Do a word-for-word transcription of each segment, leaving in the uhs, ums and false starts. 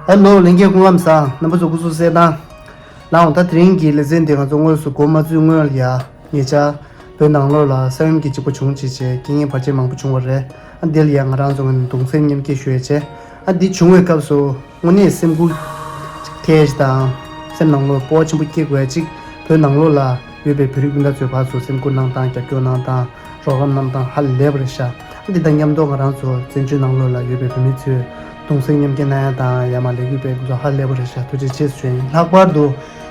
ཧེ་ལོ། ལྷན་རྒྱས་སྐུ་ཁམས་བཟང་། རྣམ་པ་ཚོ་སྐུ་གཟུགས་གསལ་ཐང་། ལགས་འོང་། ད་དེ་རིང་གི་ལེ་ཚན་འདི་ང་ཚོ་དངོས་སུ་འགོ་མ་བཙུགས་སྔོན་ལ་ཡ་ཉེ་ཆར་བོད་ནང་ལོགས་ལ་ས་ཡོམ་གྱི་གཅིག་པ་བྱུང་བྱས་བྱས་རྐྱེན་ངན་བར་ཆད་མང་པོ་བྱུང་བ་རེད། ཨ་འདི་ལ་ཡ་ང་རང་ཚོ་ངོས་ནས་གདུང་སེམས་མཉམ་སྐྱེད་ཞུ་ཡས་བྱས། ཨ་འདི་བྱུང་བའི་སྐབས་སུ་དངོས་གནས་སེམས་འགུལ་ཐེབས་ཤིག་དང་སེམས་ནང་ལོགས་སྤོབས་པ་ཆེན་པོ་སྐྱེ་དགོས་ཡ་གཅིག་བོད་ནང་ལོགས་ལ་ཡོད་པའི་བོད་རིགས་སྤུན་ཟླ་ཚོའི་བར་དུ་སེམས་ཁུར་གནང་སྟངས། རྒྱབ་སྐྱོར་གནང་སྟངས། རོགས་རམ་གནང་སྟངས་ཧ་ལས་པ་རེད་ཤག་འདི་དང་མཉམ་དུ་ང་རང་ཚོ་བཙན་བྱོལ་ནང་ལོགས་ལ་ཡོད་པའི་བོད་མི་ཚོས་གདུང་སེམས་མཉམ་སྐྱེད་གནང་ཡ་དང་ཡར་མར་ལས་འགུལ་སྤེལ་དགོས་ཚོ་ཧ་ལས་པ་རེད་ཤག་ཐུགས་རྗེ་ཆེ་ཞུ་ཡིན། ལྷག་པར་དུ་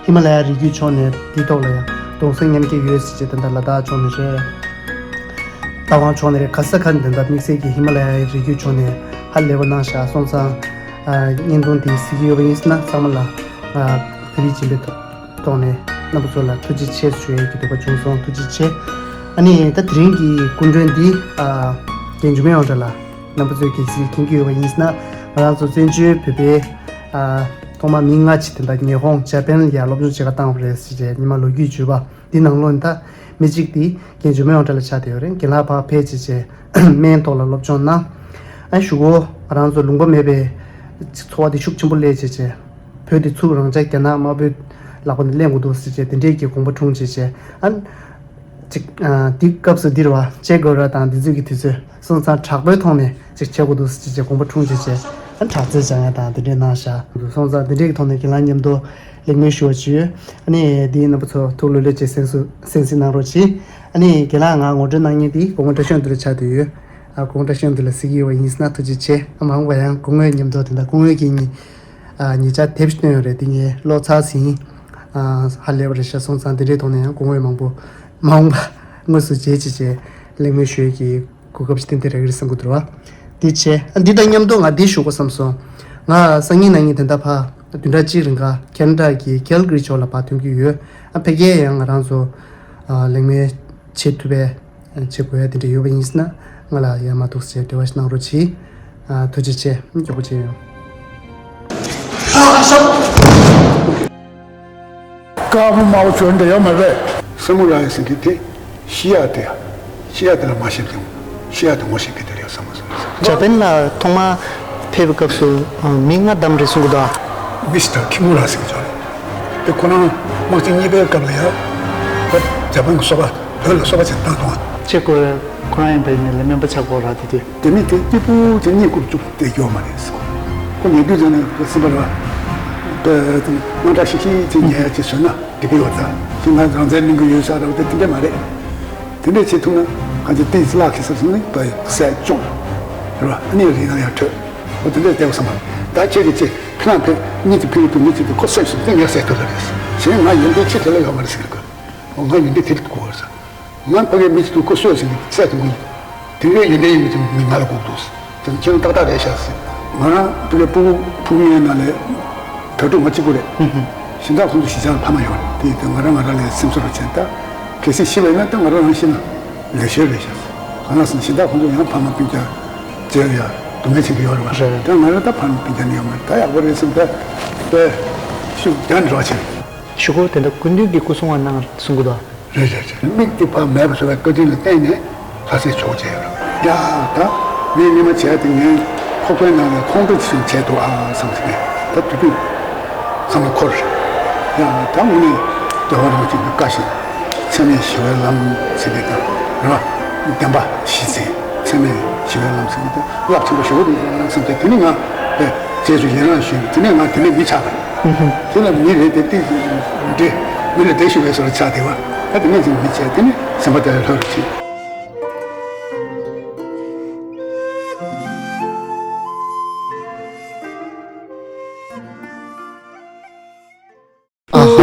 ཧི་མ་ལ་ཡ་རི་རྒྱུད་ཕྱོགས་ནས་འདིའི་ཐོག་ལ་ཡང་གདུང་སེམས་མཉམ་སྐྱེད་ཡོད་ཟེར་བྱས། ད་ལྟ་ལ་དྭགས་ཕྱོགས་ནས་རེད། རྟ་དབང་ཕྱོགས་ནས་རེད། ག་ས་ག་ནས་ད་ལྟ་དམིགས་བསལ་གྱི་ཧི་མ་ལ་ཡ་རི་རྒྱུད་ཕྱོགས་ནས་ཧ་ལས་པ་གནང་ཤག་སོང་ཙང་། ཨ་བརྙན་ཐུང་འདི་གཟིགས་ཀྱི་ཡོད་པ་ཡིན་ཟེར་ན་ཚང་མ་ལ་ཨ་བོད་ཡིག་སྦྱིན་པའི་ཐོག་ཐོག་ནས་རྣམ་པ་ཚོ་ལ་ཐུགས་རྗེ་ཆེ་ཞུ་ཡས་ཀྱི་འདོད་པ་བྱུང་སོང་། ཐུགས་རྗེ་ཆེ། ཨ་ནི་ད་དེ་རིང་གི་སྐུ་མགྲོན་འདི་ཨ་རྒན་འཇུ་མི་ཡོང་གྲལ་ལགས། རྣམ་པ་ཚོས་གལ་སྲིད་མཁྱེན་གྱི་ཡོད་པ་ཡིན་ན། ང་རང་ཚོ་བཙན་བྱོལ་བོད་པའི་ཨ་ཐོག་མ་མི་ལྔ་ཅིག་དེ་འདྲ་ཉི་ཧོང་ཇ་པན་ལ་ཡར་སློབ་སྦྱོང་བྱེད་ག་བཏང་བ་རེད་ཟེར་བྱས་ཉི་མ་ལོ་རྒྱུས་བརྗོད་པ་འདི་ནང་ལོགས་ནས་ད་མི་གཅིག་འདི་རྒན་འཇུ་མི་ཡོང་གྲལ་ལ་ཆགས་བསྡད་ཡོད་རེད། རྒན་ལགས་ཕར་ཕེབས་བྱས་བྱས་སྨན་ཐོག་ལ་སློབ་སྦྱོང་གནང་། ཨ་གཞུག་གུ་ང་རང་ཚོ་ལུང་པ་མེད་པའི་འཚོ་བ་འདི་ཤུགས་ཆེན་པོ་སླེབས་བྱས་བྱས། བོད་འདི་ཚུར་རང་འཇགས་རྒྱ་ནག་དམར་པོའི་ལག་པ་ནས་ལེན་དགོས་འདུག་ཟེར་བྱས་དེ་འདྲས་ཀྱི་དགོངས་པ་འཁྲུངས་བྱས་བྱས། ཨ་ཅིག་ཨ་འདི་སྐབས་སུ་འདིར་བ་ཅེ་གོ་ར་དང་འདི་ཚོས་ཀྱི་དུས་ཚོད་སོང་ཙང་དྲག་པོའི་ཐོག་ནས་ཅིག་བྱེད་དགོས་འདུག་ཟེར་བྱས་དགོངས་པ་འཁྲུངས་བྱས་བྱས། ཨ་དྲག་རྩལ་སྦྱང་ཡ་དང་དེ་འདྲས་གནང་ཤག་སོང་ཙང་དེ་འདྲས་ཀྱི་ཐོག་ནས་རྒན་ལགས་མཉམ་དུ་གླེང་མོལ་ཞུ་བ་བྱས་ཡོད། ཨ་ནི་འདིའི་རྣམ་པ་ཚོ་ཐུགས་ལྷོད་ལྷོད་བྱས་གསན་གཟིགས་གནང་རོགས་གྱིས། ཨ་ནི་རྒན་ལགས་ང་ངོ་སྤྲོད་གནང་མཁན་འདི་སྐུ་ངོ་བཀྲ་ཤིས་དོན་གྲུབ་ཆགས་བསྡད་ཡོད། ཨ་སྐུ་ངོ་བཀྲ་ཤིས་དོན་གྲུབ་ལ་གཟིགས་ཀྱི་ཡོད་པ་ཡིན་ཟེར་ན་ཐུགས་རྗེ་ཆེ། ཨ་མ་འོངས་པ་ཡང་སྐུ་ངོའི་མཉམ་དུ་དེ་འདྲ་སྐུ་ངོའི་གི་ཉིན། ཨ་ཉེ་ཆར་དེབ་ཞིག་བཏོན་ཡོད་རེད། དེ་ངས་ཀློག་ཚར་ཟིན། ཨ་ཧ་ལས་པ་རེད་ཤག་སོང་ཙང་དེ་འདྲའི་ཐོག་ནས་ཡང་སྐུ་ངོ་མང་པོ་མ་འོངས་པ་དངོས་སུ་མཇལ་བྱས་བྱས་གླེང་མོལ་ཞུ་ཡས་ཀྱི་གོ་སྐབས་ཤིག་ཏན་ཏན་རག་གི་རེད་བསམ་གྱི་འདུག་ར། དེ་བྱས། ཨ་འདི་དང་མཉམ་དུ་ང་འདི་ཞུ་དགོས་བསམ་སོང་། ང་སང་ཉིན་གནངས་ཉིན་དེ་འདྲ་ཕར་བདུན་ཕྲག་གཅིག་རིང་ག་ཁེ་ན་ཌ་གི་ཀལ་གྷི་རི་ཕྱོགས་ལ་ཕར་ཐོན་གྱི་ཡོད། ཨ་ཕ་གིར་ཡང་ང་རང་ཚོ་ཨ་གླེང་མོལ་བྱེད་ཐུབ་པའི་བྱེད་དགོས་ཡ་དེ་འདྲ་ཡོད་པ་ཡིན་ཟེར་ན་ང་ལ་ཡར་མར་འདུག་སེ་འབྲེལ་བ་ཞིག་གནང་རོགས་གྱིས། ཨ་ཐུགས་རྗེ་ཆེ། མགྱོགས་པོ་བྱེད་ཡོང་། དཀར་པོ་དམར་པོ་བྱུག་འདྲ་ཡོད་མ་རེད། སེ་མུ་རའི་ཟེར་མཁན་དེ་ཤི་ཡ་དེ། ཤི་ཡ་དེ་ལ་མ་ཤེས་ཀྱང་ཤི་ཡ་དེ་ངོ་ཤེས་མཁན་དེ་རེད་བསམ་མ་སོང་། ཇ་པན་ལ་ཐོག་མ་ཕེབས་པའི་སྐབས་སུ་མི་ལྔ་བདམས་རེད་གསུང་གི་འདུག་ཨ། མི་སི་ཊར་ཁི་མུ་ར་ཟེར་གྱི་ཅིག་ཡོད་རེད། དེ་ཁོ་རང་དམག་ཆེན་གཉིས་པའི་སྐབས་ལ་ཡ། ད་ཇ་པན་གྱི་སོ་པ་བོད་ལ་སོ་པ་ཆེན་བཏང་སོང་ཨ། ཆེ་ཁོ་ཁོ་རང་ཡིན་པ་ཡིན་ན་ལས་སྨན་པ་ཆགས་དགོས་ར་དེ་དུས། དེ་མི་དེ་སྐྱིད་པོ་ཅིག་གཉིད་ཁུག་བཅུག་དེ་ཡོད་མ་རེད་ཟེར། ཁོ་ཉལ་དུས་ཙམ་ནས་སེམས་པ་ལ་དངངས་སྐྲག་ཤིག་ཤིག་ཅིག་ཉལ་ཡ་ཅིག་བཟོས་ན་འགྲིག་གི་ཡོད་ད། ཅིག་ང་རང་བཙན་གླེང་གི་ཡོད་ས་རེད་དེ་དེ་འདྲ་མ་རེད། དེ་འདྲ་བྱེད་ཐུབ་ན་གང་ཅི་ཏིས་ལག་གི་ས་སོང་ནས་བས་སད་སྐྱོང་རེད་བ། ཨ་ནི་རིག་ན་ཡང་འཕྲོད། འོ་དེ་འདྲ་བསྡད་དགོས་བསམ་པ་ད་ཁྱེད་ཀྱི་ཅིག་ཁྱེད་རང་ཕེབས་མི་དེ་ཕེབས་ཐུབ་མི་དེ་དེ་ཁོ་སད་སོང་དེ་ངས་སད་ཐུབ་ལ་རེད། གཞན་ང་ཡོན་ཏན་ཆེ་དེ་ལ་ཡོད་མ་རེད་ཟེར་གི། འོ་ང་ཡོན་ཏན་དེ་ལ་དགོས་རེད་ཟེར། ང་ཕ་གིའི་མི་ཚོ་ཁོ་གསོད་ཟིན་གྱི་ཚད་དུ་ངུས། དེ་འདྲའི་ཡོན་ཏན་ཡོད་མི་ཚོ་མི་ང་ལ་དགོས་འདུག་ཟེར། དེ་ཚོ་ཁྱེད་རང་ཏག་ཏག་རེད་ཤག་ཟེར། ང་རང་ཕ་གིའི་ཕྲུ་གུ་ཕྲུ་གུ་ངའི་ནང་ལ་དྲ་གྲོགས་ང་གཅིག་པུ་རེད། ཧུམ་ཧུམ། གཞན་དག་ཁོང་ཚོ་གཞིས་ཆགས་ལ་ཕ་མ་ཡོད་རེད། དེ་ཡིན་དུས་ང་རང་ང་རང་ལ་སེམས་གསོ་རུ་བྱས་ད། གལ་སྲིད་ཤི་བ་ཡིན་ན་ད་ང་རང་རང་ཤི་ན་ལེགས་ཤོས་རེད་ཤག་ཟེར། གང་ལ་ཟེར་ན་གཞན་དག་ཁོང་ཚོ་ཡང་ཕ་མ་སྤུན་ཀྱག་བཙལ་ཡ་སྡུག་བསྔལ་ཆེན་པོ་ཡོད་རེད་བ། རེད། ད་ང་རང་ད་ཕ་མ་སྤུན་ཀྱག་ནི་ཡོད་མ་རེད། ད་ཡག་པོ་རེད་བསམ་ད་དཔེ་ཤུགས་རྒྱག་འགྲོ་བ་བྱེད། གཞུག་གུ་དེ་འདྲ་སྐུ་མདུན་གྱི་སྐུ་སྲུང་བ་གནང་གསུང་གི་འདུག་རེད་རེད་རེད། མིག་གཅིག་ཕར་མེད་པ་བཟོ་བའི་བཀའ་དྲིན་ལ་བརྟེན་ནས་ལྷ་སའི་ཇོ་བོ་མཇལ་ཡོད་རེད། ཡ་ད་ངས་སྔོན་མ་བྱས་ཏེ་ངའི་ཁོག་པའི་ནང་ལ་ཁོང་ཁྲོ་ཆེ་ཆུང་བྱས་འདུག་ཨ་བསམ་གྱི་མེད། ད་དུས་ཚོད་བསམ་བློ་འཁོར། ཡ་ད་དངོས་གནས་རྒྱལ་བ་རིན་པོ་ཆེ་གི་བཀའ་བཞིན་འཚེ་མེད་ཞི་བའི་ལམ་ཟེར་གྱི་དང་རེད་བ། བདེན་པ་གཞི་འཛིན་འཚེ་མེད་ཞི་བའི་ལམ་ཟེར་གྱི་དང་རླབས་ཆེན་པོ་ཞེ་པོ་འདུག་བསམ་སྟེ་དེ་ནི་ང་རྗེས་སུ་ཡི་རང་ཞུས། དེ་ནས་ང་དེ་ནས་མི་ཆགས་པ་རེད། དེ་ལ་མི་རེད་དེ་ཏིག་འདྲེ་མི་ལ་འདྲེ་ཞུ་བའི་བཟོ་ལ་ཆགས་བསྡད་པ། ད་དེ་ནས་ཅིག་མི་བྱས། དེ་ནས་སེམས་པ་དེ་ལ་ལྷོད་རུ་ཕྱིན། ཨ་ཧ།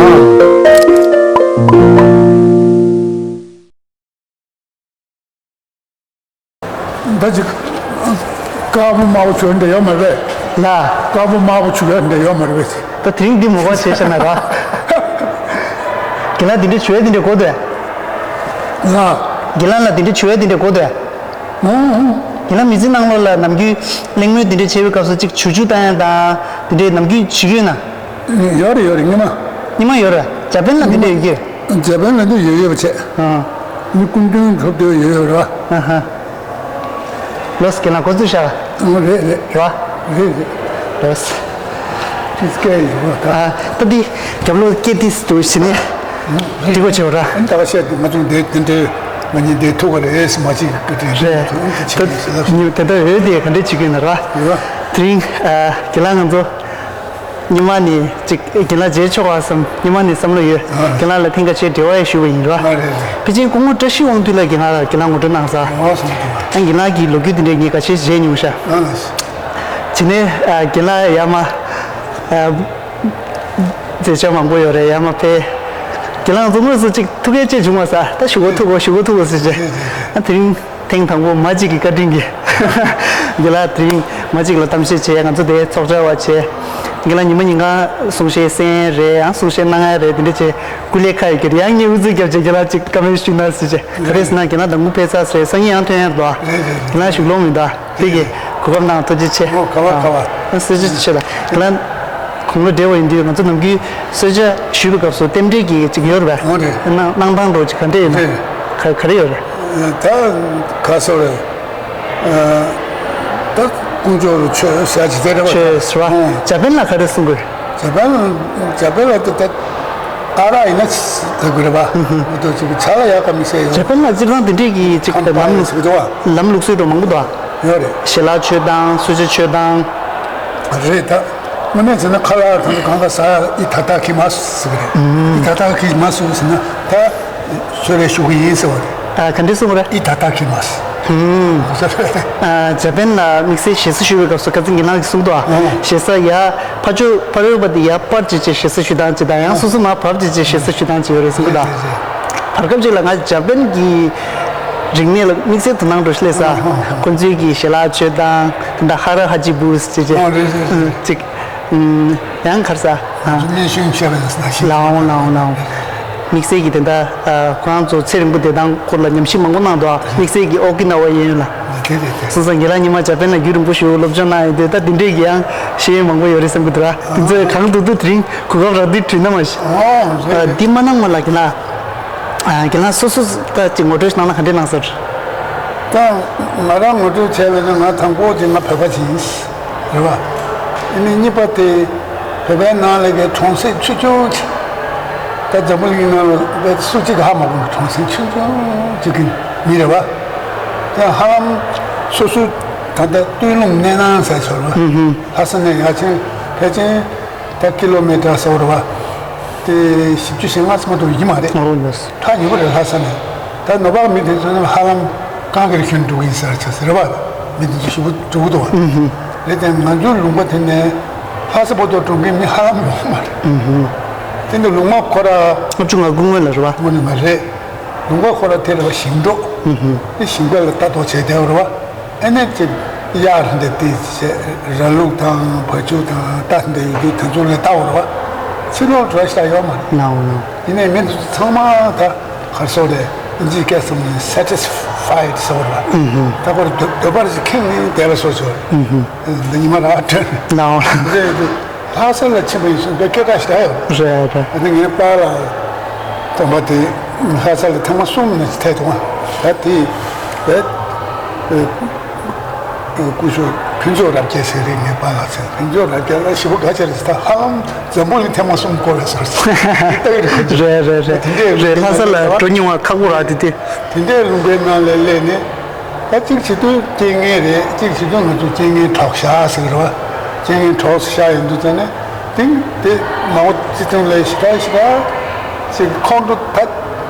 ད་ཅིག་དཀར་པོ་དམར་པོ་བྱུག་འདྲ་ཡོད་མ་རེད། ལ། དཀར་པོ་དམར་པོ་བྱུག་འདྲ་ཡོད་མ་རེད། ད་དེ་རིང་འདི་མོ་བ་བྱས་ཤ་ན་ར། རྒན་ལགས་འདི་འདྲ་བྱུག་འདི་འདྲ་གོ་དེ། ལ། རྒན་ལགས་ལ་འདི་འདྲ་བྱུག་འདི་འདྲ་གོ་དེ། ཨོ། རྒན་ལགས་མི་ཚེ་ནང་ལོགས་ལ་ནམ་རྒྱུན་གླེང་མོལ་འདི་འདྲ་བྱེད་པའི་སྐབས་སུ་ཅིག་ཇུ་ཇུ་བཏང་ཡ་དང་འདི་འདྲའི་ནམ་རྒྱུན་བྱེད་ཀྱི་ཡོད་ན། ཡོད་རེད་ཡོད་རེད། སྔོན་མ། སྔོན་མ་ཡོད་རེད། ཇ་པན་ལ་འདི་འདྲ་ཡོད་ཀྱི། ཇ་པན་ལ་འདི་ཡོད་ཡོད་པ་བྱས། ཨ། མི་སྐུ་མདུན་གྲུབ་འདོད་ཡོད་ཡོད་རེད་བ། ཨ་ཧ། ལོས་རྒན་ལགས་གོ་ཚུལ་ཤག་ཨ་རེད་རེད། རེད་བ། རེད་རེད། ལོས། སྐད་ཡོད་པ་ད། ཨ་ད་འདི་རྒྱབ་ལོགས་སྐད་ཏིས་འདུག་ཟེར་ནས་འགྲིག་པ་བྱེད་པ་ར། ཨ་ནི་ད་ག་བཤད་འདུག་ང་ཚོ་འདི་འདི་འདྲའི་ང་གཉིས་འདི་ཐུག་པ་རེད་ཟེར་མ་གཅིག་གི་འདྲ་རེད། ད་ཉིན་དེ་འདྲ་འོས་དེ་ག་འདྲས་བྱེད་ཀྱི་ཡོད་ན་ར། ཡོད་པ། དེ་རིང་ཨ་རྒན་ལགས་ང་ཚོ་ཉི་མ་ནས་ཅིག་རྒན་ལགས་མཇལ་ཆོག་པ་བསམ་ཉི་མ་ནས་བསམ་བློ་ཡོད། ཨ། རྒན་ལགས་ལ་ཐེངས་ཁ་ཤས་འབྲེལ་བ་ཡང་ཞུས་པ་ཡིན་ར། ཨ་རེད་རེད། ཕལ་ཆེར་སྐུ་ངོ་བཀྲ་ཤིས་དབང་འདུས་ལགས་རྒན་ལགས་རྒན་ལགས་ངོ་སྤྲོད་གནང་ས། ཨ་སོང་དུས། ཨ་རྒན་ལགས་ཀྱི་ལོ་རྒྱུས་དེ་འདྲས་ངས་ཁ་ཤས་མཇལ་མྱོང་ཤག་ཨ། བྱས་ནས་ཨ་རྒན་ལགས་ཡར་མར་ཨ་མཛད་བྱ་མང་པོ་ཡོད་རེད། ཡར་མར་ཕེབས། རྒན་ལགས་ཚོ་དངོས་སུ་ཅིག་ཐུག་ཡས་བཅས་བྱུང་བ་ས་ད་ཞུ་གོ་ཐུག་གོ་ཞུ་གོ་ཐུག་གོ་ཟེར་བྱས། ཨ་དེ་རིང་ཐེངས་དང་པོ་མ་གཅིག་གི་བཀའ་དྲིན་གྱིས་རྒན་ལགས་དེ་རིང་མ་གཅིག་ལ་གཏམ་བཤད་བྱས། ང་ཚོ་དེ་ཚོགས་བཅར་བ་བྱས། རྒན་ལགས་ཉི་མ་ཉིན་གང་གསུང་བཤད་གསན་ཡས་རེད། ཡང་གསུང་བཤད་གནང་ཡས་རེད། དེ་འདྲ་བྱས་སྐུ་ལས་ཁག་ཡོད་ཀྱི་རེད། ཡང་ངས་ཨུ་ཚུགས་བརྒྱབ་བྱས་རྒན་ལགས་ཅིག་བཀའ་མོལ་ཞུ་ན་ཟེར་བྱས། ག་རེ་ཟེར་ན་རྒན་ལགས་དང་པོ་ཕེབས་ཚར་ཟེར་སང་ཉིན་ཡང་ཐོན་ཡས་རེད་དོ། རེད་རེད་རེད། རྒན་ལགས་བཞུགས་ལོང་མི་འདུག་དེ་གི་གོ་སྐབས་གནང་ཐུགས་རྗེ་ཆེ། ཨོ་ག་བ་ག་བ། ཨ་སྲིད་ཇུས་ཆེ་ལ། ལན། ཁོང་ལ་འབྲེལ་བ་ཡིན་དུས་ང་ཚོ་ནམ་རྒྱུན་གསོལ་ཇ་ཞུས་པའི་སྐབས་སུ་རྟེན་འབྲེལ་གྱི་ཅིག་ཡོད་རེད་པས། ཨོ་རེད། གནང་གནང་སྟངས་འདྲ་ཅིག་ག་འདྲ་ཡོད་ན། རེད། ག་ག་རེ་ཡོད་རེད། ད་ག་སོ་རེད། ད་དཀོན་མཆོག་ལ་མཆོད་ཟེར་ཅིག་དེ་རེད་པ། མཆོད་ཟེར་བ། ཨོ། འཇར་པན་ལ་ག་རེ་གསུང་དགོས། འཇར་པན་འཇར་པན་ལ་ད་ད་ཨ་རག་ཡིན་ན་ཟེར་དགོས་རེད་པ། ད་ཅིག་ཇ་ལ་ཡག་ག་མི་ཟེར་ཡོད། འཇར་པན་ལ་སྤྱིར་བཏང་དེ་འདྲས་ཀྱི་ཅིག་ཁམ་པ་ལམ་ཡིན་ཟེར་གི་འདུག་བ། ལམ་ལུགས་སྲོལ་འདྲ་མང་པོ་འདུག་བ། ཡོད་རེད། ཞལ་ལག་མཆོད་སྟངས་གསོལ་ཇ་མཆོད་སྟངས། རེད་ད། དངོས་གནས་བྱས་ན་ཁ་ལག་དང་གང་ག་ཟ་ཡ་ཨི་ཐ་ཐ་ཁི་མ་སུ་ཟེར་གི་རེད། ཨི་ཐ་ཐ་ཁི་མ་སུ་ཟེར་ན་ད་གསོལ་རས་ཞུ་གི་ཡིན་ཟེར་བ་རེད། ཨ་ག་འདྲས་གསུང་གི་རེད། ཨི་ཐ་ཐ་ཁི་མ་སུ། ཨ་འཇར་པན་ལ་དམིགས་བསལ་ཞེ་ས་ཞུ་བའི་སྐབས་སུ་ཁ་སང་རྒན་ལགས་ཀྱིས་གསུང་འདུག་ཨ། ཞེ་ས་ཡ་ཕར་ཕྱོགས་ཕ་རོལ་པ་དེ་ཡ་པར་བྱས་བྱས་ཞེ་ས་ཞུ་སྟངས་བྱེད་དང་། ཡང་སོ་སོ་མར་བབས་བྱས་བྱས་ཞེ་ས་ཞུ་སྟངས་བྱེད་ཡོད་རེད་གསུང་གི་འདུག་བར་སྐབས་ཅིག་ལ་ང་འཇར་པན་གྱི་རིག་གནས་ལ་དམིགས་བསལ་དོ་སྣང་འགྲོ་ཤི་ལས་ས། ཁོ་ཚོའི་གི་ཞལ་ལག་མཆོད་སྟངས་དེ་འདྲ་ཧ་ར་ཧ་ཅི་བུ་ཟེར་བྱས། ཨ་རེད་རེད་རེད། ཅིག་ཡང་གར་ས། ཨ། སྨན་གཞུང་བཤད་པ་ཡིན་ན་ཞིག་ལའོ་ལའོ་ལའོ། དམིགས་བསལ་གྱི་དེ་འདྲ་ཁོ་རང་ཚོ་ཚེ་རིང་པོ་བསྡད་སྟངས་སྐོར་ལ་ཉམས་ཞིབ་མང་པོ་གནང་འདུག་དམིགས་བསལ་གྱི་ཨོ་ཀི་ན་ཝ་གཡས་གཡོན་ལ། དེ་རེད་དེ། སོང་ཙང་རྒན་ལགས་ཉི་མ་འཇར་པན་ལ་རྒྱུན་རིང་པོ་ཞིག་སློབ་སྦྱོང་གནང་ཡོད་དུས་ད་དེ་འདྲས་ཀྱི་ཡང་ཤེས་ཡོན་མང་པོ་ཡོད་རེད་བསམ་གྱི་འདུག་ར། དེ་ཚོས་གང་ཐུབ་ཐུབ་དེ་རིང་གོ་སྐབས་རག་དུས་དྲིས་ན་མ་གཞི། ཨ་འདི་མ་གནང་བ་ལ་རྒན་ལགས། རྒན་ལགས་སོ་སོ་ད་ཅིག་ངོ་སྤྲོད་ཞིག་གནང་ན་ག་འདྲས་གནང་སར། ད་ང་རང་ངོ་སྤྲོད་བྱས་པ་ཡིན་ན་ང་དང་པོ་དེ་ང་བོད་པ་ཅིག་ཡིན། རེད་བ། ཨ་ནི་གཉིས་པ་དེ་བོད་པའི་ནང་ལ་གི་གྲོང་གསེབ་ཆུང་ཆུང་ཅིག་ད་འཛམ་བུ་གླིང་ནང་ལ་བོད་སུ་གཅིག་ཧ་མ་གོ་གི་གྲོང་གསེབ་ཆུང་ཆུང་ཅིག་གི་མི་རེད་བ། ད་ཧ་ལམ་སོ་སོའི་ད་ལྟ་སྟོད་ལུང་སྣེ་ནང་ཟེར་ཆོག་རེད་བ། ལྷ་ས་ནས་ཡར་ཕྱིན་ཕལ་ཆེར་ད་ཀི་ལོ་མི་ཊར་ཟེར་བ་རེད་བ། དེ་བཞི་བཅུ་ཞེ་ལྔ་ཙམ་མ་གཏོགས་ཡོད་ཀྱི་མ་རེད། ཨོ་ལགས། ད་ཉེ་པོ་རེད་ལྷ་ས་ནས། ད་ནོར་བ་མི་དེ་ཚོ་ནི་ཧ་ལམ་གངས་དཀར་ཁྱོན་འགྲོ་གི་ཡིན་ཟེར་ཆགས་ཟེར་བ། མི་དེ་ཚོ་ཞེ་པོ་འགྲོ་གི་འདུག་བ། རེད་དེ་ང་ཚོའི་ལུང་པ་དེ་ནས་ལྷ་ས་བར་དུ་འགྲོ་མཁན་མི་ཧ་ལམ་ཡོད་མ་རེད། དེ་འདི་ལུང་པ་ཁོ་ར། ལྔ་བཅུ་ང་དགུ་སྔོན་ལ་རེད་བ། སྔོན་ནས་མ་རེད། ལུང་པ་ཁོ་ར་དེ་རེད་བ་ཞིང་འབྲོག་དེ་ཞིང་པ་ལ་ལྟ་རྟོག་བྱས་བསྡད་པ་རེད་བ། ཨ་ནི་ཅིག་གཡག་འདི་དེ་བྱས་ར་ལུག་དང་བ་ཕྱུགས་དང་རྟ་འདི་ཡོད་དུས་དེ་ཚོ་ལ་ལྟ་བ་རེད་བ། ཕྱི་ལོགས་འགྲོ་ཤ་ཡོད་མ་རེད། ལའོ་ལའོ། ཡིན་ནའི་མི་འདི་ཚོ་ཚང་མ་ད་གར་སོགས་རེད། ཨིན་ཇིའི་སྐད་ཚོ་ནི་satisfied ཟེར་བ་རེད་བ། ད་ཁོར་འདོད་འདོད་པ་རེ་ཅིག་ཁེངས་ནས་བསྡད་པ་སོགས་ཚོ་འདི་ཉི་མ་ར་ཐོན། ལའོ་ལའོ། རེད་རེད། ལྷ་ས་ལ་ཕྱིན་པ་ཡིན་གསུངས་པའི་སྐད་གྲགས་ཤིག་རག་ཡོད། རེད་རེད། ཨ་ནི་ངའི་པཱ་ལགས་སྟོན་པ་དེ་ལྷ་ས་ལ་ཐེངས་མ་གསུམ་ནས་ཐད་དུ་ང་ད་དེ་བས་སྐུ་ཞབས་ཕུན་ཚོགས་རབ་རྒྱས་ཟེར་རེད། ངའི་པཱ་ལགས་ཟེར་ཕུན་ཚོགས་རབ་རྒྱས་ལ་ཞེ་པོ་དགའ་ཆེ་རེད་ཟེར། ད་ཧ་ལམ་འཛམ་བུ་གླིང་ཐེངས་མ་གསུམ་བསྐོར་བས་ཟེར། རེད་རེད་རེད། དེ་འདྲའི་རེད། ལྷ་ས་ལ་འགྲོ་མྱོང་བ་ཁག་པོ་རག་དེ་དེ། དེ་འདྲའི་ལུང་པའི་ནང་ལ་སླེབས་ནས། ད་གཅིག་བྱེད་དུས་རྐྱེན་ངན་རེད། གཅིག་བྱེད་དུས་ང་ཚོ་རྐྱེན་ངན་གྲོགས་ཤག་ཟེར་གི་རེད་བ། རྐྱེན་ངན་གྲོགས་སུ་ཤག་ཡིན་དུས་ཙང་ནས་དེང་དེ་མ་འོ་སྤྱི་ཚོགས་ལས་ཞི་དྲག་ཞི་དྲག་ཅིག་ཁོང་ཁྲོ་ད་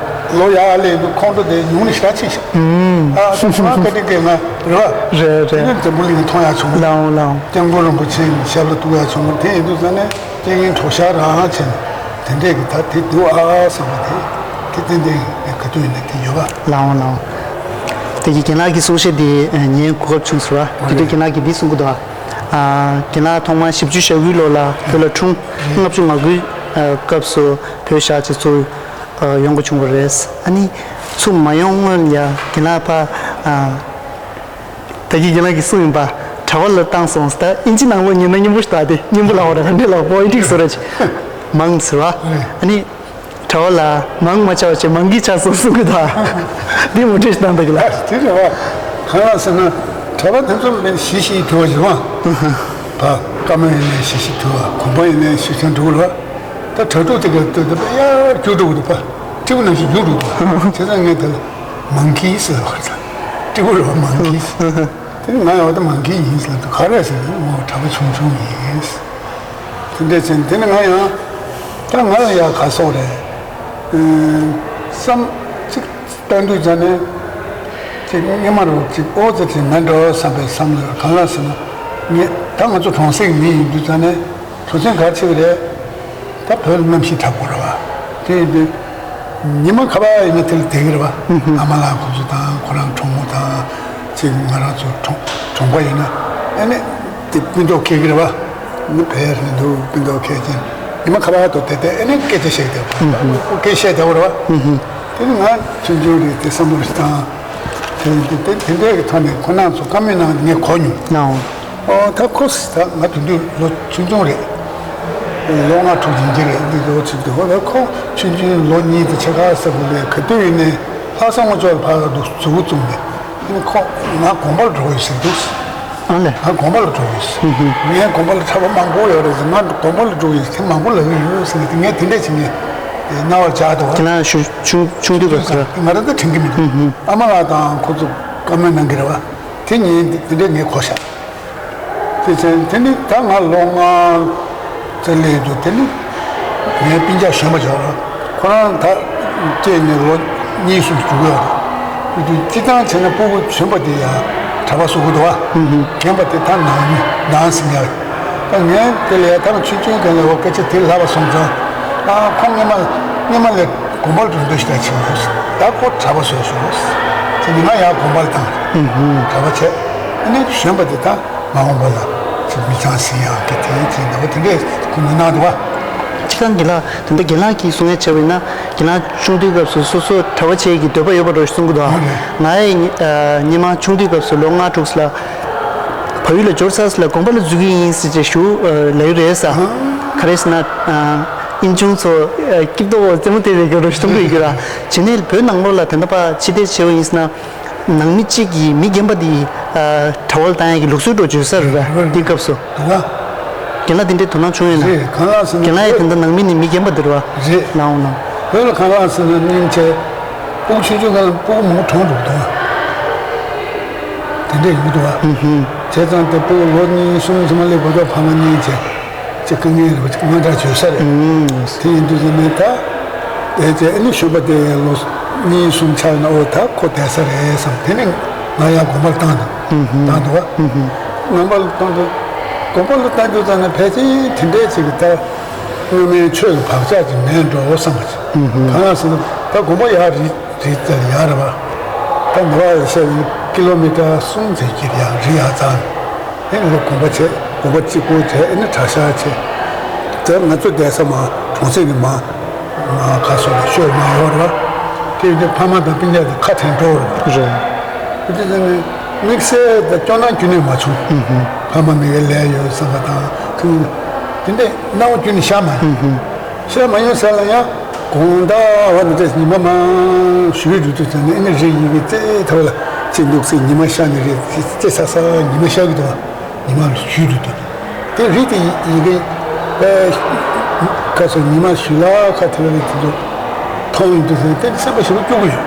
ལོ་ཡག་ལས་ཡིན་དུས་ཁོང་ཁྲོ་དེ་ཉུང་ནས་ཞི་དྲག་ཕྱིན་ཤག་ཨ་ད་ང་བཀའ་དྲིན་སྐྱེད་ང་རེད་བ། རེད་རེད། དེ་ནས་འཛམ་བུ་གླིང་གི་མཐོང་ཡག་བྱུང་། ལའོ་ལའོ། སྐྱབས་མགོན་རིན་པོ་ཆེ་ཞབས་ལ་གཏུག་ཡག་བྱུང་། དེ་ཡིན་དུས་ཙང་ནས། རྐྱེན་ངན་གྲོགས་ཤག་རང་བྱས་ནས་དེ་འདྲས་ཀྱི་ད་དེ་འདུག་ཨ་བསམ་པ་དེ་དེ་ཏན་ཏན་ག་དུས་ཡིན་ན་དེ་ཡོད་པ། ལའོ་ལའོ། དེ་གི་རྒན་ལགས་ཀྱི་གསུང་བཤད་དེ་ཉན་གོ་སྐབས་བྱུང་སོང་བ། དེ་དུས་རྒན་ལགས་ཀྱིས་འདི་གསུང་གི་འདུག་ཨ། རྒན་ལགས་ཐོག་མར་བཞི་བཅུ་ཞེ་དགུའི་ལོ་ལ་བོད་ལ་འཁྲུངས། ལྔ་བཅུ་ང་དགུའི་སྐབས་སུ་བོད་ཞག་ཅིག་ཚུར་ཡོང་དགོས་བྱུང་བ་རེད། ཨ་ནི་ཚུར་མ་ཡོང་སྔོན་ལ་ཡ་རྒན་ལགས་ཕ། ད་གིན་རྒན་ལགས་ཀྱིས་གསུངས་ཡིན་པ། གྲྭ་པ་ལ་བཏང་སོང་ཟེར། ད་ཨིན་ཇི་ནང་ལོགས་ཉན་ན་སྙན་པོ་ཞིག་འདུག་སྟེ། སྙན་པོ་ལབ་པ་རེད། ག་འདྲས་ལབ་པ་པོ་ཨེ་ཊིག་བཟོ་ར་ཅིག་མང་ཟེར་བ། ཨ་ནི་གྲྭ་པ་ལ་མང་མ་ཆགས་པ་བྱས་མང་གི་ཆགས་སོང་གསུང་གི་འདུག་འདི་ངོ་སྤྲོད་ཞིག་གནང་དང་གི་ལ། དེ་རེད་བ། གང་ལ་ཟེར་ན་གྲྭ་པ་དེ་ཚོ་ལ་ཞི་ཞི་གྲོགས་ཡོད་བ། ད་ སྐར་མ་ཡིན་ནའི་ཞེ་ཞིག་འདུག་ག་གོམ་པ་ཡིན་ནའི་ཞེ་ཞིག་འགྲོ་གི་རེད་པ། ད་དྲ་གྲོགས་དེ་ག་ལྟོས་དེ་པ་ཡར་རྒྱུག་འགྲོ་གི་འདུག་པ། སྤྲེའུ་ནང་བཞིན་རྒྱུག་འགྲོ་གི་འདུག་བྱས་ཙང་ངས་དེ་ལ་མང་ཁིས་ཟེར་བ་རེད། སྤྲེའུ་རེད་པ། མང་ཁིས། དེ་ནི་ང་ཡང་འོ་ད་མང་ཁིས་ཡིན་ཟེར་ལབ་དུས། ག་རེ་ཟེར་ན། འོ་གྲྭ་པ་ཆུང་ཆུང་ཡིན། དེ་འདྲས་ཟེར། དེ་ནི་ང་ཡང་། ད་ང་ལ་ཡ་ག་སོགས་རེད། ཨ། བསམ་ཅིག་བཏང་དུས་ཙ་ནས་ཅིག་སྔོན་མ་རུ་ཅིག་ཨོ་ཙི་ཙི་མེད་འགྲོ་བསམ་པའི་བསམ་བློ། གང་ལ་ཟེར་ན། ངས་ད་ང་ཚོ་གྲོང་གསེབ་མི་ཡིན་དུས་ཙ་ནས། གྲོང་གསེབ་ག་རེ་བྱེད་ཀྱི་རེད། ད་བོད་ལ་གནམ་གཤིས་དྲག་པོ་རེད་པ། དེ་ཡིན་དུས་ཉི་མ་ག་པར་ཡིན་ན་དེ་ལ་བསྡད་ཀྱི་རེད་པ། ཨ་མ་ལགས་ཁོང་ཚོ་དང་ཁོ་རང་གྲོགས་མོ་དང་ཅིག་ང་རང་ཚོ་གྲོང་གྲོང་པ་ཡིན་ན། ཨ་ནི་དེ་སྤུན་མདོག་ཁེལ་གྱི་རེད་པ། ནི་བས་རེད་འདུག་སྤུན་མདོག་ཁེལ་ཅིང་ཉི་མ་ག་པར་དུ་བསྡད་དེ། ཨ་ནི་སྐད་ཆ་བཤད་བསྡད་པ། ཨུ་ཧུ། སྐད་བཤད་བསྡད་པ་རེད་པ། ཨུ་ཧུ། དེ་ནི་ང་ཆུང་ཆུང་རེད་དེ་བསམ་བློ་ཞིག་བཏང་། དེ་དེ་དེ་དེ་འདྲའི་གི་ཐོག་ནས་ཁོ་རང་ཚོ་བཀའ་མོལ་གནང་ངས་གོ་མྱོང་། ནའོ། ཨོ་ད་ཁོ་ད་ང་དེ་དུས་ལོ་ཆུང་ཆུང་རེད། ལོ་ལྔ་དྲུག་ཡིན་གྱི་རེད། འདི་ལོ་ཆུང་དུས། ཨོ་ད་ཁོ་ཆུང་ཆུང་ལོ་གཉིས་དང་ཕྱེད་ཀ་ཙམ་ལ་ག་དུས་ཡིན་ནའི་ལྷ་ས་ངོ་ཅོག་ལ་ཕར་འདུག་མཛུབ་བཙུགས་ནས། ཨ་ནི་ཁོ་ང་དགོན་པ་ལ་འགྲོ་གི་ཡོད་ཟེར་འདུག་ཨ་ལས། ང་དགོན་པ་ལ་འགྲོ་གི་ཡོད་ཟེར། ངའི་དགོན་པ་ལ་གྲྭ་པ་མང་པོ་ཡོད་རེད་ཟེར། ང་དགོན་པ་ལ་འགྲོ་གི་ཡོད་ཟེར། དེ་མང་པོ་ལབ་ཀྱི་ཡོད་ཟེར་ནས། དེ་ངས་དེ་འདྲ་བྱེད་ངས་རྣ་བར་འཇགས་འདུག་ཁྱེད་རང་ཆུང་ཆུང་དུས་སྐབས་སུ། ང་རང་ད་དྲན་གྱི་མི་འདུག་ཨ་མ་ལགས་དང་ཁོ་ཚོ་བཀའ་མོལ་གནང་གི་རེད་པ། དེ་ངས་དེ་འདྲ་ངས་གོ་ཤག་དེ་བྱས་དེ་ནི་ད་ང་ལོ་ལྔ་ཙམ་སླེབས་འདུག་དེ་ནི་ངའི་སྤུན་ཀྱག་གཞོན་པ་ཅིག་ཡོད་རེད། ཁོ་རང་ད་སྐྱེས་ནས་ལོ་གཉིས་གསུམ་འགྲོ་གི་ཡོད་རེད། དེ་དུས་སྤྱིར་བཏང་བྱས་ན་སྤུ་གུ་གཞོན་པ་དེ་ཡང་གྲྭ་པ་བཟོ་གི་འདུག་པ། རྒན་པ་དེ་ད་ནང་ནང་ཟིན་ཡ། ད་ངས་དེ་ལ་ཡ་ད་ཆུང་ཆུང་དེ་ལ་འོ་སྐད་ཆ་དེ་ལབ་པ་སོང་ཙང་། ཨ་ཁོང་སྔོན་མ་སྔོན་མ་ལས་དགོན་པར་འགྲོ་འདོད་ཞིག་ད་ཆེ་བ། ད་ཁོ་གྲྭ་པ་བཟོས་སོང་། དེ་ནི་ང་ཡང་དགོན་པར་བཏང་། གྲྭ་པ་བྱས། ཨ་ནི་གཞོན་པ་དེ་ད་མ་འོངས་པ་ལ་ཅིག་མི་ཚང་ཟིན་ཡང་གི་དེ་ཡིན་ཅིག་འདྲ་པོ་དེ་འདྲས་ཁོ་ནི་གནང་འདུག་པ། ཅི་གང་གི་ལ་དེ་འདྲ་རྒན་ལགས་ཀྱིས་གསུང་ཡ་བྱས་པ་ཡིན་ན། རྒན་ལགས་ཆུང་དུས་སྐབས་སུ་སོ་སོ་གྲྭ་པ་བྱེད་ཀྱི་འདོད་པ་ཡོད་པ་འདྲ་གསུང་གི་འདུག་ཨ་ནི། ང་ཡི་སྔོན་མ་ཆུང་དུས་སྐབས་སུ་ལོ་ལྔ་དྲུག་ལ་བལ་ཡུལ་ལ་འབྱོར་ཚར་ལ་དགོན་པ་ལ་འཛུལ་གྱི་ཡིན་ཟེར་བྱས་ཞུ་ལབ་ཡོད་རེད་ས། ག་རེ་ཟེར་ན། ཨིན་ཆུང་ཚོ་སྐྱིད་ཏོག་རྩེད་མོ་རྩེ་བའི་སྐབས་ར་གཏོང་གི་ཡོད་ར། བྱས་ནས་བོད་ནང་ལོགས་ལ་ད་ལྟ་ཕར་ཕྱི་བལྟས་བྱས་པ་ཡིན་ཟེར་ན། ནང་མི་གཅིག་གིས་མི་རྒན་པ་དེ་གྲྭ་པ་ལ་བཏང་ཡག་གི་ལུགས་སྲོལ་འདྲ་བྱུང་ས་རེད་ར། དེ་སྐབས་སུ། རྒན་ལགས་དེ་འདྲའི་དོ་སྣང་བྱུང་ཡོད་ན། རེད། གང་ལགས་ཟེར་ན། རྒན་ལགས་ཡི་དེ་འདྲ་ནང་མི་ནི་མི་རྒན་པ་དེ་རེད་བ། རེད། ནའོ་ནའོ། བོད་ལ་གང་ལགས་ཟེར་ན་སྙིང་རྗེ། སྤུ་གུ་ཆུང་ཆུང་སྒང་ལ་སྤུ་གུ་མང་པོ་གྲོངས་འགྲོ་གི་འདུག་དེ་འདྲ་ཡོང་གི་འདུག་བ། བྱས་ཙང་དེ་སྤུ་གུ་ལོ་གཉིས་གསུམ་ཙམ་སླེབས་བར་དུ་ཕ་མ་གཉིས་བྱས། ཅིག་དཀའ་ངལ་རེད་པ། ཅིག་དངངས་སྐྲག་བྱོས་ས་རེད། དེ་ཡིན་དུས་ཙམ་ནས་ད། དེ་རྗེས་ཨ་ནི་གཞོན་པ་དེ་ལོ་གཉིས་གསུམ་ཆགས་ན། འོ་ད་ཁོ་བསྡད་ས་རེད་བསམ། དེ་ནས་ང་ཡང་དགོན་པར་བཏང་འདུག་བཏང་འདུག་བ། དགོན་པ་ལ་བཏང་དུས། དགོན་པ་ལ་བཏང་དུས་ཙམ་ནས་ཕལ་ཆེར་དེ་འདྲའི་ཅིག་གི་ད་སྔོན་མའི་ཆོས་ཀྱི་བག་ཆགས་ཅིག་མེད་འགྲོ་བསམ་པ་ཅིག་གང་ཡང་ཟེར་ན། ད་དགོན་པ་ཡར་རི་རི་རྩེ་ལ་ཡར་རེད་བ། ད་ནུབ་ལ་བཤད་ན་ཀི་ལོ་མི་ཊར་གསུམ་ཙམ་ཅིག་ཡར་རི་ཡར་འཛེགས། ཨེ་ནི་དགོན་པ་བྱས། དགོན་པ་གཅིག་པོ་བྱས། ཨེ་ནི་གྲྭ་ཤག་བྱས། དེ་ང་ཚོ་བསྡད་ས་མར་གྲོང་གསེབ་ནས་མར་མར་ག་སོགས་ལ་ཤོར་མ་ཡོང་བ་རེད་བ། དེ་ཡིན་དུས་ཕ་མ་དང་སྤུན་ཀྱག་དེ་ཁ་དྲན་འགྲོ་བ་རེད་བ། རེད། དེ་དུས་ཙམ་ནས་དམིགས་བསལ་དང་སྐྱོ་སྣང་ཁྱོན་ནས་མ་བྱུང་། ཕ་མ་མི་ག་ལས་ཡོད་བསམ་པ་དང་། ཁོང་དེ་འདྲའི་སྣང་བ་ཁྱོན་ནས་ཤར་མ་ཡོང་། ཤར་མ་ཡོང་ས་ལ་ཡང་དགོང་དག་བ་འདི་འདྲ་ཉི་མ་མར་བཞུད་འགྲོ་དུས་ཙམ་ནས། ཨེ་ནི་རི་ཡི་གེ་རྩེ་ཐོག་ལ་ཅིག་འདུག་སེ་ཉི་མ་ཤར་ནས། རི་རྩེ་ས་ས་ཉི་མ་ཤར་གི་འདུག་བ། ཉི་མ་ལ་བཞུད་འགྲོ་དུས། དེ་རི་དེ་ཡི་གེ་ཨེ་ཁ་སོ་ཉི་མ་ཞུ་ལ་ཁ་ཐེ་བ་གི་དེ་ཚོ་མཐོང་ཡོང་དུས་ཙམ་ནས། དེ་སེམས་པ་ཞེ་པོ་སྐྱོ་གི་ཡོད།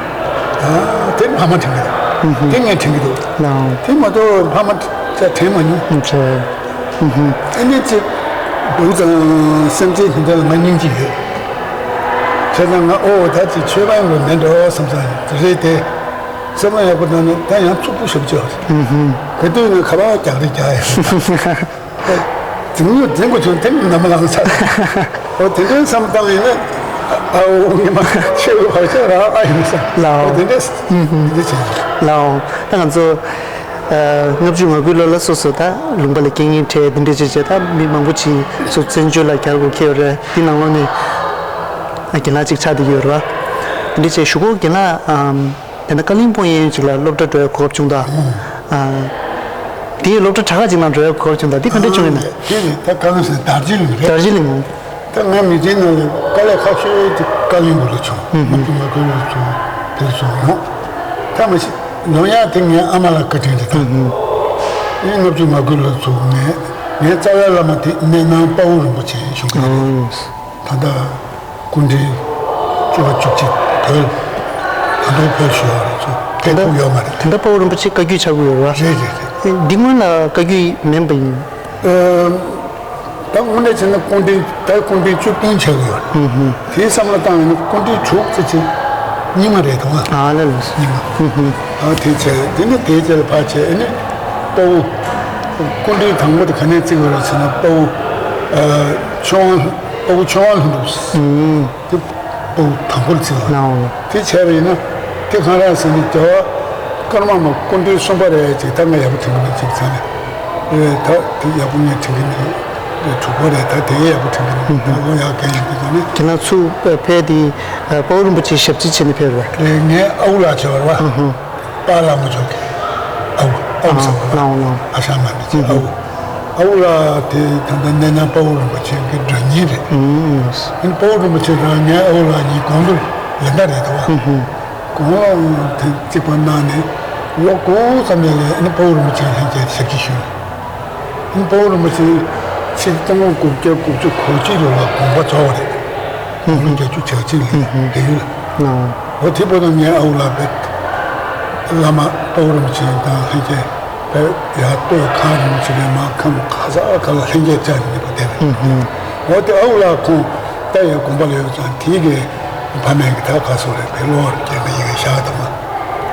ཨ་དེ་ཕ་མ་དྲན་གི་འདུག་དེ་ངས་དྲན་གི་འདུག་ལའོ། དེ་མ་གཏོགས་ཕ་མ་ཅག་དྲན་མ་མྱོང་། ཨུ་ཚེ། ཨ་ནི་ཅིག་འདུག་ཙང་སེམས་ཅན་དེ་འདྲ་ལ་ང་སྙིང་རྗེ་ཡོད། བྱས་ཙང་ང་ཨོ་ད་ཅིག་ཆོས་པ་ཡོང་དགོས་མེད་འགྲོ་བསམ་ཙང་། རེད་དེ། བསམ་བློ་ཡག་པོ་བཏང་ནས་ད་ཡང་རྩུབ་པོ་ཞེ་པོ་ཅིག་ཡོད་རེད། ག་དུས་ནས་ག་པར་རྒྱག་རེས་རྒྱག་ཡ། འཛིང་ཡོད་འཛིང་དགོས་བྱུང་། དེ་ནི་ནམ་ལངས་ཚར། ཨོ་དེ་འདྲའི་བསམ་བཏང་ཡིན་ན། ཨ་འོ་ངས་མ་ཆོས་པའི་བག་ཆགས་རང་ཨ་ཡིན་ས། ལའོ། ཨོ་དེ་འདྲས་དེ་འདྲ་བྱས། ལའོ། ད་ང་ཚོ་ཨ་ལྔ་བཅུ་ང་དགུའི་ལོ་ལ་སོ་སོ་ད་ལུང་པ་ལ་རྐྱེན་ངན་འཕྲད། དེ་འདྲ་བྱས་བྱས་ད་མི་མང་པོ་ཅིག་སོ་བཙན་བྱོལ་ལ་གྱར་དགོས་ཁེལ་ཡོད་རེད། དེ་ནང་ལོགས་ནས་ཨ་རྒན་ལགས་ཅིག་ཆགས་བསྡད་ཀྱི་ཡོད་རེད་བ། དེ་འདྲ་བྱས་གཞུག་གུ་རྒན་ལགས་ཨམ་དེ་ནས་ཀ་ལིང་པོང་གཡས་གཡོན་ཅིག་ལ་སློབ་གྲྭ་འགྲོ་ཡ་གོ་སྐབས་བྱུང་ད། ཨ་དེའི་སློབ་གྲྭ་གྲྭ་ཁག་ཅིག་ནང་འགྲོ་ཡ་གོ་སྐབས་བྱུང་ད། འདི་ག་འདྲ་བྱུང་ཡོད་ན། དེ་ནི་ད་ཀ་ལིང་ཟེར་དར་ཇི་ལིང་རེད། དར་ཇི་ལིང་། ད་ངའི་མི་ཚེའི་ནང་ལ་དཀའ་ལས་ཁག་ཤོས་དེ་ཀ་ལིང་པོ་ལ་བྱུང་། ལྔ་བཅུ་ང་དགུ་ལོ་ཚུར་དེར་སོང་ཡོང་། ད་མ་གཞི་ནམ་ཡང་དེ་ངའི་ཨ་མ་ལ་བཀའ་དྲིན་རེད་ད། ཨེ་ལྔ་བཅུ་ང་དགུ་ལོ་ཚུར་ངས་ ངའི་རྩ་བའི་བླ་མ་དེ་གནས་ནང་དཔའ་བོ་རིན་པོ་ཆེ་བཞུགས་ཀྱི་རེད། ཨང་། ད་ལྟ་སྐུ་ཕྲེང་བཅུ་པ་བཅུ་གཅིག་བོད་ད་དུང་བོད་ཞུ་བ་རེད་ཚོ་ཕེབས་ཐུབ་ཡོད་མ་རེད། དེ་འདྲ་དཔའ་བོ་རིན་པོ་ཆེ་བཀའ་བརྒྱུད་ཆགས་ཀྱི་ཡོད་རེད་བ། རེད་རེད་རེད། འདི་སྔོན་ལ་བཀའ་བརྒྱུད་མིན་པ་ཡིན། ཨ། ད་དངོས་གནས་བྱས་ན་སྐུ་ཕྲེང་ད་སྐུ་ཕྲེང་བཅུ་བདུན་ཆགས་ཀྱི་ཡོད་རེད། ཨུ་ཧུ། དེའི་བསམ་བློ་བཏང་ཡོང་ན་སྐུ་ཕྲེང་དྲུག་ཙམ་ཅིག་རྙིང་མ་རེད་དོ། ཨ་ལ་ལ། རྙིང་མ། ཨུ་ཧུ། ཨ་དེ་བྱས་དེ་ནི་དེའི་རྗེས་ལ་ཕར་བྱས་ཨ་ནི་དཔའ་བོ། སྐུ་ཕྲེང་དང་པོ་དེ་ག་ནས་བརྩིས་པ་རེད་ཟེར་ན་དཔའ་བོ། ཨ། ཆོས་དབང་དཔའ་བོ་ཆོས་དབང་ལྷུན་གྲུབ། ཨུ། དེ་དཔའ་བོ་དང་པོར་བརྩིས་པ། ལའོ། དེ་བྱས་པ་ཡིན་ན་དེ་གང་རང་ཟེར་ན་རྒྱལ་བ་ཀརྨ་པ་སྐུ་ཕྲེང་གསུམ་པ་རེད་ཅིག་ད་ང་ཡག་པོ་དྲན་གྱི་མེད་ཅིག་ཚང་ནས། ཨེ་ད་དེ་ཡག་པོ་ངས་དྲན་གྱི་མེད། དྲུག་པ་རེད་ད་དེ་ཡག་པོ་དྲན་གྱི་མེད་ད་ལོ་ཡག་གང་ཡིན་གྱི་ད་ནི། དེ་ན་ཚུར་ཕེབས་དེ་དཔའ་བོ་རིན་པོ་ཆེའི་ཞབས་ཕྱི་བྱས་ནས་ཕེབས་རེད། རེད་ངའི་ཨ་ཁུ་ལགས་བྱས་པ་རེད་བ། ཨ་ཧུ། པཱ་ལགས་མོ་ཅོག་གི་ཨ་ཁུ་ཨ་ཁུ་ཟེར་བ་རེད་བ། ལའོ་ལའོ། ཨ་ཞང་མ་མི་ཅིག་ཨ་ཁུ། ཨ་ཁུ་ལགས་དེ་ད་ལྟ་གནས་ནང་དཔའ་བོ་རིན་པོ་ཆེ་གི་དགྲ་གཉེན་རེད། ཨུམ། ཨ་ནི་དཔའ་བོ་རིན་པོ་ཆེ་དང་ངའི་ཨ་ཁུ་ལགས་གཉིས་དགོང་དྲོ་ལེ་བདའ་རེད་དོ། ཨུ་ཧུ། དགོང་ལ་དེ་རྩིག་པ་གནང་ནས་ལོ་དགུ་ཙམ་ལས་ལས་ཨ་ནི་དཔའ་བོ་རིན་པོ་ཆེ་ལྷན་རྒྱས་ཞབས་ཕྱི་ཞུས། ཨ་ནི་དཔའ་བོ་རིན་པོ་ཆེ་ཕྱི་སྟོང་དགུ་བརྒྱ་དགུ་བཅུ་གོ་གཅིག་ལོ་ལ་དགོངས་པ་རྫོགས་པ་རེད། དགུང་ལོ་བརྒྱད་ཅུ་གྱ་གཅིག་ལ་བལ་ཡུལ་ལ། ལའོ། འོ་དེ་བར་དུ་ངའི་ཨ་ཁུ་ལགས་དཔེ་བླ་མ་དཔའ་བོ་རིན་པོ་ཆེ་དང་ལྷན་རྒྱས་དཔེ་ཡར་སྟོད་ཁམས་རིན་པོ་ཆེ་བའི་མར་ཁམས་ག་ས་ག་ལ་ལྷན་རྒྱས་བཅར་ནས་བསྡད་པ་རེད། འོ་དེ་ཨ་ཁུ་ལགས་ཁོང་ད་ཡང་དགོངས་པ་ལ་ཡོད་ཙང་དེའི་གི་ཕ་མེས་ཀྱི་ད་ག་སོགས་རེད་དཔེ་གློ་བུར་སྐྱེས་ན་ཡི་གེ་བཞག་དང་མ།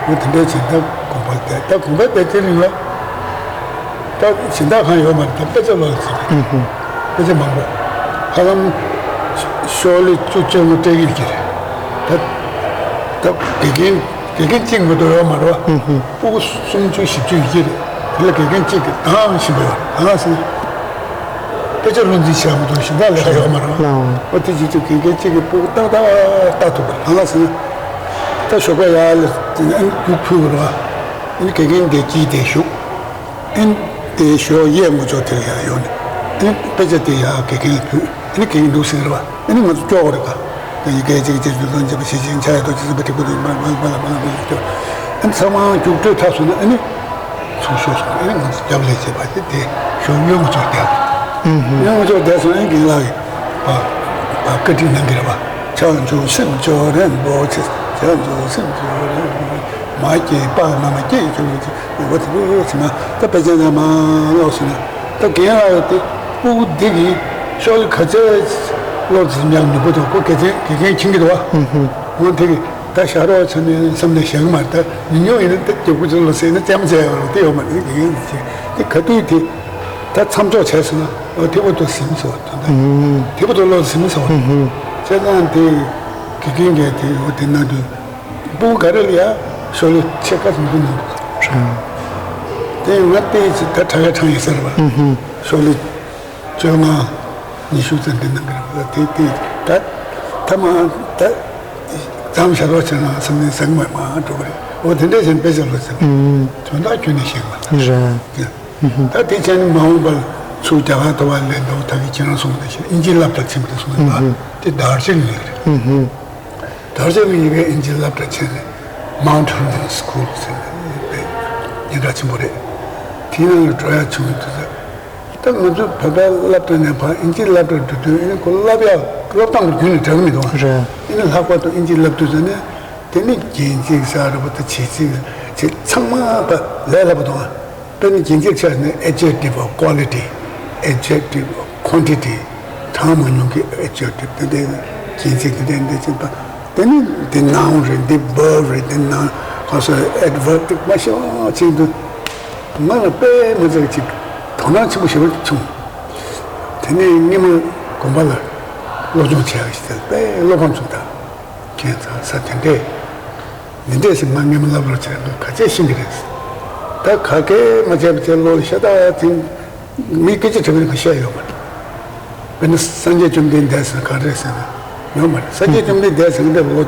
འོ་དེ་འདྲའི་ཕྱིན་ད་དགོངས་པ་བསྡད་ད་དགོངས་པ་བསྡད་དེ་རིང་ལ། ད་སྦྱིན་བདག་གང་ཡོད་མ་རེད་ད་དཔེ་ཆ་ལོ་ལ་ཟེར་གི། ཨུ་ཧུ། དཔེ་ཆ་མང་པོ། ཧ་ལམ་ཤོག་ལེ་བཅུ་བཅོ་ལྔ་སྤྲད་ཀྱི་ཡོད་ཀྱི་རེད། ད་ད་དགེ་རྒན་དགེ་རྒན་གཅིག་མ་གཏོགས་ཡོད་མ་རེད་བ། ཨུ་ཧུ། སྤུ་གུ་སུམ་ཅུ་བཞི་བཅུ་ཡོད་ཀྱི་རེད། དེ་ལ་དགེ་རྒན་གཅིག་གིས་བདག་བཞིན་པ་ཡོད་རེད་ཧ་ལམ་ཟེར། དཔེ་ཆ་བློ་འཛིན་བྱས་མ་གཏོགས་སྦྱིན་བདག་ལས་ཀ་ཡོད་མ་རེད་བ། ཨོ་དེ་རྗེས་སུ་དགེ་རྒན་གཅིག་གིས་སྤུ་གུ་ཏག་ཏག་ལྟ་ཐུབ་པ་རེད་ཧ་ལམ་ཟེར། ད་ཞོགས་པ་ཡར་ལ་རྒྱུགས་ཕུལ་བ་རེད་བ། ཨ་ནི་དགེ་རྒན་དེ་དཀྱིལ་དེ་བཞུགས། ཨ་ནི་དེ་ཞོགས་གཡས་ངོ་ཅོག་དེ་ལ་ཡར་ཡོང་ནས་ཨ་ནི་དཔེ་ཆ་དེ་ཡར་དགེ་རྒན་ལ་ཕུལ་ཨ་ནི་དགེ་རྒན་འདུག་ཟེར་གི་རེད་བ། ཨ་ནི་ང་ཚོ་སྐྱོ་བོ་རེད་ཀ་ཡི་གེ་གཅིག་གཅིག་ཏུ་དོན་གཅིག་པ་ཞེས་བྱ་ཡི་དོ་ཅི་ཟིན་པ་ཏིག་པོ་དེ་མ་མ་མ་མ་མ་མ་སྐྱོ། ཨ་ནི་ཚང་མ་རྒྱུགས་སྤྲོད་ཐག་སོང་ན་ཨ་ནི་ཚུར་ཤོག་སོང་ཨ་ནི་ང་ཚོ་རྒྱབ་ལས་བྱེད་པ་དེ་དེ་ཞོགས་གཡོན་ངོ་ཅོག་བསྡད་སོང་། གཡོན་ངོ་ཅོག་བསྡད་སོང་ཨ་ནི་རྒན་ལགས་ཀྱིས་བ་བ་བཀའ་ཁྲིད་གནང་གི་རེད་བ། བྱང་ཆུབ་སེམས་མཆོག་རིན་པོ་ཆེ། བྱང་ཆུབ་སེམས་མཆོག་རིན་པོ་ཆེ། མ་སྐྱེས་པ་རྣམས་སྐྱེས་གྱུར་ཅིག་ཡོད་པ་དེ་ཚོ་ཚང་མ་ད་དཔེ་ཆ་ཚང་མ་ཀློག་སོང་ན་ད་རྒན་ལགས་དེ་སྤུ་གུ་འདི་གིས་ཤོག་ལེ་ག་ཚད་ཀློག་ཟིན་ཡང་ནུས་པ་འདུག་ཁོ་དགེ་རྒན་དགེ་རྒན་མཁྱེན་གྱི་འདུག་བ། འོ་དེ་གིས་ད་བཞག་རོགས་བྱས་ནས་བསམ་ནས་བཞག་གི་མ་རེད། ད་ཉུང་ཉུང་ཡིན་ན་ད་རྒྱུགས་པོ་ཚོ་ལ་ཟེར་ན་རྩེད་མོ་རྩེ་ཡག་རོགས་དེ་ཡོད་མ་རེད། དགེ་རྒན་དེ་ག་དུས་དེ་ད་མཚམས་འཇོག་བྱས་སོང་ན་འོ་དེ་བར་དུ་ཟིན་སོང་དོན་དག་དེ་བར་དུ་ཀློག་ཟིན་སོང་། བྱས་ཙང་དེ་དགེ་རྒན་གྱིས་དེ་འོ་དེ་གནང་དུས། སྤུ་གུ་ག་རེ་ལ་ཡ་ཤོག་ལེ་ཕྱེད་ཀ་ཙམ་ཀུན་གནང་འདུག་ག་དེ་ང་བལྟས་ཚེ་ད་དྲག་ཡ་དྲག་ཡིན་ཟེར་བ། ཤོག་ལེ་བཅོ་ལྔ་ཉི་ཤུ་ཙམ་དེ་གནང་གི་རེད་བ། དེ་དེ་ད་ཐ་མ་ད་མཚམས་བཞག་རོགས་བྱས་ན་བསམ་ནས་ཟེར་མ་མ་འགྲོ་གི་རེད། འོ་དེ་འདྲས་བྱས་ན་དཔེ་ཆ་ལོ་ཟེར་དོན་དག་ཁྱོན་ནས་ཤེས་མ་ཐག་རེད། ད་དེ་བྱས་ན་མ་འོངས་པར་ཚུར་རྒྱ་གར་དུ་བ་ལས་འདུག་ད་གི་ཁྱེད་རང་གསུངས་པ་ནང་བཞིན་དབྱིན་ཇིའི་སློབ་གྲྭར་ཕྱིན་པ་དང་གསུངས་པ་དེ་དར་ཅིག་ཡོད་རེད། དར་ཆེན་གྱི་ཡི་གེ་ཨིན་ཇི་སློབ་གྲྭ་ཆེན་Mount Hermon School ཟེར་བའི་སྙན་གྲགས་ཆེན་པོ་རེད། དེའི་ནང་ལ་འགྲོ་ཡག་བྱུང་ཡོད་དུས་ད་ང་ཚོ་བོད་པའི་སློབ་གྲྭ་ནས་ཕར་ཨིན་ཇིའི་སློབ་གྲྭར་འགྲོ་དུས་ཨ་ནི་ཁོ་སློབ་ཡག་སློབ་སྟངས་ཀྱི་རྒྱུན་ནས་འདྲ་གི་མི་འདུག་ཨ། རེད། ཨ་ནི་ལྷག་པར་དུ་ཨིན་ཇིའི་སློབ་དུས་ཙམ་ནས་དེ་ནི་རྒྱན་ཚིག་ཟེར་རེད་པ་ད་བྱེད་ཚིག་བྱེད་ཚང་མ་ཕར་ལས་སླ་པོ་འདུག་ཨ། དཔེར་ན་རྒྱན་ཚིག་ཆ་བཞག་ན་adjective, quality, adjective, quantity གྲངས་མང་ཉུང་གི་adjective དེ་འདྲའི་རྒྱན་ཚིག་དེ་འདྲའི་འདི་ཅིག་དང་དེ་ནི་འདི་noun རེད། འདི་verb རེད། འདི་noun ག་སོ་adverb དེ་མ་ཤེས་པ་ཅིག་འདུག་ང་ལ་དཔེ་མི་ཚེ་ཅིག་དོ་སྣང་ཆེན་པོ་ཞེ་པོ་བྱུང་། དེ་ནས་སྔོན་མ་དགོན་པ་ལ་སློབ་སྦྱོང་བྱས་ཡག་ཞིག་དེ་དཔེ་བློ་ཕམ་བྱུང་ད། ཁྱེད་ཚང་ས་དེ་འདྲས། འདི་འདྲས་སེ་ང་སྔོན་མ་སློབ་སྦྱོང་བྱས་ན་ག་ཚད་ཤེས་ཀྱི་རེད། ད་ག་གེ་མ་བྱས་པ་བྱས་བློ་ལ་ཤ་སྟག་འཛིན། མི་སྐད་ཆ་དྲི་བ་ནི་ག་བཤད་ཡོད་མ་རེད། དཔེར་ན་སངས་རྒྱས་བཅོམ་ལྡན་འདས་ཟེར་ན་ག་རེ་ཟེར་ན་ཡོད་མ་རེད། སངས་རྒྱས་བཅོམ་ལྡན་འདས་ཟེར་མཁན་དེ་ལོ་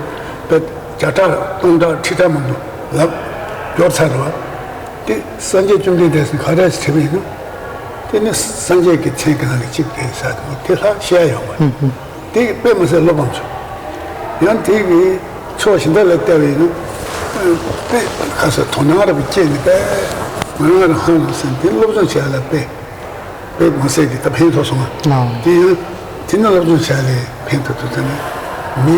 དཔེ་བརྒྱ་ཕྲག་སྟོང་ཕྲག་ཁྲི་ཕྲག་མང་པོ་ལབ་འབྱོར་ཚར་རེད་བ། དེ་སངས་རྒྱས་བཅོམ་ལྡན་འདས་ཟེར་ན་ག་རེ་ཟེར་དྲིས་པ་ཡིན་ན། དེ་ནི་སངས་རྒྱས་ཀྱི་མཚན་གྱི་ནང་གི་གཅིག་རེད་ཟེར་དེ་ལྷག་བཤད་ཡ་ཡོད་མ་རེད། དེ་དཔེ་མི་སྲིད་བློ་ཕམ་བྱུང་། ཡང་དེ་གི་ཕྱོགས་གཞན་དག་ལ་བལྟས་པ་ཡིན་ན། དཔེ་ཁ་སང་དོ་སྣང་རབ་སྐྱེས་ནས་དཔེ་ང་རང་ལ་ཧང་ལ་སེམས་དེ་སློབ་སྦྱོང་བྱས་ལ་དཔེ། དཔེ་མ་སྲིད་ཀྱི་ད་ཕན་ཐོགས་སོང་ང་། ཨ། དེ་ཡང་དེ་ནས་སློབ་སྦྱོང་བྱས་ལས་ཕན་ཐོགས་ཐུབ་ཙང་ནས་མི་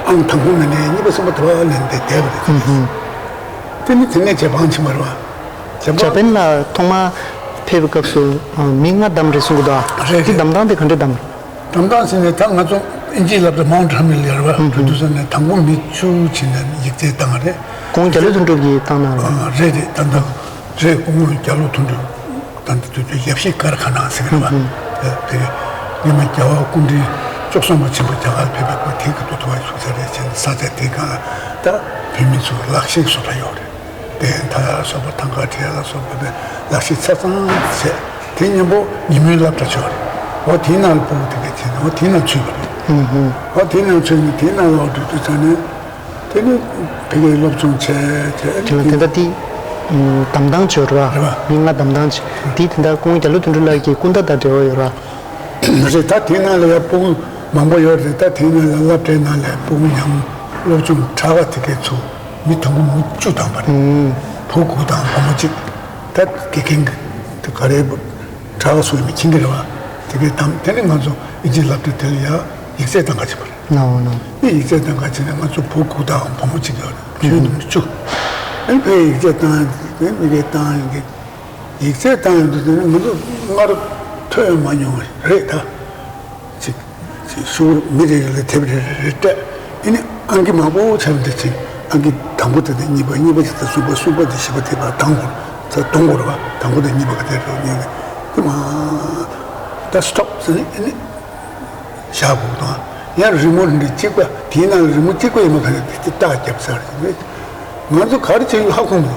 ཨང་དང་པོ་མ་ནས་གཉིས་པ་གསུམ་པ་དེ་བ་ལེན་ཏེ་བསྡད་པ་རེད། ཨུ་ཧུ། དེ་ནི་དེ་ནས་རྗེས་འབངས་ཕྱིན་པ་རེད་བ། རྗེས་འཇར་འབངས། པན་ལ་ཐོག་མ་ཕེབས་པའི་སྐབས་སུ་ཨ་མི་ལྔ་བདམས་རེད་གསུང་གི་འདུག་ཨ། རེད་དེ་རེད། གདམ་སྟངས་དེ་ག་འདྲ་གདམ། གདམ་སྟངས་ཟེར་ནས་ད་ང་ཚོ་ཨིན་ཇིའི་སློབ་གྲྭ་མའུན་ཧ་མིལ་ལ་ཡོད་རེད་བ། ཨུ་ཧུ། གྲོས་བསྡུར་ཟེར་ནས་དང་པོ་མི་བཅུ་ཕྱིན་ནས་ཡིག་ཚད་བཏང་བ་རེད། ཁོང་རྒྱ་ལོ་དོན་གྲུབ་ཀྱིས་བཏང་གནང་རེད། ཨ་རེད་རེད། ད་ལྟ་རེད། སྐུ་ངོ་རྒྱ་ལོ་དོན་གྲུབ་དང་དེ་དུས་ཚོད་ཞབས་ཕྱི་ཀར་ཁ་ནང་ཟེར་གི་རེད་བ། ཨུ་ཧུ། དེ་སྔོན་མ་རྒྱལ་བ་སྐུ་ཕྲེང་བཅུ་གསུམ་པ་ཆེན་པོ་རྒྱ་གར་ཕེབས་པའི་སྐབས་དེའི་སྐབས་དུ་ཐུག་པ་བྱུང་ས་རེད་ཟེར་ནས་ས་ཆ་དེའི་སྒང་ད་བོད་མི་ཚོའི་ལག་ཤེས་བཟོ་གྲྭ་ཡོད་རེད། གདན་ཐ་ལ་སོགས་པ་ཐང་ག་བྲིས་ལ་སོགས་པ་དེ་ལག་ཤེས་ཆ་ཚང་བྱས། དེ་མཉམ་པོ་ཉིན་མོའི་སློབ་གྲྭ་ཆོག་རེད། འོ་དེའི་ནང་ལ་སྤུ་གུ་དེ་གས་བྱས་ནས་འོ་དེའི་ནང་ཚུད་པ་རེད། ཨུ་ཧུ། འོ་དེའི་ནང་ཚུད་ནས་དེའི་ནང་ལ་འགྲོ་དུས་ཙང་ནས་དེ་ནི་ཕ་གིའི་སློབ་སྦྱོང་བྱས་བྱས་དེ་ལ་དེ་འདྲ་དེ་གདམ་སྟངས་བྱོས་ར། རེད་བ། མི་ལྔ་གདམ་སྟངས་བྱས་དེ་དེ་འདྲ་ཁོང་རྒྱ་ལོ་དོན་གྲུབ་ལགས་ཀྱི་སྐུ་ཟླ་དང་འབྲེལ་བ་ཡོད་ར། མ་རེད། ད་དེའི་ནང་ལ་ཡང་སྤུ་གུ་མང་པོ་ཡོད་རེད། ད་དེའི་ནང་ལ་སློབ་གྲྭའི་ནང་ལ་སྤུ་གུ་ཉམས་སློབ་སྦྱོང་དྲག་ག་དེ་གས་ཚུད། མི་དང་པོ་མི་བཅུ་བདམས་པ་རེད། ཨུམ། བུ་དགུ་དང་བུ་མོ་གཅིག་ད་དགེ་རྒན་གྱི་དེ་ག་རེ་དྲག་སོང་མི་ཁྱིམ་གྱི་རེད་བ། དེ་གའི་དམ་དེ་ནི་ང་ཚོ་ཨིན་ཇིའི་སློབ་གྲྭ་དེ་ལ་ཡ་ཡིག་ཚད་གཏང་ག་བྱེད་པ་རེད། ནའོ་ནའོ། ཨེ་ཡིག་ཚད་གཏང་ག་བྱེད་ན་ང་ཚོ་བུ་དགུ་དང་བུ་མོ་གཅིག་ཡོད་རེད། ཁྱོན་ནི་མི་བཅུ། ཨེ་ཕའི་ཡིག་ཚད་གཏང་ཡོང་དུས་དེ་མི་གའི་གཏང་ཡོང་དུས་ཡིག་ཚད་གཏང་ཡོང་དུས་དེ་ནི་ང་ཚོ་སྔར་ཐོས་མ་མྱོང་བ་རེད་ད། ཅིག་ཅིག་ཤུགས་མི་རེ་རེ་ལ་དེབ་རེ་རེ་རེ་སྤྲད། ཨེ་ནི་ཨང་ཀི་མང་པོ་ཆགས་འདི་ཅིག་ཨང་ཀི་དང་པོ་དེ་དང་གཉིས་པ་གཉིས་པ་དེ་དང་གསུམ་པ་གསུམ་པ་དེ་བཞི་པ་དེ་བར་གཏོང་དགོས་ད་གཏོང་དགོས་རེད་བ། དང་པོ་དང་གཉིས་པ་ག་དེ་རེད་ཉན་ནས་དེ་མ་ད་སི་ཊོབ་ཟེར་ནས་ཨེ་ནི་བཞག་དགོས་དང་། ཡང་རི་མོ་འདི་གཅིག་པ་དེའི་ནང་རི་མོ་གཅིག་པ་ཡིན་པ་ག་ནས་དེ་རྟགས་རྒྱབ་ཚར་ཟེར་ནས་ང་ཚོ་ག་རེ་བྱས་ཡོད་ཧ་གོ་མི་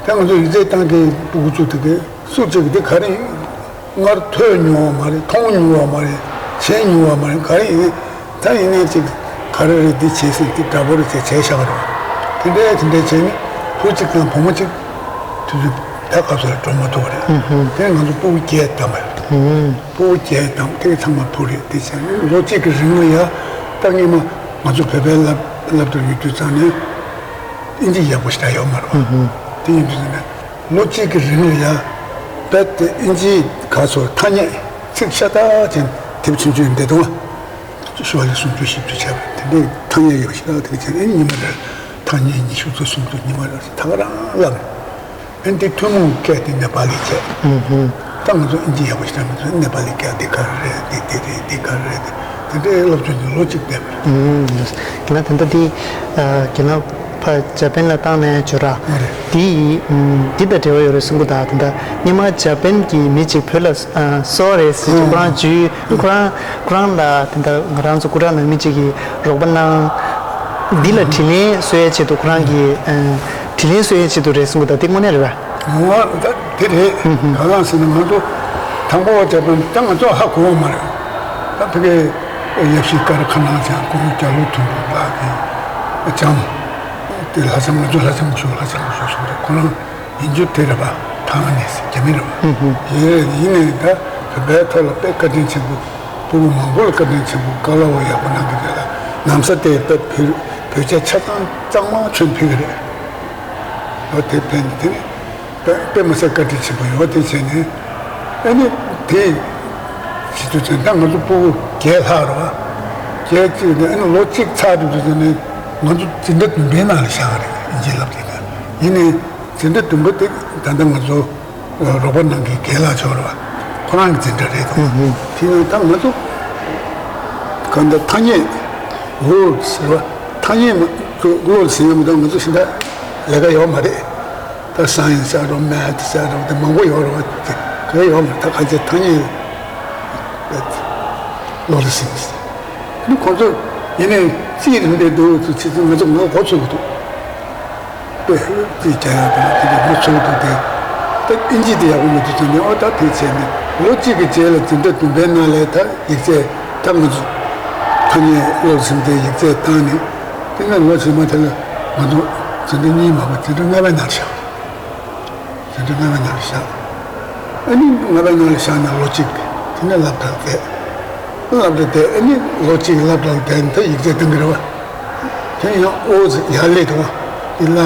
འདུག་ད་ང་ཚོ་ཡིག་ཚད་བཏང་མཁན་སྤུ་གུ་ཚོ་དེ་གས་སུ་གཅིག་གིས་འདི་ག་རེ་ཡིན། སྔར་ཐོས་མྱོང་བ་མ་རེད། མཐོང་མྱོང་བ་མ་རེད། བྱས་མྱོང་བ་མ་རེད། ག་རེ་ཡིན། ད་ཡིན་ནའི་ཅིག་ག་རེ་རེད། འདི་བྱས་ཟིན་འདི་འདྲ་པོ་རེད་ཅེས་བྱས་བཞག་རེད། དེ་འདྲའི་དེ་འདྲའི་བྱས་ནས་བུ་གཅིག་དང་བུ་མོ་གཅིག་དུས་ཚོད་ད་སྐབས་སུ་ལ་འགྲོ་མ་ཐུབ་པ་རེད། ཨུ་ཧུ། དེ་ང་ཚོ་སྤུ་གུ་བརྒྱད་བདམས་པ་རེད། ཨུ་ཧུ། སྤུ་གུ་བརྒྱད་བདམས་དེ་ཚང་མ་བུ་རེད། དེ་བྱས་ནས་ལོ་གཅིག་གི་རིང་ལ་ཡ་ད་སྔོན་མ་ང་ཚོ་བོད་པའི་སློབ་སློབ་གྲྭར་ཡོད་དུས་ཙང་ནས་ཨིན་ཇི་ཡག་པོ་ཞེ་དྲག་ཡོད་མ་རེད་བ། ཨུ་ཧུ། དེ་ཡིན་དུས་ཙང་ནས། ལོ་གཅིག་གི་རིང་ལ་ཡ། རྦད་དེ་ཨིན་ཇིའི་ག་ཚོར་ཐ་སྙད་ཚིག་ཤ་སྟག་ཅན་དེབ་ཆུང་ཆུང་འདི་དང་། ཤོ་ལ་སུམ་ཅུ་བཞི་བཅུ་བྱས་པ་དེ་འདྲའི་ཐ་སྙད་ཡོད་པ་ཞིག་ལ་དེ་བྱས་ཨེ་ཉི་མ་རེར་ཐ་སྙད་ཉི་ཤུ་ཙམ་སུམ་ཅུ་ཉི་མ་རེར་ད་ག་རང་བསླབ། ཨེ་འདི་ཐུན་མོང་སྐད་དེ་ནེ་པ་ལི་བྱས། ཨུ་ཧུ། ད་ང་ཚོ་ཨིན་ཇི་ཡག་པོ་ཞིག་ད་ང་ཚོ་ནེ་པ་ལི་སྐད་འདི་ག་རེ་རེད། འདི་འདི་རེད། འདི་ག་རེ་རེད། དེ་འདྲའི་སློབ་སྦྱོང་དེ་ལོ་གཅིག་བསྡད་པ་རེད། ཨུ་ཧུ། ད་ལྟ་འདི་ཨ་རྒན་ལགས། ཕ་ཇ་པན་ལ་བཏང་ནས་བྱོས་ར། ཨ་རེད། དེ་ཡིས་ཨུམ་འདི་དང་འབྲེལ་བ་ཡོད་རེད་གསུང་གི་འདུག་ད་ལྟ་སྔོན་མ་ཇ་པན་གྱི་མི་གཅིག་བོད་ལ་ཨ་གསོ་བ་རེད་ཟེར་གྱི་ཨུམ་ཁོ་རང་འཇུས་ཁོ་རང་ཁོ་རང་ལ་ད་ལྟ་ང་རང་ཚོ་སྐུ་དྲག་ནང་མི་གཅིག་གིས་རོགས་པ་གནང་། འདི་ལ་དྲིན་ལན་གསོ་ཡ་ཆེད་དུ་ཁོ་རང་གིས་ཨ་དྲིན་ལན་གསོ་ཡ་ཆེད་དུ་རེད་གསུང་གི་འདུག་དེ་དངོས་གནས་རེད་པ། ངོ་ད་དེ་རེད། ཨུམ་ཧུམ། གང་ལ་ཟེར་ན་ང་ཚོ་དང་པོ་ཇ་པན་ད་ང་ཚོ་ཧ་གོ་བ་མ་རེད། ད་ཕ་གི་ཡབ་གཞིས་ཀ་ར་ཁ་ནང་ཚང་ཁོང་རྒྱ་ལོ་དོན་གྲུབ་ལགས་ཀྱིས་ལྕམ་དེ་ལྷ་ལྕམ་ང་ཚོ་ལྷ་ལྕམ་ཞུ་ལྷ་ལྕམ་ཞུ་གསུངས་རེད། ཁོ་རང་ཡིན་རྒྱུ་དེ་རེད་པ། ཐང་ནས་རྒྱ་མི་རེད་པ། ཨུ་ཧུ། ཡིན་རེད། ཡིན་ནའི་ད་བོད་པའི་ཐོག་ལ་དཔེ་བཀའ་དྲིན་ཆེན་པོ། སྤུ་གུ་མང་པོ་ལ་བཀའ་དྲིན་ཆེན་པོ་བཀའ་སློབ་ཡག་པོ་གནང་གི་རེད་ལ། ན་བཟའ་དེ་དཔེ་བོད་བོད་ཆས་ཆ་ཚང་གཙང་མ་གྱོན་ཕེབས་ཀྱི་རེད། ཨོ་དེ་ཕན་དེ་ནི་དཔེ་དཔེ་མི་སྲིད་བཀའ་དྲིན་ཆེན་པོ་ཡོད། དེ་བྱས་ནས་ཨ་ནི་དེ་བྱེད་དུས་ཚོད་ད་ང་ཚོ་སྤུ་གུ་བརྒྱད་ལྷག་རེད་པ། བརྒྱད་གཅིག་ནས་ཨ་ནི་ལོ་གཅིག་ཚར་དུས་ཚོད་ནས་ང་ཚོ་འཛིན་གྲྭ་བདུན་པའི་ནང་ལ་བཞག་རེད། ཨིན་ཇི་བསླབ་དེ་ད་ཡིན་ནའི་འཛིན་གྲྭ་བདུན་པ་དེ་ད་ལྟ་ང་ཚོ་རོགས་པ་ནང་གི་རྒན་ལགས་ཚོ་རེད་པ། ཁོ་རང་གི་འཛིན་གྲྭ་རེད་དོ། ཨུ་ཧུ། དེ་ཡང་ད་ང་ཚོ་གང་ལྟར་ཐ་སྙད་ཝརཌ་ཟེར་བ་ཐ་སྙད་མ་ཚོ་ཝརཌ་ཟེར་ཡ་མི་འདུག་ང་ཚོ་ཤིན་ཏུ་ལས་ཀ་ཡོད་མ་རེད། ད་སའེན་སི་ཟེར་རོ་མེ་ཐི་ཟེར་རོ་དེ་མང་པོ་ཡོད་རེད་པ། དེ་ག་ཡོད་མ་རེད། ད་ཁ་ཆེ་ཐ་སྙད་ཝརཌ་ཟེར་ནི་ཁོང་ཚོ་ཡིན་ནའི་རྩིས་རིག་པའི་འདུག་ཚོ་ཆེ་ཚོ་ང་ཚོ་ངོ་གོ་ཚོད་འདུག་དཔེ་ཧུར་ཐག་བྱ་ཡག་དང་དེ་འདྲ་མི་ཚོགས་འདུག་སྟེ། ད་ཨིན་ཇི་དེ་ཡག་པོ་མི་འདུག་ཟེར་ནས། ཨོ་ད་དེ་བྱས་ནས་ལོ་གཅིག་གི་རྗེས་ལ་འཛིན་གྲྭ་བདུན་པའི་ནང་ལ་ད་ཡིག་ཚད་ད་ང་ཚོ་ཐ་སྙད་ཀློག་ཟིན་ཏེ་ཡིག་ཚད་བཏང་ནས། དེ་ནས་ལོ་རྗེས་མ་དེ་ལ་ང་ཚོ་འཛིན་གྲྭ་གཉིས་མ་གཏོགས་འཛིན་གྲྭ་ལྔ་པའི་ནང་བཞག་འཛིན་གྲྭ་ལྔ་པའི་ནང་བཞག་ཨ་ནི་ལྔ་པའི་ནང་ལ་བཞག་ནས་ལོ་གཅིག་དེ་ནས་སློབ་གྲྭར་བསྡད། སློབ་གྲྭ་བསྡད། ཨ་ནི་ལོ་གཅིག་སློབ་གྲྭར་བསྡད་ནས་ད་ཡིག་ཚད་གཏང་གི་རེད་པ། དེ་ཡང་ཨོ་ཙི་ཡར་སླེབས་དང་དེ་ལ་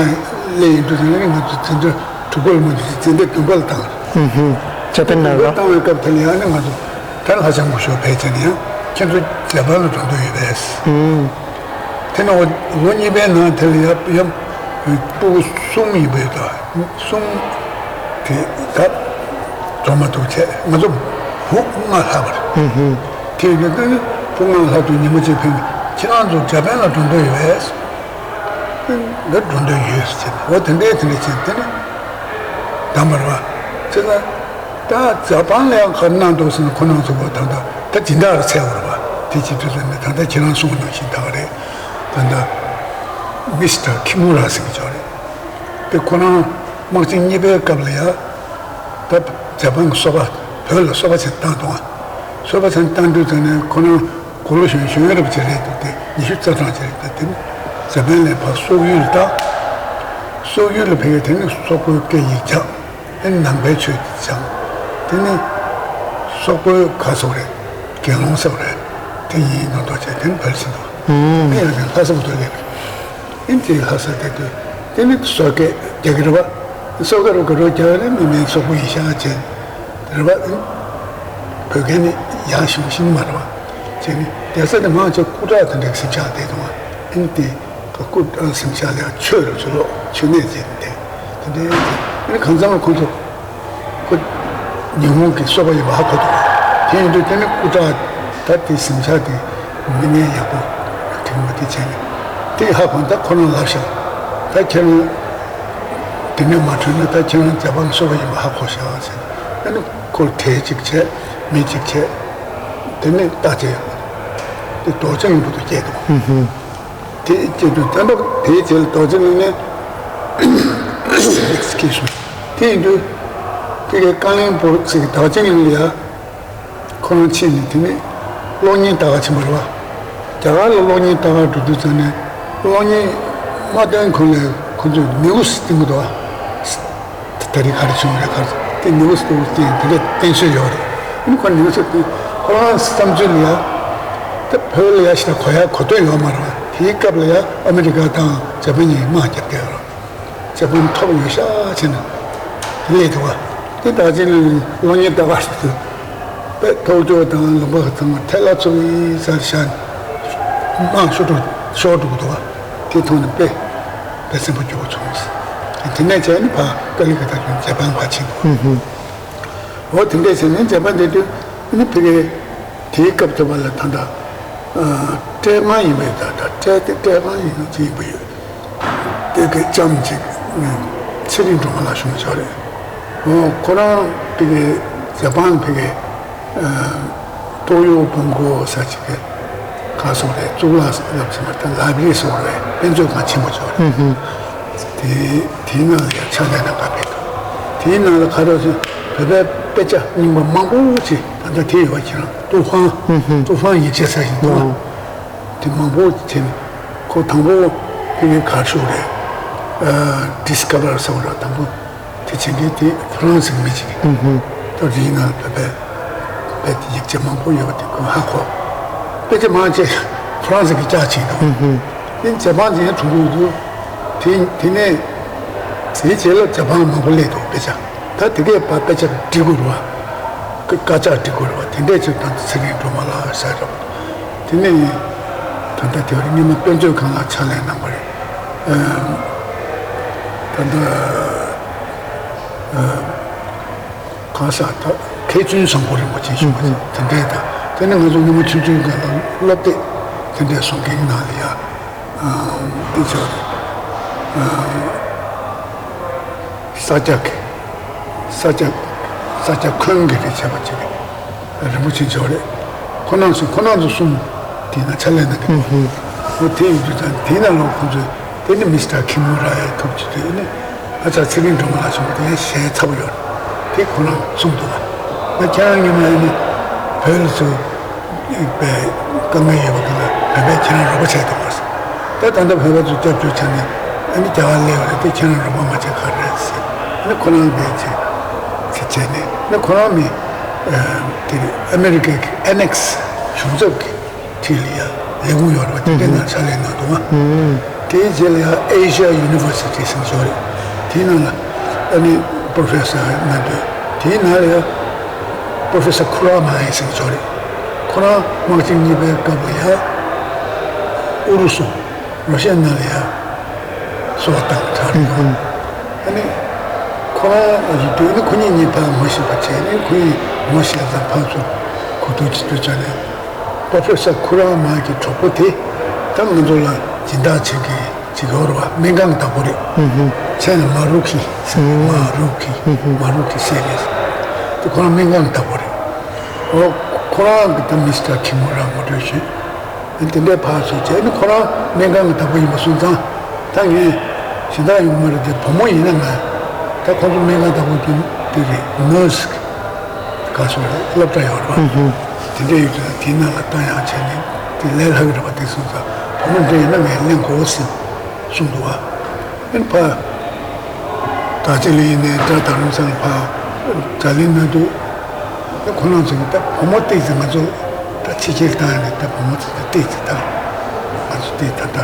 སླེབས་ཡིན་དུས་ཙང་ནས་ང་ཚོ་འཛིན་གྲྭ་དྲུག་པ་ལ་མ་འཛིན་འཛིན་གྲྭ་བདུན་པ་ལ་བཏང་། ཨུ་ཧུ། ཇ་པན་ནང་ལ། བཏང་བའི་སྐབས་དེ་ལ་ཡང་ནི་ང་ཚོ་ད་ལྷ་ལྕམ་སྐུ་ཞབས་ཕེབས་བྱས་ནས་ཡང་ཁྱེད་ཚོ་ཇ་པན་ལ་འགྲོ་འདོད་ཡོད་པས། ཨུམ། དེ་ནས་འོ་ལོ་གཉིས་པའི་ནང་དེ་ལ་ཡབ་ཡབ་སྤུ་གུ་གསུམ་ཡིན་པས་ད་གསུམ་དེ་ད་འགྲོ་མ་ཐུབ་བྱས་ང་ཚོ་བུ་ལྔ་ལྷག་པ་རེད། ཨུམ་ཧུམ། དེ་ཡིན་དུས་ད་ནི་བུ་ལྔ་ལྷག་དུས་ཉིན་མོ་གཅིག་ཕེབས་ནས་ཁྱེད་རང་ཚོ་ཇ་པན་ལ་འགྲོ་འདོད་ཡོད་པས། འདི་འགྲོ་འདོད་ཡོད་ཟེར་ནས་འོ་དེ་འདྲའི་དེ་འདྲ་བྱས་དེ་ནི་གདམས་པ་རེད་བ། བྱས་ཙང་ད་ཇ་པན་ལ་ཡང་ག་རེ་གནང་འདུག་ཟེར་ན་ཁོ་རང་ཚོ་གོ་ད་ལྟ་ད་སྦྱིན་བདག་ལ་འཚོལ་བ་རེད་བ། དེ་ཅི་འདྲ་ཟེར་ན་ད་ལྟ་ཁྱེད་རང་གསུངས་ནང་བཞིན་ད་ག་རེད། ད་ལྟ་མི་སི་ཊར་ཁི་མུ་ར་ཟེར་གྱི་ཅིག་ཡོད་རེད། དེ་ཁོ་རང་དམག་ཆེན་གཉིས་པའི་སྐབས་ལ་ཡ་ད་ཇ་པན་གྱི་སོ་པ་བོད་ལ་སོ་པ་ཆེན་བཏང་འདུག་ཨ། སོ་པ་ཆེན་བཏང་དུས་ཙམ་ནས་ཁོ་རང་དགུང་ལོ་གཞོན་གཞོན་རབས་ཅིག་རེད་འདུག་དེ་ཉི་ཤུ་རྩ་གྲངས་ཅིག་རེད་འདུག་དེ་ནི་ཇ་པན་ལ་ཕར་སོག་ཡུལ་ལ་བཏང་། སོག་ཡུལ་ལ་ཕེབས་ཡས་དེ་ནི་སོག་པོའི་སྐད་ཡིག་སྦྱངས། ཨེ་ནང་པའི་ཆོས་ཀྱི་སྦྱངས། དེ་ནི་སོག་པོའི་ག་སོག་རེད། དགེ་སློང་སོག་རེད། དེ་ཡིན་མདོག་མདོག་བྱས་དེ་ནི་བལ་ཟིན་འདུག་ཨེ་ཡང་དེ་ལྷ་ས་བུ་ཐུར་སླེབས་པ་རེད། ཨེ་དེ་ལྷ་ས་དེ་དུས་དེ་ནི་སོག་སྐད་རྒྱག་གི་རེད་བ། སོག་སྐད་རུ་ག་རུ་རྒྱག་ནི་མི་མིན་སོག་པོ་ཡིན་ཤག་བྱས་རེད་བ། བོད་སྐད་ནི་ཡག་ཞུ་ཤེས་ནི་མ་རེད་བ། བྱས་ནི་རྒྱལ་ས་དེ་མང་ཆེ་སྐུ་དྲག་དེ་འདྲའི་གཟིམ་ཤག་དེ་དང་བ་ཨེ་དེ། སྐུ་སེམས་ཤ་ལ་ཆོས་རུ་ཚུར་ལོག་ཆོས་གནས་ཅན་དེ་དེ་འདྲའི་ཨ་ནི་གང་ཚང་ལ་ཁོང་ཚོ་ཁོ་ཉི་ཧོང་གི་སོ་པ་ཡིན་པ་ཧ་གོ་འདུག་དེ་ཡིན་དུས་དེ་ནི་སྐུ་དྲག་ད་དེ་སེམས་ཤ་དེ་མི་ངན་ཡག་པོ་དེ་མ་དེ་བྱས་ནས་དེ་ཧ་གོ་ད་ཁོ་རང་ལབ་ཤག་ད་ཁྱེད་རང་དེ་ནས་མ་གྲོལ་ན་ད་ཁྱེད་རང་ཇ་པན་སོ་པ་ཡིན་པ་ཧ་གོ་ཤག་ཟེར་ཨ་ནི་ཁོ་གྲལ་གཅིག་བྱས་མི་གཅིག་བྱས་དེ་ནས་ལྟ་བྱས་དེ་རྡོ་རྗེ་ལུང་པ་དུ་སྐྱེས་འདུག་དེའི་རྗེས་སུ་བསྟན་པ་དེའི་རྗེས་ལ་རྡོ་རྗེ་གླིང་ནས་སྐྱེས་སོང་། དེ་ཡིན་དུས་དེ་གའི་ཀ་ལོན་སྦུག་ཟེར་གི་རྡོ་རྗེ་གླིང་ལ་ཡ་ཁོ་རང་ཕྱིན་ནས་དེ་ནས་གློག་བརྙན་ལྟ་ག་ཕྱིན་པ་རེད་བ། རྒྱ་གར་ལ་གློག་བརྙན་ལྟ་ག་འགྲོ་དུས་ཙམ་ནས་གློག་བརྙན་མ་སྟོན་གོང་ལ་ཁོ་ཚོས་ནིའུ་སི་བསྟན་གི་འདུག་བ། ད་རེས་ག་རེ་བྱུང་རེད་ག་རེ་དེ་ནིའུ་སི་དེ་བསྟན་དེ་འདྲ་བསྟན་སྲོལ་ཡོད་རེད། ཨ་ནི་ཁོ་ནིའུ་སི་དེ་ཁོ་རང་བསམ་ཚུལ་ལ་ཡ། ད་བོད་ལ་ཡ་ཞིག་ད་གོ་ཡ་གོ་དོན་ཡོད་མ་རེད་བ། དེའི་སྐབས་ལ་ཡ་ཨ་མི་རི་ཀ་དང་ཇ་པན་གཉིས་དམག་རྒྱབ་བསྡད་ཡོད་རེད། ཇ་པན་ཐོབ་ཡོད་ཤག་བྱས་ནས་དེ་སླེབས་འདུག་བ། དེ་ད་ཅི་ནས་གློག་བརྙན་ལྟ་ག་ཞིག་ཏུ་དཔེ་ཐོག་ཅོག་དང་ལུང་པ་ཚང་མ་ཐལ་ལ་ཚུགས་ཡིན་ཟེར་ཤག་དམག་ཤོར་འགྲོ་ཤོར་འགྲོ་གི་འདུག་བ། དེ་མཐོང་ནས་དཔེ་དཔེ་སེམས་པ་སྐྱོ་བོ་བྱུང་། དེ་ནས་བྱས་ནས་ཕར་ཀ་ལི་ཀ་ཏ་ཁྱོན་ཇ་པན་ཕར་ཕྱིན་འདུག་བ། འོ་དེ་འདྲས་བྱས་ནས་ཇ་པན་དེ་དུས་ནི་ཕ་གི་དེའི་སྐབས་དུ་བ་ལ་ད་ལྟ་སྤྲེལ་དབང་ཡིན་པའི་ད་ལྟ་སྤྲེལ་དེ་སྤྲེལ་དབང་ཡིན་ཅིག་ཡིན་པ་ཡོད། དེ་གི་ལྕམ་ཅིག་ཚེ་རིང་སྒྲོལ་མ་ལགས་བྱུང་ཆོག་རེད། འོ་ཁོ་རང་ཕ་གི་ཇ་པན་ཕ་གི་ཏོ་ཡོ་བོང་གོ་ས་ཅིག་གི་ག་སོང་རེད། གཙུག་ལག་སློབ་ཆེན་མ་ད་ལའི་བྷི་རི་སོང་རེད། དཔེ་མཛོད་ཁང་ཆེན་པོ་ཆོག་རེད། དེའི་དེའི་ནང་ལ་ཡང་ཕྱག་ལས་གནང་ག་ཕེབས་འདུག་དེའི་ནང་ལ་ག་རེ་ཟེར་བོད་པའི་དཔེ་ཆ་རྙིང་པ་མང་པོ་ཅིག་ད་ལྟ་དེ་ཡོད་པ་ཁྱེད་རང་ཏུ་ཧྥང་ཧུམ་ཧུམ་ཏུ་ཧྥང་ཡིག་ཆ་ཟེར་ཞིག་འདུག་ཨ། དེ་མང་པོ་ཅིག་ཁོ་དང་པོ་དེ་གའི་གར་ཤོག་རེད། ཨ་ཌི་སི་ཀ་བར་ཟེར་བ་ར་དང་པོ་དེ་བྱེད་མཁན་དེ་ཧྥ་རན་སི་གི་མི་ཅིག་ཧུམ་ཧུམ་ད་རིག་ནང་བོད་པའི་དཔེ་ཡིག་ཆ་མང་པོ་ཡོད་པ་དེ་ཁོ་ཧ་གོ་དཔེ་ཆ་མང་ཆེ་ཧྥ་རན་སི་གི་ལྕགས་ཆེན་འདུག་ཨ། ཧུམ་ཧུམ་དེ་ཇ་པན་ཅན་གྲུང་པོ་འདུག་དེ་དེ་ནས་དེའི་རྗེས་ལ་ཇ་པན་མང་པོ་སླེབས་འདུག་དཔེ་ཆ། ད་དེ་གས་པ་དཔེ་ཆ་འབྲི་དགོས་རེད་བ། དཀར་ཆག་འབྲི་དགོས་རེད་བ། དེ་འདྲས་ཅིག་ད་ཚེ་རིང་སྒྲོལ་མ་ལགས་ཟེར་རེད་བ། དེ་ནས་ད་ལྟ་དེ་བར་སྔོན་མ་དཔེ་མཛོད་ཁང་ལ་ཕྱག་ལས་གནང་བ་རེད། ཨ་ད་ལྟ་ཨ་གང་ཟག་ད་མཁས་བཙུན་བཟང་པོ་རིན་པོ་ཆེ་ཞུ་བ་དེ་འདྲས་དང་དེ་ནས་ང་ཚོ་སྔོན་མ་ཆུང་ཆུང་སྒང་ལ་སློབ་དེབ་དེ་འདྲས་བཟོ་མཁན་ནང་ལ་ཡ། དེ་ཚོ་ས་སྐྱ་གི་ས་སྐྱ་ས་སྐྱ་འཁོན་གྱི་རེ་བྱས་པ་ཅིག་རིན་པོ་ཆེ་ཇོ་རེད། ཁོ་རྣམ་ཚོ་ཁོ་རྣམ་ཚོ་གསུམ་དེ་ན་ཕྱག་ལས་གནང་གི་འདུག་ཨོ་དེ་ཡིན་དུས་ཙང་དེ་ན་ལོ་ཁོང་ཚོས་དེ་ནི་མི་སི་ཊར་ཁི་མུ་ར་ཡའི་ཐུགས་ཀྱི་དེ་ནི་ཨ་ཅག་ཚེ་རིང་སྒྲོལ་མ་ལགས་གསུངས་པ་དེ་ཞལ་ཚ་པོ་ཡོད་རེད། དེ་ཁོ་རང་གསུངས་འདུག་བ། ང་ཁྱེད་རང་ཉི་མ་ཡིན་ནི་བོད་ལ་ཚུར། པའི་དཀའ་ངལ་ཡོད་པ་དེ་ལ་བོད་པས་ཁྱེད་རང་རོགས་པ་བྱས་ཐུབ་པ། ད་ད་ལྟ་བོད་པ་ཚོས་སྐྱབས་བཅོལ་བྱས་ནས་ཨ་ནི་རྒྱ་གར་སླེབས་པ་རེད་དེ་ཁྱེད་རང་རོགས་པ་མ་བྱས་ག་རེ་རེད་ཟེར། ཨ་ནི་ཁོ་རང་འདས་ཚེ་ཚེ་བྱས་ནས་ཨ་ནི་ཁོ་རང་མི་དེ་ཨ་མེ་རི་ཀའི་ཨེ་ནེག་སི་གཞུང་ཚབ་ཀྱི་ཁྲིད་ལ་ཡ་ལས་ཁུངས་ཡོད་རེད་བ། དེ་འདྲའི་ནང་ཕྱག་ལས་གནང་འདུག་ཨ། དེའི་རྗེས་ལ་ཡ་ཨེ་ཤི་ཡ་ཡུ་ནི་ཝར་སི་ཊི་ཟེར་ཞོར་རེད། དེའི་ནང་ལ་ཨ་ནི་པོ་རོ་ཕེ་སར་གནང་དུས་དེའི་ནང་ལ་ཡ། པོ་རོ་ཕེ་སར་ཁུ་ར་མ་ཧེ་ཟེར་ཚོ་རེད། ཁོ་རང་དམག་ཆེན་གཉིས་པའི་སྐབས་ལ་ཡ་ཨུ་རུ་སུ་རོ་ཤ་ནང་ལ་ཡ་གསོལ་བ་བཏང་ཚར་རེད། ཨ་ནི་ཁོ་རང་ཡིན་དུས་ནི་ཁོ་གཉིས་གཉིས་ཕར་ངོ་ཤེས་པ་བྱས་ནས་ཁོ་གཉིས་ངོ་ཤེས་ཙང་ཕར་ཚུར་གོ་བསྡུར་བྱེད་དུས་ཙང་ནས་པོ་རོ་ཕེ་སར་ཁུ་ར་མ་གི་གྲོགས་པོ་དེ་ད་ང་ཚོ་ལ་སྦྱིན་བདག་བྱེད་མཁན་ཅིག་ཡོད་རེད་བ། སྨན་ཁང་བདག་པོ་རེད། མཚན་ལ་མ་རུ་ཁི་ཟེར། མ་རུ་ཁི། མ་རུ་ཁི་ཟེར་རེད། དེ་ཁོ་རང་སྨན་ཁང་བདག་པོ་རེད། ཨོ། ཁོ་རང་གི་ད་མི་སི་ཊར་ཁི་མུ་ར་ངོ་སྤྲོད་བྱས། དེ་འདྲའི་ཕར་ཚུར་བྱས་ནས་ཁོ་རང་སྨན་ཁང་གི་བདག་པོ་ཡིན་པ་སོང་ཙང་། ད་ངས་གཞན་དག་ཡོང་མ་རེད་དེ། བུ་མོ་ཡིན་ན་ང་ད་ཁོང་ཚོ་སྨན་ཁང་བདག་པོ་དེ་དེ་རེད། ནར་སི་ག་སོང་རེད། སློབ་གྲྭ་ཡོད་རེད་བ། དེ་འདྲ་ཡོད་དུས་དེའི་ནང་ལ་བཏང་ཡག་བྱས་ནས་དེ་ལས་སླ་གི་རེད་བ། དེ་སོང་ཙང་བུ་མོ་འདྲ་ཡིན་ན་ངས་ལེན་དགོས་ཟེར་གསུངས་འདུག་བ། ཨན་ཕ། ད་ཅི་ལི་ཡིན་ནས་ད་རྡ་རམ་ས་ལ་ཕ། ད་ལི་ན་དུ། ད་ཁོ་རང་ཚོ་གི་ད་བུ་མོ་ཏིག་ཙི་ང་ཚོ་ད་ཕྱི་རྒྱལ་བཏང་ནས་ད་བུ་མོ་ཚོ་ད་ཏིག་ཙི་ད། ང་ཚོ་ཏིག་ད་ད་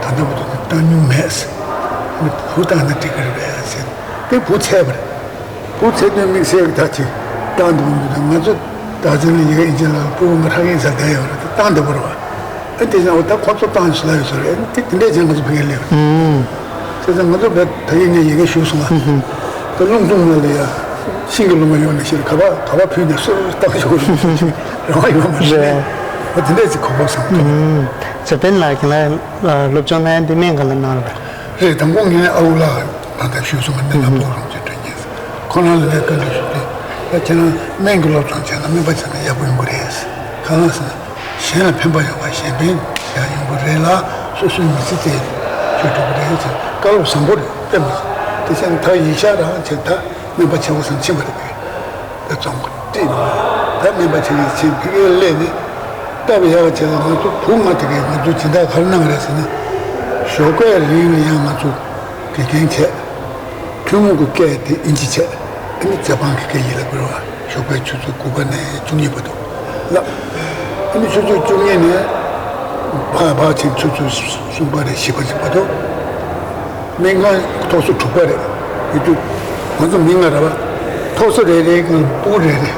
ད་ད་བུ་དུ་ད་བཏང་མྱོང་མེད་ཟེར། ཨ་ནི་བུ་བཏང་ན་འགྲིག་གི་རེད་པས་ཟེར། དེ་བུ་ཚད་པ་རེད། བུ་ཚད་དོན་དམིགས་བསལ་གྱི་ད་ཅིག་བཏང་འདུག་མི་འདུག་ང་ཚོ་ད་ཚོད་ནས་ཡི་གེ་ཨིན་ཇི་ལ་སྤུ་གུ་ང་ཧྲ་གིན་ཟ་བསྡད་ཡོད་རེད། ད་བཏང་འདུག་པ་རེད་བ། ཨ་དེ་ཚོ་ད་ཁོ་ཚོ་བཏང་ཞིག་ལ་ཡོད་ཚོད་རེད། དེ་དེ་འདྲས་ཅན་ང་ཚོ་ཕ་གིར་སླེབས་རེད། བྱས་ཙང་ང་ཚོ་བས་ད་ཡིན་ནས་ཡི་གེ་ཞུས་སོང་ང་། ད་རླུང་འཚུབ་ནང་ལ་ཡ་ཤིང་གི་རླུང་བ་ཡོང་ནས་ཤི་རེད། ག་པ་ག་པ་ཕུད་ནས་སུ་བཏང་ཞོག་རེད། རང་དབང་ཡོད་མ་རེད། རེད། ཨ་དེ་འདྲས་ཅིག་གོ་གོ་སོང་། ཇ་པན་ལ་ཁྱེད་ལ་སློབ་སྦྱོང་གནང་ཡ་འདི་སྨན་ཁང་ལ་གནང་རེད། རེད། དང་པོ་ངའི་ཨ་ཁུ་ལགས་ད་ལྟ་ཞུས་སོང་ང་། ནི་ལ་ཕོག་རོང་ཅེས་དྲན་གྱིས། ཁོ་རང་ལ་ངས་བཀའ་འདྲི་ཞུས་ཏེ། ད་ཁྱེད་རང་སྨན་གྱི་སློབ་སྦྱོང་བྱས་ན་སྨན་པ་བྱས་ན་ཡག་པོ་ཡོང་གི་རེད། གང་ལགས་ཟེར་ན། གཞན་ལ་ཕན་པ་ཡོང་བ་གཞན་ཕན་ཡང་ཡོང་གི་རེད་ལ། སོ་སོའི་མི་ཚེ་དེ་སྐྱོལ་ཐུབ་ཀྱི་རེད་ཟེར། བཀའ་སློབ་བཟང་པོ་རེད། དཔེ་མི་སྲིད། དེ་བྱས་ན་ད་ཡིག་ཤག་རང་བྱས་ད་སྨན་པ་ཆེན་པོ་ཟེར་ཕྱིན་པ་རེད། དེ་བཙོང་གི་བྲིས་མ། ད་སྨན་པ་ཆེན་པོ་ཕྱིན་ཕ་གིར་སླེབས་ནས་སྟབས་ཡག་བྱས་ལ་ང་ཚོ་བུ་ང་དེ་གས་ང་ཚོ་སྦྱིན་བདག་ག་རེ་གནང་རེད་ཟེར་ན། ཞོགས་པའི་རིང་ལ་ཡང་ང་ཚོ་དགེ་རྒན་བྱས། ཐུན་མོང་གི་སྐད་དེ་ཨིན་ཇི་བྱས། ཨ་ནི་ཛ་པན་གྱི་སྐད་ཡིག་ལ་བསྒྱུར་བ། ཞོགས་པའི་ཆུ་ཚོད་དགུ་པ་ནས་བཅུ་གཉིས་བར་དུ་བསླབ། ཨ་ནི་ཆུ་ཚོད་བཅུ་གཉིས་ནས་ཕར་ཕར་ཕྱིན་ཆུ་ཚོད་གསུམ་པ་རེ་བཞི་པ་ཞིག་བར་དུ། སྨན་ཁང་ཐོག་སོ་དྲུག་པ་རེད། ཡིན་དུས་ང་ཚོ་མི་ལྔ་རེད་བ། ཐོག་སོ་རེ་རེའི་སྒང་ལ་སྤུ་གུ་རེ་རེ་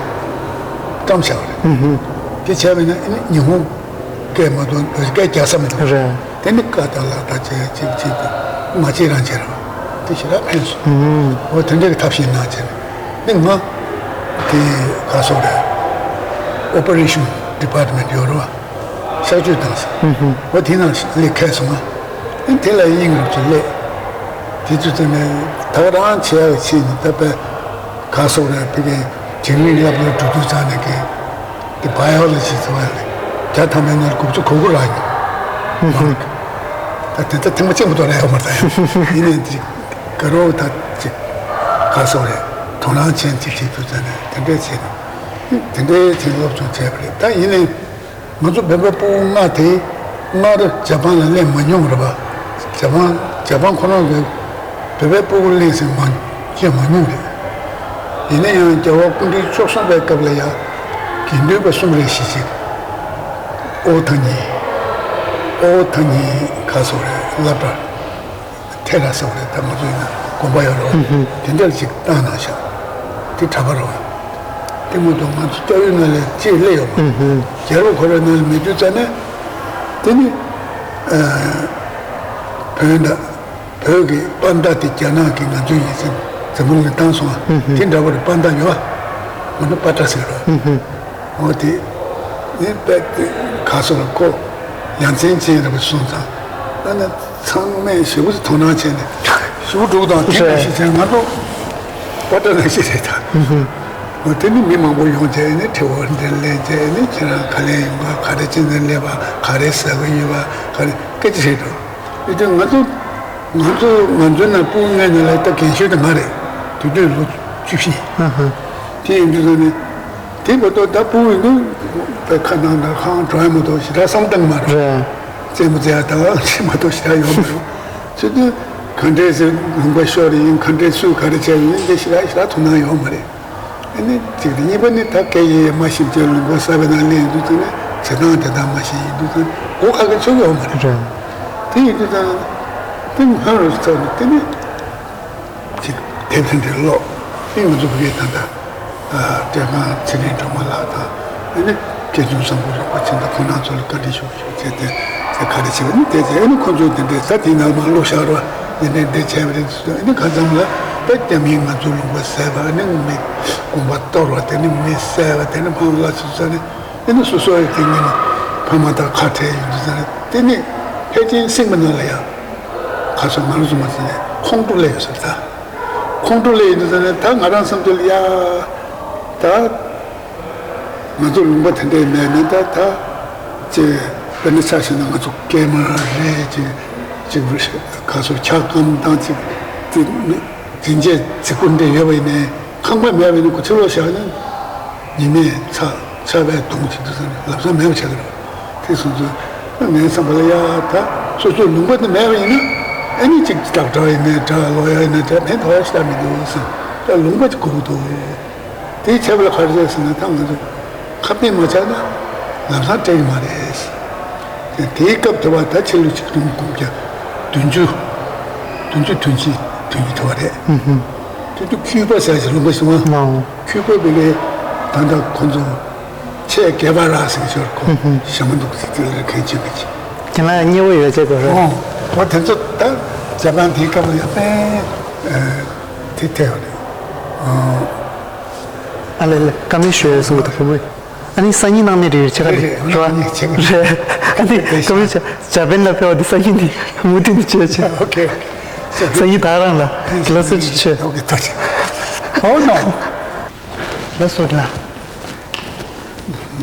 བཀྲམ་བཞག་པ་རེད། དེ་བྱས་པ་ཡིན་ན་ཨ་ནི་ཉི་ཧོང་སྐད་མ་གཏོགས་བོད་སྐད་རྒྱག་ས་མི་འདུག་རེད། དེ་ནི་ཀ་དང་ལ་དང་བྱས་ཅིག་ཅིག་དང་མ་བྱེད་རང་བྱེད་རང་དེ་ཞེ་དྲག་ཕན་སོང་། འོ་དེ་འདྲའི་ཐབས་ཤེས་གནང་བྱས་ནས་ནི་ང་དེ་ག་སོག་རེད། Operation Department ཡོད་རེད་བ། གཤག་བཅོས་བཏང་ས། འོ་དེ་ནང་སླེབས་ཁེལ་སོང་ང་། ཨ་དེ་ལ་དབྱིངས་རུ་ཅིག་སླེབས། དེ་དུས་ཙམ་ནས་ད་རང་བྱེད་ཡག་ཕྱིན་ནས་ད་དཔེ་ག་སོག་རེད། ཕ་གིའི་འབྲིང་རིམ་སློབ་གྲྭར་འགྲོ་དུས་ཙང་ནས་ཀྱི་དེ་བ་ཡོ་ལོ་ཇི་ཟེར་བ་ལས་བརྒྱ་ཐམ་པའི་ནང་དགུ་བཅུ་གོ་དགུ་རག་མྱོང་། ད་དེ་ད་ཐེངས་མ་གཅིག་མ་གཏོགས་རག་ཡོད་མ་རེད་ད། ཡིན་ནའི་དེ་དགའ་རབ་ད་ཅིག་ག་སོག་རེད། དོ་སྣང་ཅན་ཅིག་བྱེད་དུས་ཙང་ནས་དེ་འདྲས་བྱས་ནས་དེ་འདྲའི་ཅིག་སློབ་སྦྱོང་བྱས་པ་རེད། ད་ཡིན་ནའི། ང་ཚོ་བོད་པའི་སྤུ་གུ་ལྔ་དེ་སྔར་ཇ་པན་ལ་སླེབས་མ་མྱོང་རེད་པ། ཇ་པན་ཇ་པན་ཁོ་རང་གིས་བོད་པའི་སྤུ་གུ་ལེན་ཟིན་མ་བྱས་མ་མྱོང་རེད། ཡིན་ན་ཡང་རྒྱལ་བ་སྐུ་ཕྲེང་བཅུ་གསུམ་པའི་སྐབས་ལ་ཡང་དགེ་འདུན་པ་གསུམ་རེ་བཞི་ཅིག་ཨོ་ཐ་ཉི་ཨོ་ཐ་ཉི་ག་སོག་རེད། སློབ་གྲྭ། ཐེ་ར་ཟེར་བ་རེད། ད་ང་ཚོ་ཡིན་ན་དགོན་པ་ཡོད་རེད་བ། དེ་འདྲར་ཅིག་བཏང་གནང་ཤག་དེ་གྲྭ་པ་རེད་བ། དེ་མ་གཏོགས་ང་ཚོ་སྐྱབས་ཡུལ་ནང་ལ་ཅིག་སླེབས་ཡོད་མ་རེད། རྒྱལ་པོ་ཁོ་རའི་ནང་ལ་མེད་དུས་ཙ་ནས་དེ་ནི་བོན་དང་བོད་ཀྱི་པ་མདའ་དེ་རྒྱ་ནག་གིས་ང་ཚོའི་ཡིད་སེམས་འཛམ་བུ་གླིང་ལ་བཏང་སོང་བ། དེ་འདྲ་བ་རེད། པ་མདའ་ཡོད་བ། ང་ཚོ་པ་ཏྲ་ཟེར་བ། འོ་དེ། ནི་དཔེ་དེ་ག་སོག་ལ་ཁོ་ཡ་མཚན་ཅན་རེད་པ་སོང་ཙང་། ཨ་ནི་ཚང་མས་ཞེ་པོ་ཅིག་དོ་སྣང་བྱས་ནས་ཞེ་པོ་འགྲོ་དང་དེ་འདྲ་ཞིག་བྱས། ང་ཚོ་པ་ཏྲ་ནང་བཞིན་རེད་ད། འོ་དེ་ནི་མི་མང་པོ་ཡོང་བྱས་ནས་དྲི་བ་འདིར་སླེབས་བྱས་ནས་ཁྱེད་རང་ག་ལེ་ཡིན་པ། ག་རེ་ཅི་འདིར་སླེབས་པ། ག་རེ་ཟ་གི་ཡོད་པ། ག་རེ་སྐད་ཆ་བཤད་འགྲོ། ཡིན་དུས་ང་ཚོ་ང་ཚོ་ང་ཚོའི་ནང་སྤུ་གུ་ལྔའི་ནང་ལ་ད་རྒན་ཤོས་དེ་ང་རེད། དེ་དུས་ལོ་བཅུ་བཞི། དེ་ཡིན་དུས་ཙང་ནས་དེ་མ་གཏོགས་ད་སྤུ་གུ་ཡིན་དུས་ད་ཁ་ནང་ད་ཁང་གྲོང་ཡ་མ་གཏོགས་ཞེ་དྲག་བསམ་བཏང་མ་རེད། རྩེད་མོ་རྩེ་ཡ་ད་ཅི་མ་གཏོགས་ཞེ་དྲག་ཡོད་མ་རེད། ཚོད་དུས་ག་འདྲས་ཟེར་ལུང་པ་ཤོར་ཡིན། ག་འདྲས་སུས་ག་རེ་བྱས་ཡིན་དེ་ཞེ་དྲག་ཞེ་དྲག་དོ་སྣང་ཡོད་མ་རེད། ཨ་ནི་གཅིག་རེད། གཉིས་པ་ནི་ད་སྐད་ཡིག་མ་ཤེས་བྱས་ལུང་པ་གསར་པའི་ནང་སླེབས་ཡོང་དུས་ཙང་ནས་བྱེད་སྟངས་དེ་དག་མ་ཤེས་ཡོང་དུས་ཙང་ནས་སྒོ་ཁ་གི་ཆོད་ཡོད་མ་རེད། རེད། དེ་ཡིན་དུས་ཙང་ནས་དེ་སྔོན་རུ་ཚོགས་ནས་དེ་ནི་གཅིག་དེབ་ཐེར་འདྲ་ཀློག་དེ་ང་ཚོ་བོད་སྐད་ད་ལྟ་ སྤྲེལ་ཁང་ཚེ་རིང་སྒྲོལ་མ་ལགས་དང་། ཨ་ནི་སྐྱབས་མགོན་བཟང་པོ་རིན་པོ་ཆེ་དང་ཁོང་རྣམ་ཚོ་ལ་བཀའ་དྲིན་ཆེ་ཞུ་བྱས་ཏེ། དེ་ག་རེ་བྱས་པ་ནི་དེ་ཚེ་ཨ་ནི་ཁོང་ཚོ་དེ་འདྲའི་ས་དེའི་ནང་མར་བླུགས་བཞག་རོགས། དེ་འདྲའི་འདི་བྱས་པ་རེད་ཟེར། ཨ་ནི་ཁ་ཙམ་ལ་ད་རྒྱ་མིས་ང་ཚོ་ལུང་པ་བཟས་པ། ཨ་ནི་མི་དགོན་པ་གཏོར་བ། དེ་ནི་མི་བསད་པ། དེ་ནི་ཕ་མ་ལ་སོ་སོ་ནི། ཨ་ནི་སོ་སོ་ཡི་དེ་ཉིན་ཕ་མ་དང་ཁ་བྲལ་ཡོང་དུས་ཙང་ནས། དེ་ནི་ཕལ་ཆེར་སེམས་པ་ནང་ལ་ཡང་ཁ་སོ་ང་རང་ཚོ་མ་ཟིན་ནས་ཁོང་ཁྲོ་སླེབས་ཡོད་ཟེར། ད་ཁོང་ཁྲོ་སླེབས་ཡོང་དུས་ཙང་ནས་ད་ང་རང་བསམ་ཚུལ་ཡ། ད་ང་ཚོ་ལུང་པ་དེ་འདྲའི་མེད་ན། ད་ད་ཅེ་དཔེར་ན་ཆ་བཞག་ན་ང་ཚོ་སྐྱེས་མ་རེད། ཅེ་ཅེ་ཁ་སོ་འཁྱག་སྒམ་དང་ཅིག་དེ་དྲིན་ཆེན་རྫིག་པོ་འདྲ་ཡོད་པ་ཡིན་ནའི། ཁང་པ་མེད་པ་ཡིན་ན་ཁོ་ཕྱི་ལོགས་བཞག་ན་ཉི་མས་ཚ་ཚ་བས་གདུང་བྱེད་དུས་ཙང་ལམ་སང་མེད་པ་ཆགས་ཀྱི་རེད། དེ་སོང་ཙང་ངའི་བསམ་པ་ལ་ཡ། ད་སོ་སོའི་ལུང་པ་དེ་མེད་པ་ཡིན་ན། ཨ་ནི་ཅིག་སྟག་བྲག་ཡིན་ནའི་འདྲ། ལོ་ཡ་ཡིན་ནའི་འདྲ། མེད་དོ་ཡ་ཤ་མི་འདུག་ཟེར། ད་ལུང་པ་ཅིག་དགོས་ཀྱི་འདུག། དེ་བྱས་པ་ལ་ག་རེ་བྱས་ཟེར་ན། ད་ང་ཚོ་ཁ་གཏད་མ་བཅག་ན་ལམ་སང་སྤྲད་ཀྱི་མ་རེད། དེའི་སྐབས་དེ་བ་ད་ཕྱི་ལོ་ཆིག་སྟོང་དགུ་བརྒྱ་བདུན་ཅུ། བདུན་ཅུ་དོན་གཅིག་དོན་གཉིས་དེ་བ་རེད། དེ་དུས་ཁུལ་པ་ཟེར་གྱི་ལུང་པ་ཞིག་འོང་། ཁུལ་པ་བི་ལེ། ད་ལྟ་ཁོ་ཚོ་ཆེ་རྒྱལ་བ་ར་ཟེར་གྱི་ཆོར་ཁོ་ཞྭ་མོ་འདུག་ཟེར། དེ་ལ་གང་བྱེད་མི་བྱེད། དེ་ལ་མཉེས་པོ་ཡོད་ཚད་དགོས་རེད། ཨོ། ཨོ་དེ་ཚོ་ད་ཇ་པན་དེའི་སྐབས་ལ་ཡང་དཔེ་དེ་ཐེ་བ་རེད། ཨ་ལེ་ལེ། བཀའ་མོལ་ཞུ་ཡ་གསུང་གི་འདུག་བུ་མོས། ཨ་ནི་སང་ཉིན་གནང་ནི་རེད། ཆེ་ག་རེད། རེད་རེད། རེད་བ། གནངས་ཉིན་བྱེད་དགོས། རེད། ཨ་ནི་བཀའ་མོལ་ཇ་པན་ལ་ཕེབས་པ་དེ་སང་ཉིན་ནས་མུ་མཐུད་ནས་བྱེད་བྱེད། ཨོ་ཁེ། སང་ཉིན་ད་རང་ལ་གི་ལ་སོ་ཆུ་ཆེ། ཨོ་ཁེ། ཐུགས་རྗེ་ཆེ། ཨོ་ནོ། ལགས་སོ་ལགས།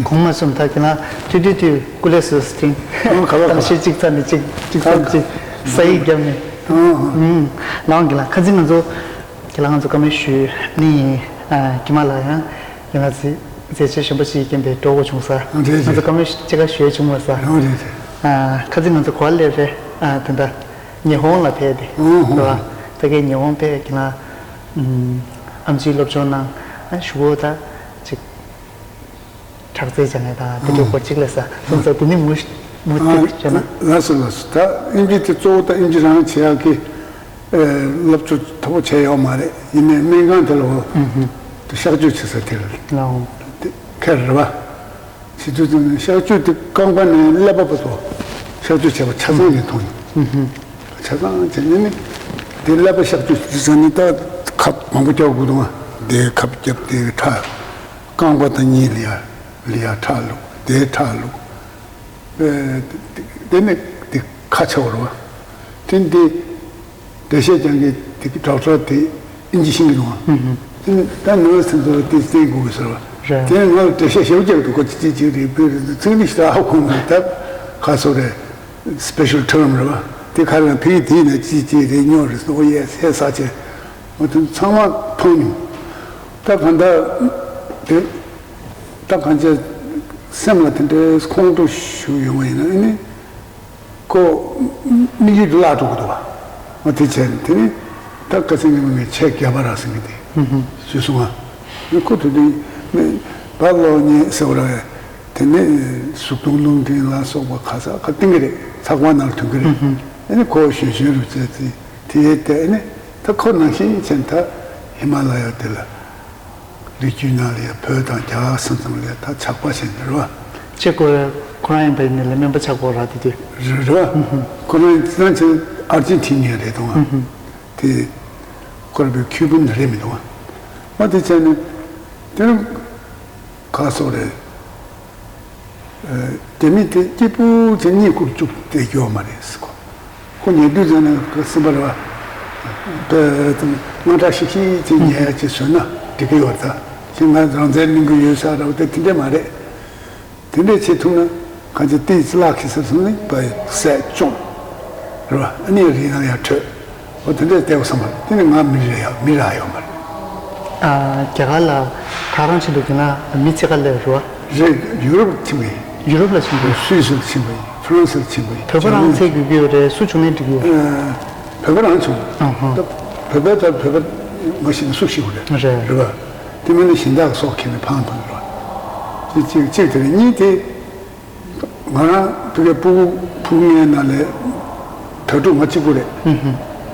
གོང་མ་གསུམ་ད་ཁྱེད་རང་ཐུགས་རྗེ་ཆེ། སྐུ་ལས་སུ་སྟེང་། ཨོ་ག་ལ་ག་ལ། གཏམ་བཤད་གཅིག་ཙམ་ནས་གཅིག་གཅིག་ཙམ་གཅིག་ས་ཡིག་བརྒྱབ་ནས། ཨོ་ཨོ། ལའང་གི་ལ་ཁ་ཚིག་ང་ཚོ་ཁྱེད་རང་ང་ཚོ་བཀའ་མོལ་ཞུས་ནི་ཡིན། ཨ་ཁྱེད་མ་ལ་ཡང་ཡིན་ལ་མཛད་མཛད་རྗེས་གཞོན་པ་ཞིག་རྐྱེན་པས་འགྲོ་དགོས་བྱུང་ས། ཨ་རེད་ང་ཚོ་རེད། བཀའ་མོལ་གཅིག་ཁ་ཞུས་བྱུང་བ་ས། ཨ་རེད་རེད། ཨ་ཁ་ཚིག་ང་ཚོ་གོ་བ་ལེབ་རེད། ཨ་དེ་འདྲ་ཉི་ཧོང་ལ་ཕེབས་ཏེ། ཨོ་ཧོ། རེད་བ། ད་གའི་ཉི་ཧོང་ཕེབས་ཁྱེད་རང་ཨམ་ཆིའི་སློབ་སྦྱོང་གནང་། ཨ་ཞུ་གོ་ད་ཅིག་དྲག་རྩལ་སྦྱང་ཡས་དང་དེ་འདྲའི་སྐོར་གཅིག་ལ་ས་སོང་ཙང་དེ་ནི་མུ་མུ་མཐུད་བྱས་ན། ལགས་སོ་ལགས་སོ། ད་ཨིན་ཇི་དེ་གཙོ་བོ་ད་ཨིན་ཇི་རང་བྱེད་ཡག་གི་ཨེ་སློབ་སྦྱོང་དོ་པོ་བྱས་ཡོད་མ་རེད། ཡིན་ནའི་སྨན་ཁང་དེ་ལ་འོ་དེ་གཤག་བཅོས་བྱེད་ས་དེ་རེད། ལའོ། དེ་ཁེར་རེད་བ། བྱེད་དུས་དེ་ནི་གཤག་བཅོས་དེ་རྐང་པ་ནས་ཀླད་པ་བར་དུ་གཤག་བཅོས་བྱས་པ་ཆ་ཚང་ནས་མཐོང་ཡོང་། ཆ་ཚང་བྱས་ནས་ནི་དེ་ཀླད་པ་གཤག་བཅོས་བྱེད་དུས་ཙང་ནི་ད་ཁབ་མང་པོ་རྒྱག་དགོས་འདུག་ཨ། དེ་ཁབ་བརྒྱབ་དེ་ཁྲག་རྐང་པ་དང་གཉིས་ལ་ཡ་ལ་ཡ་ཁྲག་བླུགས། དེ་ཁྲག་བླུགས། ཨེ་དེ་ནས་དེ་ཁ་ཆེ་བ་རེད་བ། དེ་འདི་འགྲེལ་བཤད་སྦྱང་མཁན་དེ་ཌོག་ཊར་དེ་ཨིན་ཇི་ཤེས་ཀྱི་འདུག་བ། ཨིན་ཇི་ད་ནོར་སི་ཚོ་དེ་བསྟན་དགོས་ཀྱི་ཟེར་བ། རེད། དེ་ནས་ང་ལ་འགྲེལ་བཤད་ཞེ་པོ་རྒྱག་འདུག་གོ། ཅི་ཅི་ཅི་རེད། བོད་རེད། ཚིག་ནི་ཞེ་དྲག་ཧ་གོ་མ་རེད། ད་ཁ་སོ་རེད། སི་པེ་ཤལ་ཊརམ་རེད་བ། དེ་ག་རེ་ཡང་ཕ་གི་དེ་ཡིན་ན་ཅི་ཅི་རེད། ཉོ་རེད་ཟེར། ཨོ་ཡེ་སི་ཡེ་སི་ཨ་ཅེ། འོ་དེ་ཚང་མ་མཐོང་མྱོང་། ད་གང་ལྟར་དེ་ད་གང་ཅི་སེམས་ལ་དེ་འདྲའི་ཁོང་ཁྲོ་ཞིག་ཡོང་བ་ཡིན་ན་ཨ་ནི་ཁོ་དམིགས་ཡུལ་དེ་བརླག་འགྲོ་གི་འདུག་བ། འོ་དེ་བྱས་ནས་དེ་ནི་ད་ཁ་སང་ཉིན་མོ་ངས་ཆེ་རྒྱ་བ་ར་ཟེར་མཁན་དེ་ཞུས་སོང་ང་། ཨ་ནི་ཁོ་དེ་དུས་ནི་བ་ལོ་ཉེ་ཟེར་བ་ར། དེ་ནས་གཟུགས་མཐོང་རླུང་མཐོང་ལ་སོགས་པ་ག་ས་ག་སྟེང་གི་རེད། ཚགས་པར་ནང་ལ་ཐོན་གི་རེད། ཨ་ནི་ཁོ་གཞོན་གཞོན་རུ་བྱས་ཚེ་དེ་ཡས་དེ་ཨ་ནི་ད་ཁོ་ནང་བཞིན་བྱས་ད་ཧི་མ་ལ་ཡ་དེ་ལ་ལོ་རྒྱུས་ནང་ལ་ཡ་བོད་དང་རྒྱ་གར་ས་མཚམས་ལ་ཡ་ད་ཇག་པ་བྱས་ནས་རེད་བ། ཅེ་ཁོ་ཁོ་རང་ཡིན་པ་ཡིན་ནའི་ལ་སྨན་པ་ཆགས་པོ་ར་དེ་དུས། རེད་རེད་བ། ཁོ་རང་ཡིན་ཙང་ཆེ་ཨར་ཇེན་ཊི་ནི་ཡ་རེད་དང་བ། དེ་ཁོ་རང་བོད་ཁུལ་དཔོན་རེད་མི་འདུག་བ། ཨ་དེ་བྱས་ནས་དེ་རིང་ག་སོགས་རེད། རྒྱ་མི་དེ་སྐྱིད་པོ་བྱས་གཉིད་ཁུག་བཅུག་བསྡད་ཡོད་མ་རེད་ཟེར་གོ། ཁོ་ཉལ་དུས་ཙམ་ནས་ཁོ་སེམས་པ་རེད་བ། དངངས་སྐྲག་ཤིག་ཤིག་བྱས་ཉལ་ཡ་ཅིག་བཟོས་ན་འགྲིག་གི་ཡོད་ད། ཁྱེད་ང་རང་བཙན་གླེང་གི་ཡོད་ས་རེད་བ། དེ་དེ་འདྲས་མ་རེད། དེ་འདྲས་བྱེད་ཐུབ་ན་གང་ཅི་ཏིས་ལག་ཁྱི་སར་སོང་ནས་བ་སད་ཅོང་རེད་བ། ཨ་ནི་རི་ནང་ཡར་བྲོས། འོ་དེ་འདྲས་བལྟས་པ་བསམ་པ་དེ་ནི་ང་མི་རེ་ཡ་མི་རག་ཡོད་མ་རེད། ཨ་རྒྱ་གར་ལ་ག་རང་ཆེད་དུ་གྱུར་ན་མི་ཚེ་ག་ལས་རུ་བ། རེད། ཡུ་རོབ་ཕྱིན་པ་ཡིན། ཡུ་རོབ་ལ་ཕྱིན་པ་ཡིན། སུད་སི་ལ་ཕྱིན་པ་ཡིན། ཧྥ་རན་སི་ལ་ཕྱིན་པ་ཡིན། བོད་པ་རང་ཚད་དགོས་ཀྱི་ཡོད་རེད། སུ་བྱུང་ནའི་འགྲིག་གི་ཡོད། ཨ་བོད་པ་རང་བྱུང་། ཨ་ཧ། ད་བོད་པ་ད་བོད་པ་མ་ཤེས་ན་སུ་ཤེས་དགོས་རེད། རེད། རེད་བ། དེ་མིན་ན་གཞན་དག་སོགས་ཁྱེར་ནས་ཕངས་ཕངས་རེད་བ། གཅིག་གཅིག་གཅིག་དེ་རེད། གཉིས་དེ། ང་རང་ཕ་གིའི་ཕྲུ་གུ་ཕྲུ་གུ་ལྔའི་ནང་ལས་དྭ་ཕྲུག་ང་གཅིག་པུ་རེད།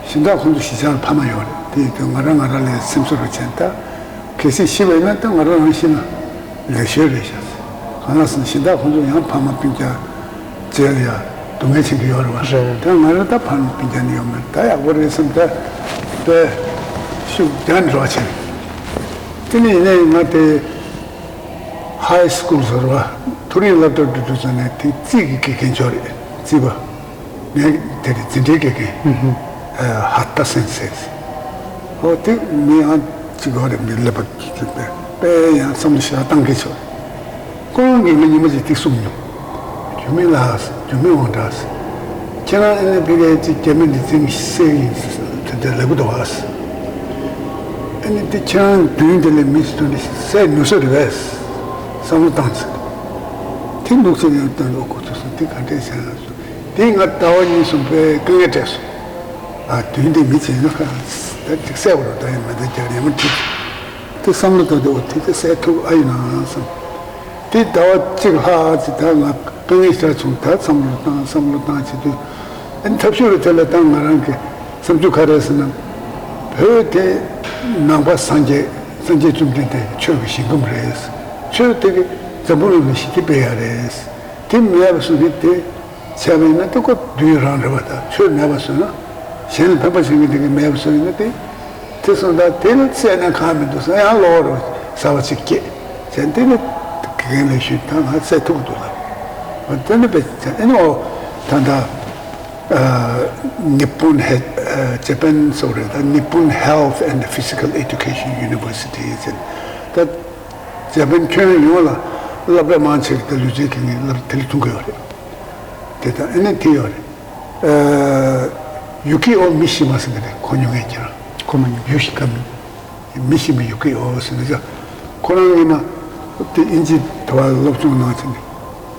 གཞན་དག་ཁོང་ཚོ་གཞིས་ཆགས་ལ་ཕ་མ་ཡོད་རེད། དེ་ཡིན་དུས་ང་རང་ང་རང་ལ་སེམས་གསོ་རུ་བྱས་ད་ གལ་སྲིད་ཤི་བ་ཡིན་ན་ད་ང་རང་རང་ཤི་ན་ལེགས་ཤོས་རེད་ཤག་གང་ལ་ཟེར་ན་གཞན་དག་ཁོང་ཚོ་ཡང་ཕ་མ་སྤུན་ཀྱག་བཙལ་ཡ་སྡུག་བསྔལ་ཆེན་པོ་ཡོད་རེད་བ། རེད། ད་ང་རང་ད་ཕ་མ་སྤུན་ཀྱག་ནི་ཡོད་མ་རེད། ད་ཡག་པོ་རེད་བསམ། ད་དཔེ་ཤུགས་རྒྱག་འགྲོ་བ་བྱས། དེ་ནས་ཡིན་ནའི་ང་དེ་ཧའི་སི་ཀུལ་ཟེར་བ་མཐོ་རིམ་སློབ་གྲྭ་འགྲོ་དུས་ཙམ་ནས་དེ་རྩིས་ཀྱི་དགེ་རྒན་ཅིག་ཡོད་རེད། རྩིས་པ། ངས་དེ་རེད། འཛིན་གྲྭའི་དགེ་རྒན། ཧ་ཏ་སེན་སེ། ཨོ་དེ་མི་ཨ་ཅིག་ཡོད་རེད། མི་ཀླད་པ་ཅིག་པས་དཔེ་ཡང་བསམ་བློ་ཞེ་དྲག་བཏང་གི་ཆོག་ཁོ་རང་གིས་ངས་ཉི་མ་ཅིག་དེ་གསུངས་མྱོང་། རྒྱུ་མེད་ལགས། རྒྱུ་མེད་དབང་དྲག་ཁྱེད་རང་ཨ་ནི་ཕ་གིའི་ཅིག་རྒྱ་མི་འདི་འཛིང་སེ་ཡིན་དེ་འདྲ་ལབ་གི་འདུག་ཨ། ཨ་ནི་དེ་ཁྱེད་རང་མདུན་དེ་ལ་མི་ཚོ་འདི་སེ་ནུས་ས་རེད་པས་བསམ་བློ་བཏང་ཚེ། དེ་ལུགས་ཚེ་ནས་བཏང་འགྲོ་དགོས་ཐུག་སོང་། དེ་ག་འདྲས་བྱས་ན། དེ་ང་ཟླ་བ་གཉིས་གསུམ་པའི་དཀའ་ངལ་འཕྲད་སོང་། ཨ་དུས་འདི་མི་བྱེད་ན་ཁ་ད་ཅིག་གསལ་བོ་རུ་ད་ཡང་མེད་ད་རྒྱག་ཡང་མ་བྲིས། དེ་བསམ་བློ་ད་དེ་འོ་དེ་དེ་གསལ་ཐུབ་ཨ་ཡིན་ན་བསམ། དེ་ཟླ་བ་གཅིག་ལྷག་ཅིག་ད་ང་དཀའ་ངལ་ཞིག་བྱུང་། ད་བསམ་བློ་བཏང་བསམ་བློ་བཏང་བྱེད་དུས་ཨ་ནི་ཐབས་ཤེས་རུ་དེ་ལ་ད་ང་རང་གི་བསམ་ཚུལ་ག་རེ་ཟེར་ན། བོད་དེ་ནང་པ་སངས་རྒྱས་སངས་རྒྱས་བཅོམ་ལྡན་འདས་ཀྱི་ཆོས་ཀྱི་ཞིང་ཁམས་རེད། ཆོས་དེ་གི་འཛམ་བུ་གླིང་ལ་ཞི་བདེ་སྤེལ་ཡ་རེད། དེ་མེད་པ་བཟོ་གི་དེ། བྱས་པ་ཡིན་ན་དེ་ཁོ་དུས་རང་རེད་པ། ད་ཆོས་མེད་པ་བཟོས་ན། གཞན་ལ་ཕན་པ་བྱེད་མཁན་དེ་གི་མེད་པ་བཟོས་ཡིན་ན་དེ། དེ་སོང་ད་དེ་ལ་བསད་ན་གང་མི་འདུག་ཟེར་ཡང་བློ་རུ་ཟ་བ་ཅིག་སྐྱེས། བྱས་དེ་ནི་དགེ་རྒན་ལས་ཞུས་ད་ང་བསད་ཐུབ་ཀྱི་འདུག་ལ། དེ་ནི་བས་ཨེ་ནི་འོ་ད་ད་Nippon Health Japan སོགས་རེད། ད་Nippon Health and Physical Education University ཟེར་ད། འཇར་པན་ཁྱོན་ཡོངས་ལ་སློབ་གྲྭ་མང་ཆེ་གི་ད་ལུས་རྩལ་གྱི་ངའི་སློབ་གྲྭ་དེ་ལ་ཐོན་གྱི་ཡོད་རེད། དེ་དང་ཨ་ནི་དེ་ཡོད་རེད། ཨ་ཡུ་ཀི་ཨོ་མི་ཤི་མ་ཟེར་གི་རེད། གོ་མྱོང་ངེས་ཀྱི་རང་། གོ་མ་མྱོང་། ཡུ་ཤི་ཀ་མི། མི་ཤི་མི་ཡུ་ཀི་ཨོ་ཟེར་ནི་ཅག་ཁོ་རང་ངོས་ནས་དེ་དབྱིན་ཇི་དེ་བ་སློབ་སྦྱོང་གནང་བྱས་ནས།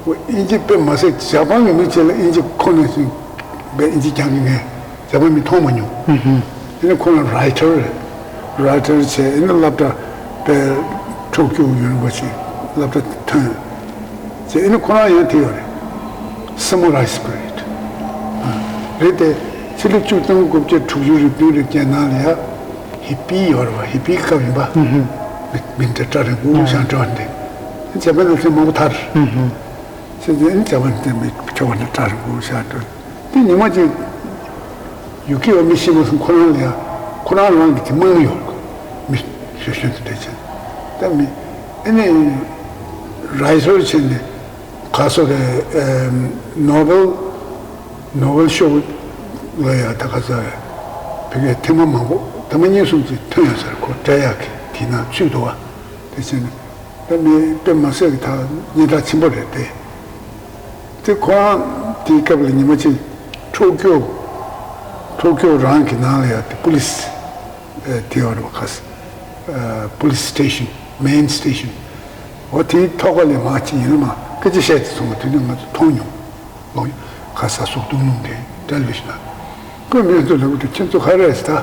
ཨོ་དབྱིན་ཇི་དཔེ་མ་ཟད་ཇ་པན་གི་མི་བྱས་ལ་དབྱིན་ཇི་ཁོ་ནས་བཞིན་པའི་དབྱིན་ཇི་རྒྱག་གི་ངས། ཇ་པན་མི་མཐོང་མ་མྱོང་། ཨ་ནི་ཁོ་རང་རའི་ཊར་རེད། རའི་ཊར་བྱས་ཨ་ནི་སློབ་གྲྭ་པའི་ཊོ་ཀྱོ་ཡུ་ནི་ཝར་སི་ཊི་སློབ་གྲྭ་ཐོན་བྱས་ཨ་ནི་ཁོ་རང་ཡང་དེ་ཡོད་རེད། Samurai Spirit རེད་དེ། ཕྱི་ལོ་བཅུ་གསུམ་དགུ་བརྒྱ་དྲུག་ཅུ་རེ་བདུན་རེ་བརྒྱད་ནང་ལ་ཡ་ཧི་པི་ཡོད་རེད་བ། ཧི་པི་གི་སྐབས་ཡིན་པ། མི་མི་འདྲ་སྐྲ་རིང་པོ་ཞང་སྐྲ་འདི་ཇ་པན་ནང་ཚན་མང་པོ་ཐར། བྱས་ཙང་ཨ་ནི་ཇ་པན་དེ་མི་ཁྱོ་ག་ནས་སྐྲ་རིང་པོ་ཞང་སྐྲ། དེ་ཉི་མ་གཅིག་ཡུ་ཀི་ཨོ་མི་ཤི་མ་སོང་ཁོ་རང་ལ་ཡང་ཁོ་རང་རང་གི་དེ་མང་ཡོད། མི་ཞོ་ཤོན་དེ་འདྲ་བྱས། ད་མི་ཨ་ནི་རའི་ཊར་བྱས་ནས་ག་སོ་རེད། ཨེམ་ནོ་བེལ་ནོ་བེལ་ཤོག་ལ་ཡང་ད་ག་ས་རེད། ཕ་གིའི་ཐེངས་མ་མང་པོ་ཐེངས་མ་གཉིས་གསུམ་ཅིག་ཐོན་ཡོད་ས་རེད། ཁོ་བྲེལ་ཡག་གི་དེ་ནང་ཚུད་འདུག་བ། དེ་བྱས་ནས། ད་མི་དཔེ་མ་སྲིད་ཀྱི་ད་སྙན་གྲགས་ཆེན་པོ་རེད་དེ། དེ་ཁོ་རང་དེའི་སྐབས་ལ་ཉི་མ་གཅིག་ཊོ་ཀྱོ། ཊོ་ཀྱོ་རང་གི་ནང་ལ་ཡང་དེ་པུ་ལིས་ཨེ་དེ་ཡོད་རེད་པ། ཁ་ས་ཨེ་པུ་ལིས་སི་ཊེ་ཤན། མེན་སི་ཊེ་ཤན། འོ་དེའི་ཐོག་ཁ་ལ་མ་གཅིག་ཡིན་ན་མ་སྐད་ཆ་བཤད་དེ་སོང་བ་དེ་ནི་ང་ཚོ་མཐོང་མྱོང་། ལོ་ཁ་ས་སུག་ཏུང་ལུང་དེ་ཊེ་ལི་བི་ཤན་ན། ཁོས་ངེད་ཚོ་ལབ་དུས་ཁྱེད་ཚོ་ག་རེ་རེད་ཟེར་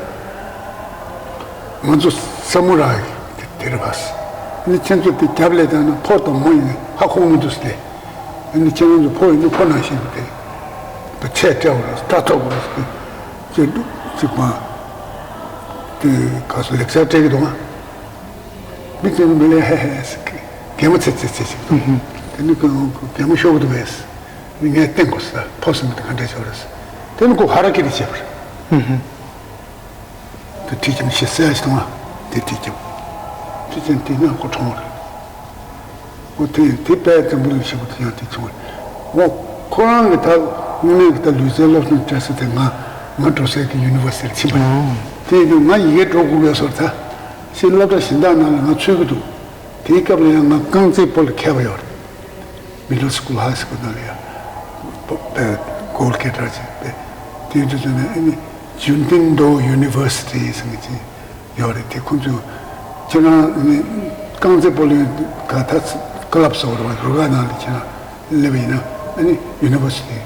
ད། ང་ཚོ་ས་མུ་རའི་དེ་དེ་རེད་པ། ཨ་ནི་ཁྱེད་ཚོ་དེ་རྒྱབ་ལས་བཏང་ན་ཕོ་དང་མོ་ཡིན་ཧ་གོ་མི་འདུག་ཟེར་ཏེ། ཨ་ནི་ཁྱེད་རང་ཚོ་ཕོ་ཡིན་ན་ཕོ་ནང་བཞིན་དུ་དེ་ད་ཆས་སྤྲད་པ་རེད། སྐྲ་ཐོག་པ་རེད་ཟེར་ཏེ། ཅིག་ཅིག་པ་དེ་ག་སོ་ལེགས་སྦྱར་སྤྲད་ཀྱི་འདུག་ཨ། མི་དེ་ནི་མི་ལས་ཧེ་ཧེ་ཟེར་གི་གད་མོ་ཚེ་ཚེ་ཚེ་ཟེར་གི་འདུག་དེ་ནི་ཁོས་གད་མོ་ཤོར་གི་འདུག་པས། ངས་བསྟན་དགོས་ཟེར། ཕོ་ཟེར་མི་དེ་ག་འདྲས་བྱས་པ་རེད་ཟེར། དེ་ནི་ཁོ་ཧ་ར་ཀི་རི་བྱས་པ་རེད། དེ་ཁྲིད་ཀྱང་ཤི་ཟེར་ཞིག་དང་བ། དེ་ཁྲིད་ཀྱང་ཁྲིད་ཀྱང་དེ་ནས་ཁོ་གྲོངས་རེད། ཨོ་དེ་དེ་དཔལ་འཛམ་བུ་གླིང་ཞེ་པོ་དེ་ཡང་དེ་བྱུང་བ་རེད། ཨོ་ཁོ་རང་གི་ད་དངོས་གནས་ཀྱི་ད་ལུས་རྩལ་སློབ་སྦྱོང་སྤྲད་ས་དེ་ང་ང་འགྲོ་སའི་གི་ཡུ་ནི་ཝར་སི་ཊི་ལ་ཕྱིན་པ་རེད། དེ་ཡིན་དུས་ང་ཡི་གེ་འགྲོ་དགོས་པའི་བཟོ་འདྲ་ད་ཕྱིར་སློབ་གྲྭ་གཞན་དག་ནང་ལ་ང་ཚུད་ཀྱི་འདུག་དེའི་སྐབས་ལ་ཡང་ང་རྐང་རྩེད་སྤོ་ལ་མཁས་པ་ཡོད་རེད། Middle school, high school ནང་ལ་ཡང་པ་པའི་goal getter ཅིག་པའི་དེའི་དུས་ཚོད་ནས་ཨ་ནི་Juntendo University ཟེར་མཁན་ཅིག་ཡོད་རེད། དེ་ཁོང་ཚོས་ཁྱེད་རང་ཨ་ནི་རྐང་རྩེད་སྤོ་ལོའི་ག་ད་club ཟེར་བ་རེད་བ། རུ་ཁག་ནང་ལ་ཁྱེད་རང་སླེབས་པ་ཡིན་ན་ཨ་ནི་university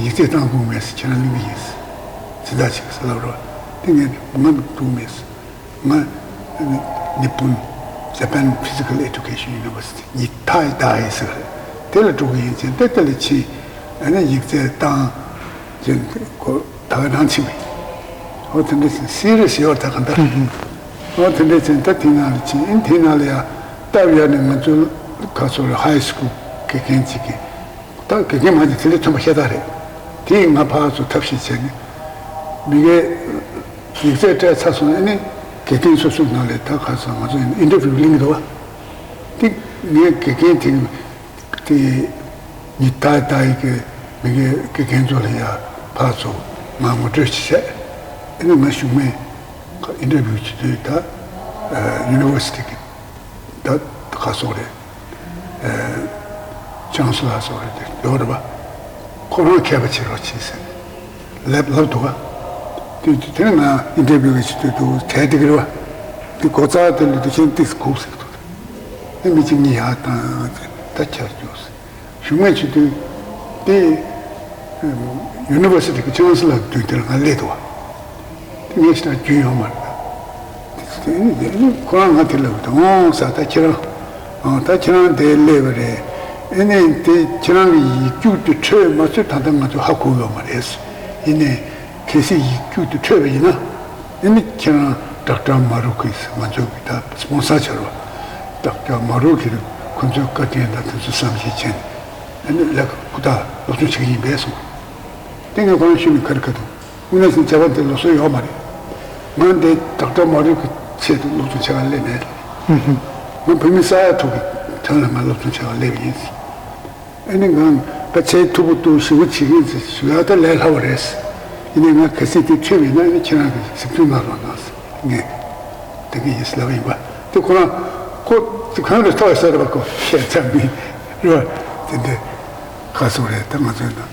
ཡིག་ཚད་བཏང་དགོས་མེད་ཟེར། ཁྱེད་རང་གླེང་གི་ཡིན་ཟེར། དེ་འདྲ་ཅིག་ཟེར་ལབ་རེད་བ། དེ་ངས་ང་འགྲོ་གི་མེད་ཟེར། ང་Nippon Japan Physical Education University ཉི་ཐའི་ཏའི་ཟེར་རེད། དེ་ལ་འགྲོ་གི་ཡིན་ཟེར། དེ་དེ་ལ་ཕྱིན། ཨ་ནི་ཡིག་ཚད་བཏང་ཅིང་ད་ག་རང་ཕྱིན་པས། ཨོ་དེ་འདྲ་ཟེར་སི་རི་ཡས་ཡོད་ད་ག་འདྲ། འོ་དེ་འདྲས་ཅན་ད་དེ་ནང་ལ་ཕྱིན། ཨིན་དེ་ནང་ལ་ཡང་སྟབས་ཡག་ནས་ང་ཚོའི་ཁ་སོ་རེ་ཧའི་སི་ཀུལ་དགེ་རྒན་ཅིག་གིས། ད་དགེ་རྒན་མ་གཅིག་དེ་ལས་ཐོན་པ་ཤ་སྟག་རེད། དེས་ང་ཕར་ཚུར་ཐབས་ཤེས་བྱས་ནས་མི་གའི་ཡིག་ཚད་སྤྲད་ཚར་སོང་ནས་ནི་དགེ་རྒན་སོ་སོའི་ནང་ལས་ད་ག་ཚོད་ང་ཚོ་ཨིན་ཊར་བིའུ་གླེང་གི་འདུག་བ། དེ་ངས་དགེ་རྒན་དེ་དེ་ཉི་ད་ད་ཡི་གི་མི་གའི་དགེ་རྒན་ཚོ་ལ་ཡ་ཕར་ཚུར་ང་ངོ་སྤྲོད་ཅིག་བྱས། ཨ་ནི་ང་གཞུག་མའི་ཨིན་ཊར་བིའུ་བྱེད་དུས་ད་ཡུ་ནི་ཝར་སི་ཊི་གི་ད་ག་སོགས་རེད། ཅང་སི་ལར་སོགས་རེད་དེ་ཡོད་རེད་པ། ཁོ་རང་མཁས་པ་བྱེད་རོགས་བྱེད་ཟེར། ལབ་ལབ་འདུག་ག་དེ་དེ་ནི་ང་ཨིན་ཊར་བིའུ་གི་བྱེད་དུས་འདུག་གྲས་དེ་གི་རེད་པ། དེ་སྒོ་རྩ་དེ་ལ་དེ་བཞིན་ཏིས་སྒུག་ཟེར་འདུག་ཨེ་མི་གཅིག་གཉིས་ཡར་བཏང་ད་ཁྱེར་འགྱོ་ཟེར། གཞུག་མའི་ཆེད་དུ་དེ་ཡུ་ནི་ཝར་སི་ཊི་གི་ཅང་སི་ལར་གི་མདུན་དེར་ང་སླེབས་འདུག་བ། དེ་ངས་ཞེ་དྲག་རྒྱུས་ཡོད་མ་རེད། དེ་ནི་ཁོ་རང་ང་དེ་ལབ་འདུག་འོང་ས་ད་ཁྱེད་རང་། ཨང་ད་ཁྱེད་རང་དེ་སླེབས་པ་རེད། ཨེ་ནས་དེ་ཁྱེད་རང་གི་ཡིག་རྒྱུགས་དེ་འཕྲོད་མ་ཚུད་ད་ལྟ་ང་ཚོ་ཧ་གོ་ཡོད་མ་རེད། ཡིན་ནའི་གལ་སྲིད་ཡིག་རྒྱུགས་དེ་འཕྲོད་པ་ཡིན་ན། ཨེ་ནི་ཁྱེད་རང་ཌོག་ཊར་མ་རུ་ཁི་ང་ཚོ་གི་ད་སི་པོན་སར་བྱས་པ། ཌོག་ཊར་མ་རུ་ཁི་ཁོ་ཚོའི་བཀའ་དྲིན་དང་དེ་ཚོ་བསམ་ཤེས་བྱས་ནས་ཨེ་ནི་ལས་ཀ་ཧུར་ཐག་སློབ་སྦྱོང་བྱེད་ཀྱི་ཡིན་པས་གསུངས། དེ་ངས་ཁོ་རང་ཞུས་ནས་ག་རེ་ག་འདུག་དངོས་གནས་སེམས་བྱ་བ་འདི་ལོ་སོ་ཡོད་མ་རེད། ང་འདི་ཌོག་ཊར་མ་རུ་ཁི་ཆེད་དུ་སློབ་སྦྱོང་བྱེད་ག་སླེབས་མེད། ང་བོད་མི་ས་ཡ་དྲུག་གི་དོན་ལ་ང་སློབ་སྦྱོང་བྱེད་ག་སླེབས་ཡིན། ཨ་ནི་ང་ད་ཆེས་ཐུབ་པོ་འདུག་ཞེ་པོ་བྱེད་ཀྱི་ཡིན་ཟེར་ཞུ་ཡག་ད་ལས་སླ་བོ་རེད། ཡིན་ནའི་ང་གལ་སྲིད་དེ་འཕྲོད་པ་ཡིན་ན་ཨ་ནི་ཁྱེད་རང་གིས་གཟིགས་སྐྱོང་གནང་རོགས་གནང་ཟེར་ངས་དེ་གི་ཡིན་ཟེར་ལབ་པ་ཡིན་པ། དེ་ཁོ་རང་ཁོ་དེ་གང་རེད་ཐོག་ཟེར་བ་ཁོ་བཤད་ཚར་མི་རེད་བ། དེ་འདྲའི་ཁ་སོ་རེད་ད་ང་ཚོའི་ནང་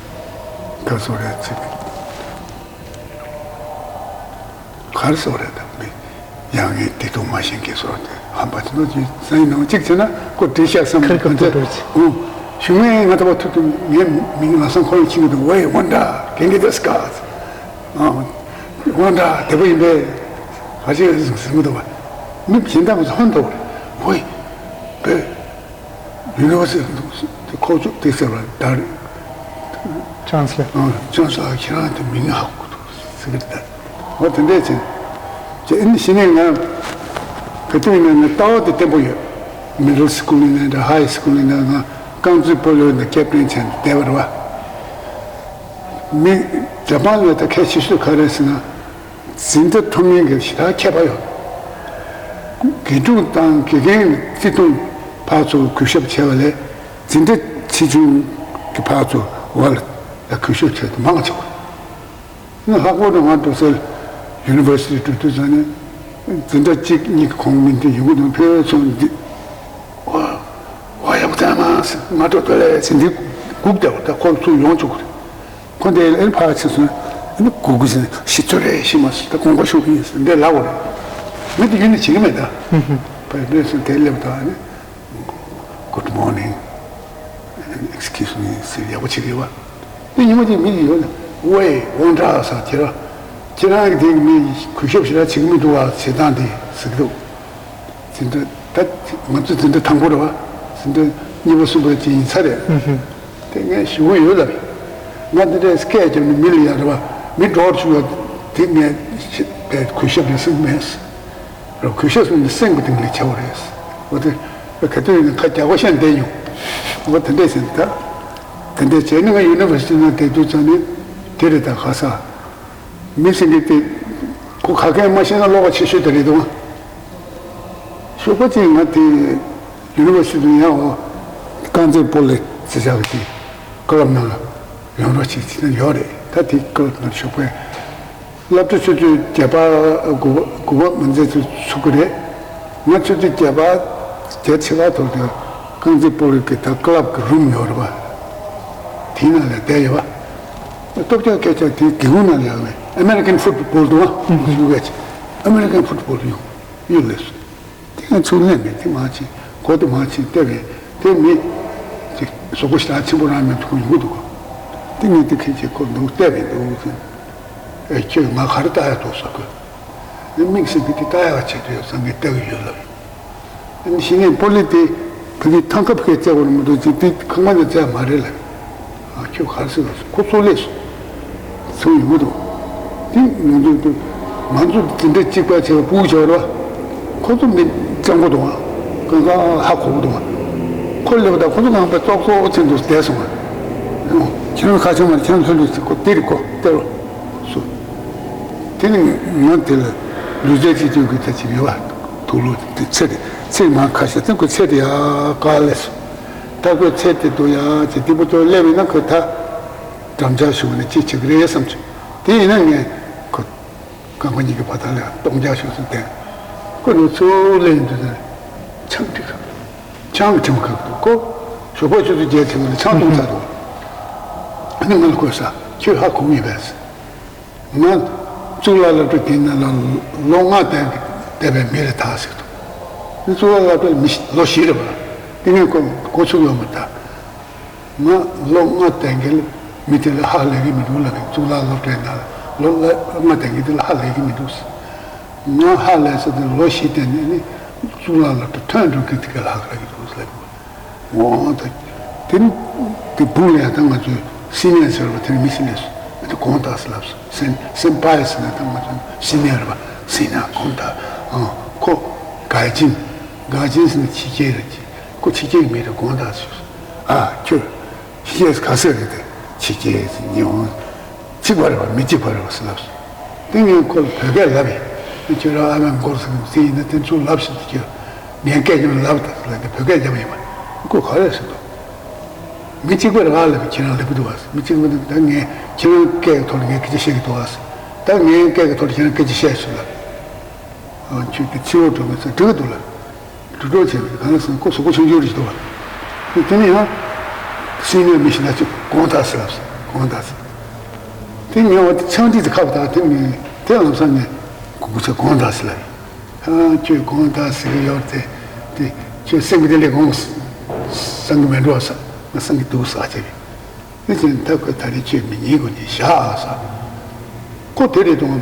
ཁ་སོ་རེད་ཚིག་གར་སོགས་རེད་དམ་པའི་ཡང་ངས་དེ་དུ་མ་ཤེས་ཀྱི་སོགས་དེ་ཧམ་པ་ཅི་ནོ་ཅི་སེང་ནང་གཅིག་བྱས་ན་ཁོ་བྲིས་ཤག་བསམ་ཁར་ཁ་གང་ཚེ་ཐུག་འགྲོ་ཅི། ཨོ། ཞུ་ངས་ང་ཐོབ་པ་ཐུབ་ཐུབ་ངས་མིང་ལ་སང་ཁོ་རང་ཁྱིམ་གྱི་འདུག་ཝེ་ཝན་ཏྲ་གན་གི་དེ་སྐ་ཨ་ཝན་ཏྲ་དེ་པོ་ཡིན་པས་ཧ་ཅི་ཟིང་ཟིང་མི་འདུག་བ། མི་གཞན་དག་ཧོན་འདུག་ཝེ་བེ། ཡུ་ནི་ཝར་སི་ཊི་ཁོག་ཆུ་དེ་ཟེར་བ་ད་རེད། ཅང་སི་ལར། ཨང་ཅང་སི་ལར་ཁྱེད་རང་དེ་མིང་ཧ་གོ་འདུག་ཟེར་གི་རེད། འོ་དེ་འདྲས་ཅན། ཅེ་ཨིན་ཞི་ནས་ང་ག་དུས་ཡིན་ན་ང་ལྟ་བ་དེ་བརྟན་པོ་ཡོད། མི་ཌལ་སི་ཀུལ་ཡིན་ན་འདྲ་ཧའི་སི་ཀུལ་ཡིན་ན་ང་རྐང་རྩེད་སྤོ་ལོའི་ནང་ཀེབ་ཏན་བྱས་ནས་བསྡད་པ་རེད་བ། མི་ཇ་པན་ལ་ད་གལ་ཆེ་ཤོས་ག་རེ་ཟེར་ན། འཛིན་གྲྭ་ཐོབ་མཁན་གྱི་ཞེ་དྲག་ཁྱད་པར་ཡོད། དགེ་ཕྲུག་དང་དགེ་རྒན་བརྩི་མཐོང་ཕར་ཚུར་གུས་ཞབས་བྱས་པ་ལས་འཛིན་གྲྭ་ཆེ་ཆུང་གི་ཕར་ཚུར་བར་ལ་གུས་ཞབས་བྱས་ཏེ་མང་ཆེ་བ། ང་ལྷག་པར་དུ་ང་འགྲོ་སའི་ཡུ་ནི་ཝར་སི་ཊི་འགྲོ་དུས་ཙང་ནས་འཛིན་གྲྭ་གཅིག་གཉིས་ཀྱི་གོང་མི་འདི་ཡོང་གི་འདུག་ཕེབས་སོང་འདི། ཨོ། ཨོ་ཡག་པོ་བྱས་མ་སོང་། ང་འགྲོ་དོ་ལས་ཟིན་འདི་སྒུག་བསྡད་པ་ད་ཁོ་ཚུར་ཡོང་བཅུག་གི་རེད། ཁོ་འདི་ལ་ཕར་ཕྱིན་སོང་། ཨ་ནི་སྒུག་གི་ཟིན་ཤི་ཚོད་རེད་ཤི་མ་སོང་ད་དགོངས་པ་ཞུ་གི་ཡིན་ཟེར་འདི་ལབ་པ་རེད། ངས་འདི་ཡུན་ནས་བྱེད་ཀྱི་མེད་ད། ཕར་སླེབས་སོང་དེ་སླེབས་ད་ཨ་ནི། Good morning། Excuse me ཟེར་ཡག་པོ་བྱེད་ཀྱི་ཡོད་པ། དེ་ཉི་མ་གཅིག་མི་ཡོད་ན་ཝེ་ཝང་ཏྲ་ཟེར་ཁྱེད་རང་ཁྱེད་རང་གི་དེ་གི་མི་གུས་ཞབས་ཞེ་དྲག་བྱེད་ཀྱི་མི་འདུག་བ་བྱེད་སྟངས་དེ་ཟེར་གྱི་འདུག་འཛིན་གྲྭ་ད་ང་ཚོ་འཛིན་གྲྭ་དང་པོ་རེད་བ། འཛིན་གྲྭ་གཉིས་པ་གསུམ་པ་ཅིག་ཡིན་ས་རེད། དེ་ངས་ཞུ་གི་ཡོད་ལབ། ང་འདི་འདྲའི་སྐད་རྒྱབ་ནས་མི་ལ་ཡ་རེད་བ། མི་འགྲོ་བར་བཅུག་ཡ་དེ་ངས་བྱེད་པའི་གུས་ཞབས་རེད་ཟེར་གྱི་མེད། རོ་གུས་ཞབས་ཟེར་ནས་སེམས་ཀྱི་སྟེང་ལས་བྱ་བ་རེད། འོ་དེ་ག་དུས་ཡིན་ན་ཁ་རྒྱག་པ་ཤ་འདས་ཡོང་། འོ་དེ་འདྲས་ཟེར་ད། དེ་འདྲས་བྱས་ནས་ང་ཡུ་ནི་ཝར་སི་ཊི་ནང་བསྡད་དུས་ཙང་ནས་དེ་རེད་ད་ག་ས། མི་ཟེར་མཁན་དེ་ཁོ་ག་གེ་མ་ཤེས་ན་བློ་ཁ་ཆེ་ཤོས་དེ་རེད་འདུག་ཞོགས་པ་གཅིག་ང་དེ་ཡུ་ནི་ཝར་སི་ཊི་ནང་ཡང་འོ་རྐང་རྩེད་སྤོ་ལོ་རྩེ་ཤག་གི་ཀི་ལབ་ནང་ཡོང་རོགས་བྱེད་ཅེས་ན་ཡོད་རེད། ད་དེ་ཀི་ལབ་ནང་ཞོགས་པའི། སློབ་གྲྭ་ཆུ་ཚོད་བརྒྱད་པ་དགུ་པ་དགུ་པ་མ་འཛད་ཚུལ་ཚུགས་ཀྱི་རེད། ང་ཆུ་ཚོད་བརྒྱད་པ་བརྒྱད་ཕྱེད་ཀ་ཐོག་ཏུ་རྐང་རྩེད་སྤོ་ལོ་གི་ད་ཀི་ལབ་གི་རུམ་ཡོད་རེད་པ། དེའི་ནང་ལ་བསྡད་ཡོད་པ། སྟོབས་ཆག་སྐད་ཆ་དེའི་སྒེའུ་ཁུང་ནང་ལ་ཡོང་བའི་ཨ་མེ་རི་ཀན་ཕུཊ་བོལ་འདུག་ཨ། ཡུ་ཨེས་ཨ་མེ་རི་ཀན་ཕུཊ་བོལ་ཡོང་ཡོད་ལས་སོང་། དེ་ང་ཚུར་ལེན་མེད་དེ་མ་ཕྱིན་གོ་དེ་མ་ཕྱིན་བལྟས་པས་དེ་མི་དེ་གཟུགས་པོ་ཞེ་དྲག་ཆེན་པོ་རང་མེད་དུ་ཡོང་གི་འདུག་གོ། དེ་ངས་དེ་ཁྱེད་ཀྱིས་ཁོ་འདུག་བལྟས་པས་འདུག་ཟེར། ཨེ་ཁྱོད་ང་ག་རེ་ལྟ་ཡག་འདུག་ཟེར་གོ། དེ་དམིགས་བསལ་གྱི་དེ་ལྟ་ཡག་ཆེད་དུ་ཡོད་ས་ངས་ལྟ་གི་ཡོད་ལབ། དེ་ནི་གཞི་ནས་སྤོ་ལོ་དེ་བོད་ཀྱི་ཐང་ཁ་བོད་སྐད་བརྩེ་བ་ལ་མི་འདུག་ཅིག་དེ་ཁང་པ་ནས་བཙལ་མ་རེད་ལབ། ཨ་ཁྱོད་ག་རེ་ཟེར་ལབ་སོང་ཁོ་ཚོ་སླེབས་སོང་། ཚུར་ཡོང་གི་འདུག་དེ་ཡོང་དུས་དུས་ང་ཚོ་འཛིན་གྲྭ་གཅིག་པ་བྱས་པ་ཕྲུ་གུ་བྱས་པ་རེད་ ཁོ་ཚོ་མི་སྤྱང་པོ་འདུག་ཨ། ཁོ་ཚོ་ཧ་གོ་གི་འདུག་ཨ། ཁོ་སླེབས་པ་དང་ཁོ་ཚོ་གང་པའི་ཙོག་ཙོག་ཚེ་འདུག་བསྡད་སོང་ཨ། ཁྱེད་རང་ཁ་ཆུང་མ་རེད། ཁྱེད་རང་ལྷོད་ལྷོད་ཟེར། ཁོ་དེ་རེད། ཁོ་སྟེར་རོགས་སུ། དེ་ནི་ང་དེ་ལ་ལུས་རྩལ་ཅིག་སྟོན་དགོས་ད་ཅིག་ཡོད་པ། དུག་ལོག་དེ་ཚེ་དེ་ཚེ་མ་ཁ་ཤས་ཙམ་ཁོ་ཚེ་དེ་ཡ་དཀའ་ལས་སོ། ད་ཁོས་ཚེ་དེ་དུ་ཡ་ཅིག་དེ་པོ་ཏོ་སླེབས་ཡིན་ན་ཁོས་ད་འགྲམ་ལྕག་ཞུགས་ནས་ཅི་བྱེད་ཀྱི་རེད་བསམ་བྱུང་། དེ་ཡིན་ན་ངས་ཁོ། རྐང་པ་གཉིས་ཀྱི་བར་ཐག་ལ་ལྟོང་རྒྱག་ཤོག་ཟེར་བསྟན། ཁོ་ནི་ཚུར་ལེན་དུས་ནས་ཆང་སྒྲིག་ག་ཆང་གི་ཁྲིམས་ཁག་ཏུ་ཁོ་ཞོགས་པ་ཆུ་ཚོད་བརྒྱད་ཐེངས་ལ་ཆང་བཏུང་ཚར་འདུག་ཨ་ནི་ང་ལ་ཁོས་ས་ཁྱོད་ཧ་གོ་ངེས་པས། ང་གཙུག་ལག་སློབ་གྲྭ་དེ་ནང་ལ་ལོ་ལྔ་བསྡད་བསྡད་པའི་མི་རེད་ད་ཟེར་འདུག་ཨ་ནི་གཙུག་ལག་སློབ་གྲྭ་ལ་མི་ལོ་བཞི་རེད་པ། དེ་ནས་ཁོ་འགོ་ཚུགས་ཡོང་མི་ད། ང་ལོ་ལྔ་བསྡད་མཁན་ལ་མི་དེ་ལ་ཧ་ལས་ཀྱི་མི་འདུག་ལབ་ནས། གཙུག་ལག་སློབ་གྲྭའི་ནང་ལ་ལོ་ལྔ་བསྡད་མཁན་དེ་ལ་ཧ་ལས་ཀྱི་མི་འདུག་ང་ཧ་ལས་ས་དེ་ལོ་བཞི་བསྡད་ནས་ནི་གཙུག་ལག་སློབ་གྲྭ་ཐོན་འགྲོ་མཁན་དེ་ག་ལ་ཧ་གོ་གི་འདུག་ལབ་ནས། འོ་ད་དེ་དེ་བུ་ལ་ཡང་ད་ང་ཚོས་སི་ནི་ཡར་ཟེར་བ་དེར་མི་སི་ནི་ཡར་ཟེར་དེ་དགོངས་དག་ཟེར་ལབ་སོང་། སེན་སེན་པའི་ཟེར་ན་ད་ང་ཚོ་སི་ནི་ཡར་རེད་པ། སི་ནི་ཡར་དགོངས་དག་ཨང་། ཁོ་ག་ཅིན་ག་ཅིན་ཟེར་ན་ཕྱི་རྒྱལ་རེད། ཁོ་ཕྱི་རྒྱལ་གྱི་མི་རེད། དགོངས་དག་ཟེར། ཨ་ཁྱོད་ཕྱི་རྒྱལ་ག་ས་རེད་དེ། ཕྱི་རྒྱལ་ཟེར་ཉི་ཧོང་གཅིག་པ་རེད་པ། མི་གཅིག་པ་རེད་པ་ཟེར་ལབ་སོང་། དེ་ངས་ཁོ་ལ་བོད་སྐད་ལབ་ཡིན། ཁྱོད་རང་ཨ་མའི་མགོར་ཟེར་གྱི་ཡིན་ན་དེ་ཚུར་ལབ་ཟེར་དུས་ཁྱོད་ངས་སྐད་ཀྱང་ལབ་དང་ལབ་ནས་བོད་སྐད་རྒྱབ་ཡིན་པ། ཁོ་ག་རེ་ཟེར་འདུག་མི་གཅིག་པ་རེད་པ་ལབ་པ། ཁྱེད་རང་ལབ་གི་འདུག་པ། མི་གཅིག་པ་ནི་ད་ངས་ཁྱེད་རང་སྐད་ཀྱི་ཐོག་ལ་ངས་སྐད་ཆ་བཤད་ཀྱི་འདུག་པ། ད་ངའི་སྐད་ཀྱི་ཐོག་ལ་ཁྱེད་རང་སྐད་ཆ་བཤད་ཟེར་ལབ། ཨ་ཁྱོད་ཀྱི་ཕྱི་ལོགས་འགྲོ་མི་ཚོ་འགྲིག་གི་འདུག་ལ། འགྲོ་གྲོགས་བྱས་པའི་གང་ལ་སོང་ཁོ་གཟུགས་པོ་ཆུང་ཆུང་རེ་ཞིག་འདུག་པ། དེ་དེ་ནི་ཡང་སེམས་ནུས་མི་ཤེས་ན་ཅིག་དགོངས་དག་ཟེར་ལབ་སོང་། དགོངས་དག་ཟེར། དེ་ངས་འོ་དེ་ཆང་དྲིས་དེ་ཁ་བ་དག་དེ་ངས་དེ་ལམ་སང་ངས་སྐུ་ཚེ་དགོངས་དག་ཟེར་ལབ་ཡིན། ཨ་ཁྱོད་དགོངས་དག་ཟེར་གི་ཡོད་དེ། དེ་ཁྱོད་སེམས་ཀྱི་དེ་ལས་དགོངས་བསམ་གི་མེད་འགྲོ་ཟེར། ང་བསམ་གི་འདུག་ཟེར་བྱས་པས། དེ་བཞིན་ད་ཁོས་ད་རེས་ཁྱོད་མི་ཉན་དགོས་ཀྱི་བཞག་ཨ་ཟེར། ཁོ་དེ་རེད་དང་།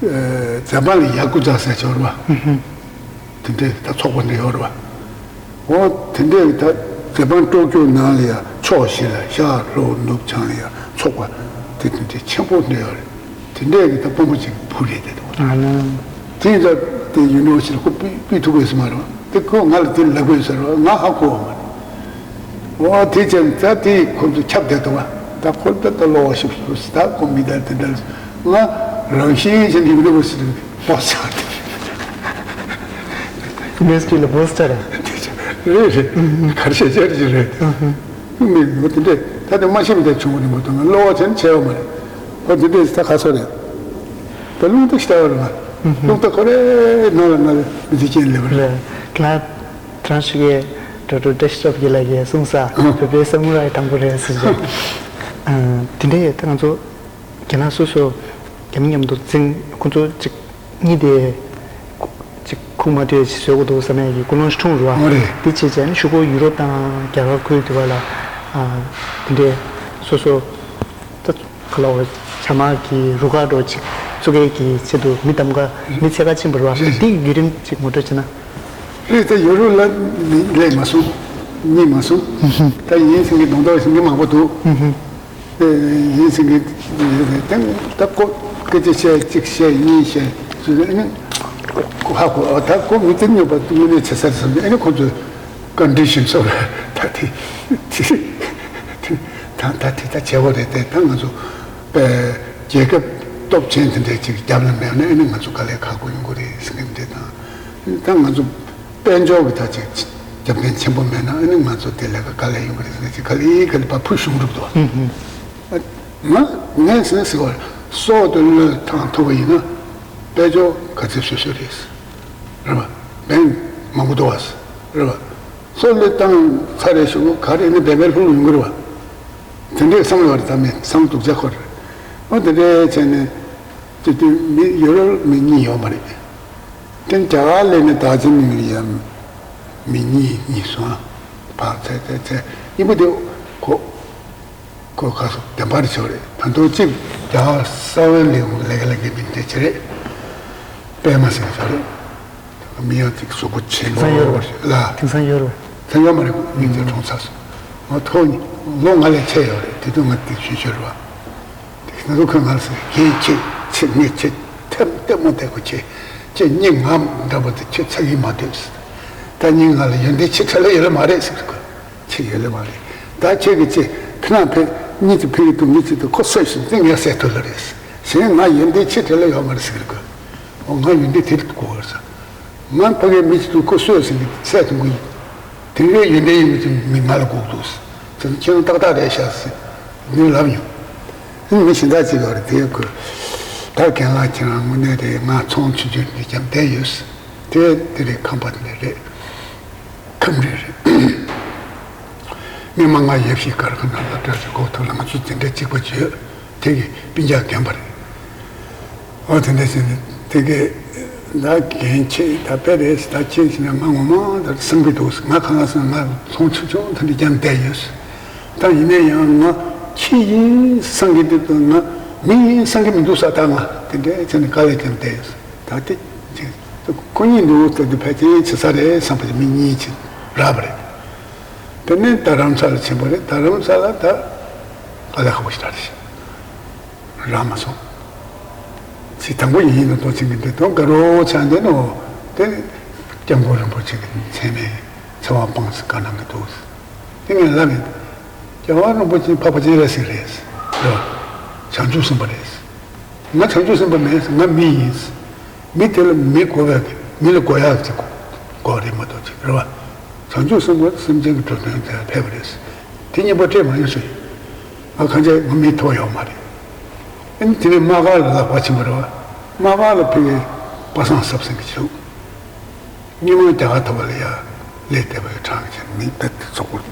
མཛད་པ་ལ་ཡ་ཀུ་ཛ་ཟེར་ཆོག་རེད་པ། དེ་འདྲའི་ད་ཚོགས་པ་འདྲ་ཡོད་རེད་པ། འོ་དེ་འདྲའི་ད་མཛད་པ་སྤྲོ་སྐྱོད་ནང་ལ་ཡ་ཕྱོགས་བཞི་ལ་ཤར་ལྷོ་ནུབ་བྱང་ལ་ཡ་ཚོགས་པ་དེ་དེ་འདྲའི་ཆེན་པོ་འདྲ་ཡོད་རེད། དེ་འདྲའི་གི་ད་དཔོན་པོ་ཅིག་བུ་རེད་དེ་དང་། ཨ་ལ། དེ་ཡིན་ཙང་དེ་ཡུ་ནི་ཝར་སི་ཊི་ཁོ་ཕུད་ཕུད་ཐུབ་ཀྱི་ཡོད་ས་མ་རེད། དེ་ཁོ་ང་ལ་དེ་ལབ་དགོས་ཟེར་བ་ང་ཧ་གོ་བ་མ་རེད། འོ་དེ་ཙམ་ད་དེ་ཁོ་ཚོ་ཁྱབ་བསྡད་འདུག་བ། ད་ཁོ་ད་ད་གློ་བ་ཤུགས་ཤུགས་ད་ཁོ་མི་ད་དེ་འདྲ་ང་རང་བཞིན་ཅན་ཡུ་ནི་ཝར་སི་ཊི་བོ་སི་ཆགས་ཏེ། ཡུ་ནི་ཝར་སི་ཊི་ལ་བོ་སི་ཆགས་རེད། རེད་རེད། ག་རེ་བྱས་བྱས་རེད་རེད། མི་འདུག་དེ་འདྲས་ད་ལྟ་མ་ཤེས་པ་དེ་བྱུང་བ་རེད་མ་གཏོགས་ང་གློ་བ་དེ་ནི་ཆེ་བ་མ་རེད། ཨོ་དེ་འདྲས་ད་ག་ཚོད་རེད། ད་རླུང་རྟ་ཞིག་ལྟ་བ་རེད་ང་། རླུང་རྟ་ཁོ་རེ་ནང་ལ་ནང་ལ་མི་ཚེ་སྐྱེལ་སླེབས་པ་རེད། རེད། ཁྱེད་རང་ཁྱེད་རང་ཞིག་གིས་ཌོག་ཊར་ཌེ་སི་ཊོབ་ཀྱིས་ལ་གིས་གསུངས་ས་བོད་པའི་སམ་མུ་རའི་དང་པོ་རེད་ཟེར་བྱས། དེ་འདྲས་ད་ང་ཚོ་རྒྱ་ནག་སོ་སོ་རྒྱ་མི་མཉམ་དུ་འཛིང་ཁོ་ཚོ་གཅིག་གཉིས་དེ་ཅིག་ཁུག་མ་ཐུབ་ཅིག་བཟོ་དགོས་འདུག་བསམ་ཡས་ཀྱི་ཀུན་སློང་ཞིག་འཁྲུངས་རེད་བ། ཨོ་རེད། དེ་བྱས་བྱས་ནས་གཞུག་གུ་ཡུ་རོབ་དང་རྒྱ་གར་ཁུལ་དེ་བ་ལ་ཨ་དེ་འདྲའི་སོ་སོ་ད་ག་ལ་བ་བྱ་དམག་གི་རུ་ཁག་འདྲ་ཅིག་བཙུགས་ཡས་ཀྱི་ཆེད་དུ་མི་གདམ་ག་མི་འཚོལ་ག་ཕྱིན་པ་རེད་བ། རེད། དེ་བརྒྱུད་རིམ་ཅིག་ངོ་སྤྲོད་བྱས་ན། རེད། ད་ཡུ་རོབ་ལ་མི་སླེབས་མ་སོང་། གཉིད་མ་སོང་། ད་ཡིན་ཟེར་མཁན་གདོང་ཐོག་ཟེར་མཁན་མང་པོ་འདུག་ཨེ་ཡིན་ཟེར་གི་རེད། ད་ད་ཀོ་སྐད་ཆ་བཤད་གཅིག་བཤད་གཉིས་བཤད་ཟེར་ཨ་ནི་ཧ་གོ་ཨ་ད་ཀོ་མི་དེ་ཉོབ་པ་དངོས་གནས་བྱེད་ས་རེད་བསམ་ཨ་ནི་ཁོ་ཚོས་ཀོན་ཌི་ཤན་སོགས་ལ་ད་དེ་དེ་ད་ད་དེ་ད་བྱེད་དགོས་རེད་དེ། ད་ང་ཚོ་པའི་རྒྱལ་ཁབ་སྟོབས་ཆེན་དེ་འདྲས་ཅིག་རྒྱབ་ལ་མེད་ན་ཨ་ནི་ང་ཚོ་དཀའ་ལས་ཁག་པོ་ཡོང་གི་རེད་ཟེར་གི་འདྲ་དང་། ད་ང་ཚོ་དཔལ་འབྱོར་གྱི་ཐག་གཅོད་རྒྱབ་རྟེན་ཆེན་པོ་མེད་ན་ཨ་ནི་ང་ཚོ་དེ་ལས་ཀ་དཀའ་ལས་ཡོང་གི་རེད་ཟེར་ཅིག་ག་ལེ་ག་ལེ་ཕར་ཕུད་ཤུགས་འགྲུབ་འདུག་ང་ངས་ཟེར་ཟེར་བ་སྲོག་དེ་བློས་བཏང་ཐུབ་པ་ཡིན་ན་དཔལ་འབྱོར་ག་ཚོད་བཟོ་བཟོ་རེད། རེད་པ། འབེན་མང་པོ་འདུག་བ། རེད་པ། སྲོག་བློས་བཏང་ཚར་རེ་ཞུ་ག་རེ་ནི་འབེན་པའི་ལྷུག་ཡོང་གི་རེད་པ། དེ་འདྲའི་བསམ་བློ་རེ་ད་མེད་བསམ་སྡུག་ཅག་ཁོ་རེད། ཨོ་དེ་འདྲའི་བྱས་ནས་དེ་དུས་མི་ཡུ་རོབ་མི་གཉིས་ཡོད་མ་རེད། དེ་རྒྱ་གར་ལས་ནི་ད་ཅི་མི་ཡ་མི་གཉིས་གཉིས་སོང་ཨ། ཕར་ཚད་ཚད་ཚད་ཡིན་པ་དེ་ཁོ་ཁོ་ཁ་སོ་བདེན་པར་ཆོག་རེད། ད་དུང་གཅིག་རྒྱ་གར་ས་བོན་ལས་ཁུངས་ལས་ཀ་ལས་ཀའི་མི་དེ་ཆེ་རེད། པད་མ་ཟེར་ས་རེད། མི་ཡང་ཅིག་གཟུགས་པོ་ཆེན་པོ་དེང་སང་ཡོད་རེད་པ། ལ། དེང་སང་ཡོད་རེད་པ། ད་ཡོད་མ་རེད། མི་ཚེ་གྲོངས་ཚར་སོང་། ང་ཐོག་ནི་ལོ་ལྔ་ལས་ཆེ་ཡོད་རེད། དེ་དུས་ང་དེ་ཞུས་ཞུས་རེད་པ། དེ་ང་ཚོ་ཁོས་ང་ལ་ཟེར་གྱིས་ཁྱེད་ཆེ་ངས་ཆེ་ཐེམ་ལྟད་མོ་བལྟས་གོ་ཁྱེད་ ཁྱེད་སྙིང་ང་འདྲ་པོ་དེ་ཁྱེད་ཚ་གི་མ་འདུག་ཟེར། ད་སྙིང་ང་ལ་ཡོན་ཏན་ཆེ་ཕྲ་ལ་ཡོད་ལ་མ་རེད་ཟེར་གི། ཁྱེད་ཡོད་ལ་མ་རེད། ད་ཁྱེད་ཀྱི་ཅི་ཁྱེད་རང་ཕེ་གཉིས་ཀྱི་ཕེ་གི་དུ་མི་ཅི་དུ་ཁོ་སོས་ཟིན་ཏེ་ངས་སད་ཐུབ་ལ་རེད་ཟེར། གཞན་ང་ཡོན་ཏན་ཆེ་ཕྲ་ལ་ཡོད་མ་རེད་ཟེར་གི། འོ་ང་ཡོན་ཏན་དེ་དགོས་ཟེར། ང་ཕ་གིའི་མི་ཅི་དུ་ཁོ་སོས་ཟིན་གི་སད་ཐུབ་གི། དེ་འདྲའི་ཡོན་ཏན་ཡོད་མི་ཅི་མི་ང་ལ་དགོས་འདུག་ཟེར། ཁྱེད་རང་ཏག་ཏག་རེད་ཤག་ཟེར། འདི་ལབ་མྱོང་། མི་གཞན་དག་ཅིག་ཡོད་རེད་དེ་ཁོས། ད་རྒན་ལགས་ཁྱེད་རང་དངོས་གནས་དེ་ང་ཚོང་ཆུང་ཆུང་འདི་རྒྱབ་བསྡད་ཡོད། དེ་དེ་རེད། ཁམས་པ་དེ་འདྲ་རེད། ཁམས་རེད་རེད། སྔོན་མ་ང་ཡབ་གཞིས་ཀར་ཁ་ན་ལ་བཀྲ་ཤིས་གོ་ཐུབ་ལ་ང་ཚོ་དེ་འདྲ་གཅིག་པ་བྱོས། དེ་གི་སྤུན་ཀྱག་རྒན་པ་རེད། ཨོ་དེ་འདྲ་བྱས་ནས་དེ་གས་ད་རྒན་ཁྱེད་ད་དཔེ་རེད་ད་ཁྱེད་ཟེར་ན་ང་ངོ་མ་ད་བསམ་གི་འདུག་ང་གང་ལ་སོང་ང་ཚོང་ཆུང་ཆུང་ད་འདི་རྒྱབ་བསྡད་ཡོད། ད་ཡིན་ན་ཡང་ང་ཁྱི་ཡིན་བསམ་གི་འདུག་ང་མི་ཡིན་བསམ་གི་མི་འདུག་ས། ད་ང་དེ་འདྲ་བྱས་ནས་དཀའ་ལས་རྒྱབ་བསྡད་ཡོད། ད་དེ་ཁོ་གཉིས་འདུག་ད་དེ་ཕལ་ཆེར་བྱེད་ས་རེད་བསམ་པ་ཅིག་མི་གཉིས་ཅིག་རག་པ་རེད། དེ་ནས་ད་རམ་ས་ལ་ཕྱིན་པ་རེད། ད་རམ་ས་ལ་ད་དཀའ་ལས་ཁག་པོ་ཞིག་རག་རེད། རག་མ་སོང་། ཚིག་དང་པོ་ཡིན་ཡིན་དུ་ཏོ་ཚིག་གི་འདི་དོན་དགའ་རོགས་ཆགས་འདི་ནོ། དེ་སྐྱབས་མགོན་རིན་པོ་ཆེ་གི་མཚན་མའི་ཚེ་དབང་སྤངས་སུ་བཀའ་གནང་གི་འདུག་དེ་ངས་ལབ་ཡིན། སྐྱབས་མགོན་རིན་པོ་ཆེ་འཕགས་པ་སྤྱན་རས་གཟིགས་རེད། རེད་བ། བྱང་ཆུབ་སེམས་དཔའ་རེད། ང་བྱང་ཆུབ་སེམས་དཔའ་མེད། ང་མི་ཡིན། མི་དེ་ལ་མི་དགོས་པའི་མི་ལ་དགོས་ཡག་ཅིག་དགོས་རེད་མ་གཏོགས་ཅིག་རེད་བ། བྱང་ཆུབ་སེམས་དཔའ་སེམས་ཅན་གྱི་འགྲོ་དོན་དེ་ལ་ཕེབས་པ་རེད། དེ་གཉིས་པོ་སྤྲད་མ་ཡོང་ཟེར། ང་ཁ་ཆེ་ང་མི་ཐོབ་ཡོད་མ་རེད། ཨ་ནི་དེ་ནས་དམག་སྒར་ལ་ལག་པ་ཕྱིན་པ་རེད་བ། དམག་སྒར་ལ་ཕེབས་པའི་པ་སངས་སབ་སེང་གི་བྱུང་། སྔོན་མ་རྒྱ་གར་ཐོག་ལ་ཡ་ལས་དེ་བའི་གྲངས་ཀྱི་མི་དཔེ་དེ་ཚོགས་པ།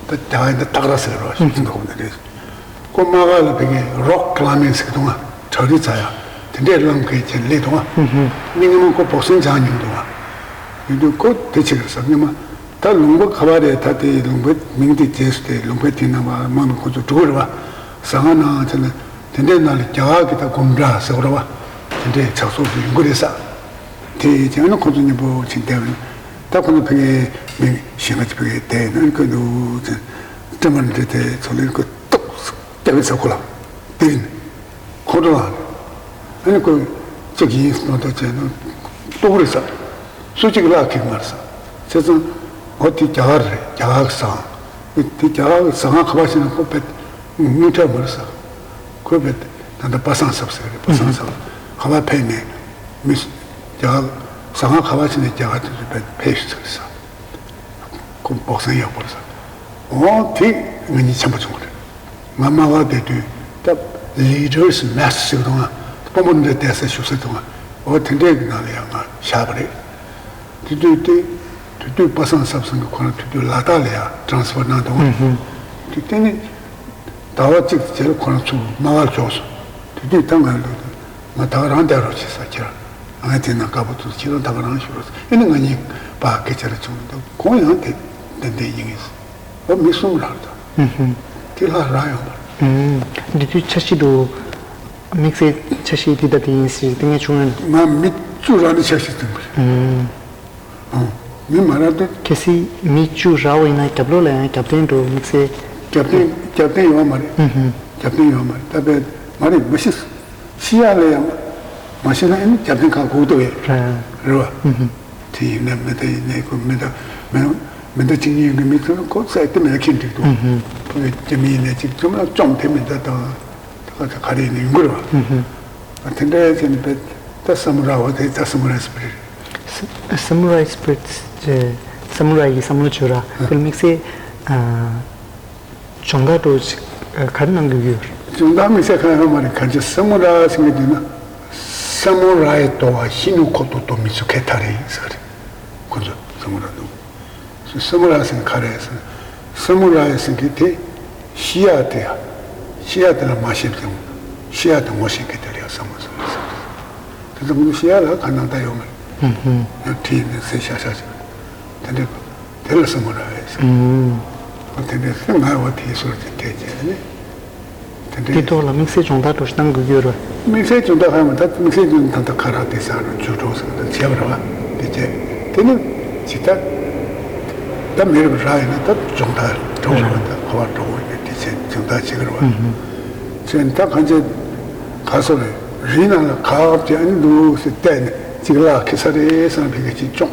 ད་རྒྱ་གར་འདི་སྟག་ར་ཟེར་རོ་ཞིག་འདུག་འདི་རེད། ཁོ་དམག་སྒར་ལ་ཕེབས་མཁན་རོག་ཀི་ལ་མིང་ཟེར་གི་འདུག་ང་བྲག་རི་རྩ་ཡ་དེ་འདྲས་བསླངས་མཁན་ཅིག་སླེབས་འདུག་ང་། མི་སྔོན་མ་ཁོ་བོག་སིང་སྦྱངས་མྱོང་འདུག་ང་། ཡིན་དུས་ཁོ་དེ་བྱེད་ཀྱི་རེད་ཟེར། སྔོན་མ་ད་ལུང་པ་ག་བ་རེད། ད་དེ་ལུང་པའི་མིང་དེ་རྗེས་སུ་དེ་ལུང་པའི་དེ་ནང་བ་མང་ནས་ཁོ་ཚོ་འགྲོ་གི་རེད་བ། ཟ་ཁང་ནང་ཆ་ནས་དེ་འདྲས་ནང་ལ་རྒྱ་གར་གི་ད་དགོན་གྲྭ་ཟེར་གི་རེད་བ། དེ་འདྲས་ཕྱག་ཚོགས་སུ་ཡོང་གི་རེད་ཟེར། དེ་བྱས་ན་ཁོ་ཚོ་མཉམ་པོ་ཕྱིན་བསྡད་པ་ཡིན། ད་ཁོ་ཚོ་ཕ་གིའི་མི་གཞན་པ་ཅིག་ཕ་གིའི་བསྡད་ཡོད་ན་ཁོས་འདུག་ཅེས་སྤྲིན་པ་འདྲ་དེ་ཚོ་ལ་ཁོས་ཏོག་ཙམ་རྒྱབ་ཡིན་ཟེར། ཁོ་ལ་དེ་ཡིན་ཁོང་ཁྲོ་ལངས་ནས། ཨ་ནི་ཁོས་གཅིག་ཡིན་ཟེར་ནོ་ད་བྱས་ན་ལྟོགས་རེད་ཟེར། སུ་གཅིག་གིས་བརླག་ཁེག་མ་རེད་ཟེར། བྱས་ཙང་འོ་དེ་རྒྱ་གར་རེད། རྒྱ་གར་གྱི་ཟ་ཁང་། དེ་རྒྱ་གར་གྱི་ཟ་ཁང་ག་པར་ཕྱིན་ན་ཁོ་དཔེ་དངུལ་ཁྲལ་མ་རེད་ཟེར། ཁོས་བས་ད་ལྟ་པ་སངས་སབ་ཟེར་རེད། པ་སངས་སབ་ག་པར་ཕེབས་ནས་མི་རྒྱ་གར་ཟ་ཁང་ག་པར་ཕྱིན་ནས་རྒྱ་གར་དུ་བས་ཕེབས་ཤིག་ཟེར་ཟེར། ཁོ་བོག་སིང་ཡག་པོ་རེད་ཟེར། འོ་དེ་ང་གཉིས་ཆམ་པ་བྱུང་བ་རེད། ང་དམག་སྒར་བསྡད་དུས་ད་ལི་ཌར་སི་མེ་སི་ཟེར་གི་འདུག་ང་། དཔོན་པོ་འདྲ་བསྡད་ས་བཞུགས་ས་འདུག་ང་། འོ་དེ་འདྲའི་གི་ནང་ལ་ཡང་ང་བཞག་པ་རེད། དེ་དུས་དེ་དེ་དུས་པ་སངས་སབ་ཟེར་མཁན་ཁོ་རང་དེ་དུས་ལ་དྭགས་ལ་ཡ་ཊ་རན་སི་ཕར་གནང་འདུག་ང་། དེ་དེ་ནི་ཟླ་བ་གཅིག་རྗེས་ལ་ཁོ་རང་ཚུར་དམག་སྒར་འབྱོར་སོང་། དེ་དུས་ད་ང་ལ་ང་ད་ག་རང་བསྡད་རོགས་བྱེད་ཟེར། ཁྱེད་རང་ང་དེ་ན་དཀའ་པོ་འདུག་ཁྱེད་རང་ད་ག་རང་བཞུགས་རོགས་ཟེར། ཨེ་ནི་ང་གཉིས་པ་སྐད་ཆ་རེ་བྱུང་འདུག་ཁོང་ཡང་དེ་ཏན་ཏན་ཡིན་ངེས་ཟེར། འོ་མི་གསུམ་རག་འདུག་དེ་ལྷག་རག་ཡོང་བ་རེད། འདི་དུས་འཆར་གཞི་འདུག་དམིགས་བསལ་འཆར་གཞི་འདི་ད་དེ་ཡིན་ཟེར་དེ་ངས་བྱུང་ཡོད། ང་མི་བཅུ་རག་ནས་འཆར་གཞི་བཏིང་བ་རེད། ཨང་། མི་མ་རག་དུས། གལ་སྲིད་མི་བཅུ་རག་པ་ཡིན་ན་རྒྱབ་ལོགས་ལ་ཡང་རྒྱབ་རྟེན་འགྲོ་དམིགས་བསལ། རྒྱབ་རྟེན་རྒྱབ་རྟེན་ཡོད་མ་རེད། ཨུ་ཧུམ། རྒྱབ་རྟེན་ཡོད་མ་རེད། ད་དཔེ་མ་རེད་མ་ཤི། ཤི་ཡག་ལ་ཡང་མ་ཤི་ན་ཨ་ནི་རྒྱབ་རྟེན་ཁག་དགོས་འདུག་ཡ། རེད། རེད་བ། ཨུ་ཧུམ། དེ་ཡིན་ན་མི་ད་ཡིན་ནའི་ཁོ་མི་ད་མི་མི་ད་གཅིག་གཉིས་ཡོད་མཁན་མི་ཚོ་ཁོ་ཚོས་དེ་མེད་ཁྱེད་འགྲིག་འདུག་ཨུ་ཧུམ། ཁོ་རྒྱ་མི་ཡིན་ནའི་གཅིག་བཅོམ་ན་བཅོམ་དེ་མི་ད་དང་། ད་ག་ཚོད་ག་རེ་ཡིན་ན་ཡོང་གི་རེད་བ། ཨུ་ཧུམ། དེ་འདྲ་བྱས་ནས་དཔེ་ད་སེ་མུ་རའི་བ་དེ་ད་སེ་མུ་རའི་སི་པི་རིཊ། སེ་མུ་རའི་སི་པི་རིཊ་ཅེས་སེ་མུ་རའི་གི་བསམ་བློ་བཅོས་ར་དེ་ལ་དམིགས་བསལ་ཨ་སྦྱོང་བརྡར་འདྲ་བོ་ཅིག་ཨ་ག་རེ་གནང་དགོས་ཀྱི་ཡོད་རེད། སྦྱོང་བརྡར་དམིགས་བསལ་གང་ཡང་ཡོད་མ་རེད། གང་ཅི་སེ་མུ་རའི་ཟེར་མཁན་དེ་ན་སེ་མུ་རའི་ལྟོ་བ་ཤི་ནུ་ཁོ་ཏོ་ཏོ་མི་ཚུ་ཁེ་ཐ་རེ་ཟེར་གི་རེད། ཁོ་ཚོ་སེ་མུ་རའི་འདུག་སེ་མུ་རའི་ཟེར་མཁན་ག་རེ་ཟེར་ན། སེ་མུ་རའི་ཟེར་མཁན་དེ་ཤི་ཡག་དེ་ཡ། ཤི་ཡག་དེ་ལ་མ་ཤེས་ཀྱང་ཤི་ཡག་དེ་ངོ་ཤེས་མཁན་དེ་ལ་ཡང་སེ་མུ་རའི་ཟེར་མཁན་ཟེར། དེ་ཚོ་ངོ་ཤི་ཡག་ལ་ག་ནང་ད་ཡོད་མ་རེད། ཧུམ་ཧུམ། ཡང་ཁྲིད་ནས་ཟེར་ཤག་ཤག་ཟེར། དེ་འདྲ་དེ་ལ་སེ་མུ་རའི་ཟེར། ཧུམ། དེ་འདྲ་ཟེར་ང་འོ་དེའི་སོར་གྱི་དེ་བྱས་ནས། དེ་འདྲའི། དེ་ཐོག་ལ་དམིགས་བསལ་སྦྱོང་བརྡར་འདྲ་ཞིག་གནང་དགོས་ཀྱི་ཡོད་རེད། དམིགས་བསལ་སྦྱོང་བརྡར་ཧ་མ་ད་དམིགས་བསལ་སྦྱོང་ད་ལྟ་ཁ་རག་དེ་ཟ་རུ་ཇུས་གཏོགས་ཟེར་ད་བྱས་པ་རེད་བ། དེ་བྱས། དེ་ནི་ཇི་ལྟར་ད་མི་རབས་རག་ཡིན་ན་ད་སྦྱོང་བརྡར་འགྲོ་བ་རེད་བ། ད་ག་བར་འགྲོ་དགོས་ཡིན་ན་དེ་བྱས་སྦྱོང་བརྡར་བྱེད་ཀྱི་རེད་བ། ཨུ་ཧུ། བྱས་ད་གང་བྱས་ག་སོ་རེད་རི་ནང་ལ་ག་བྱས་ཨ་ནི་འདུག་ཟེར་བལྟས་ནས་ གཅིག་གླགས་ཁེ་ས་རེད་བསམ་ཕ་གི་གཅིག་བཅོམ།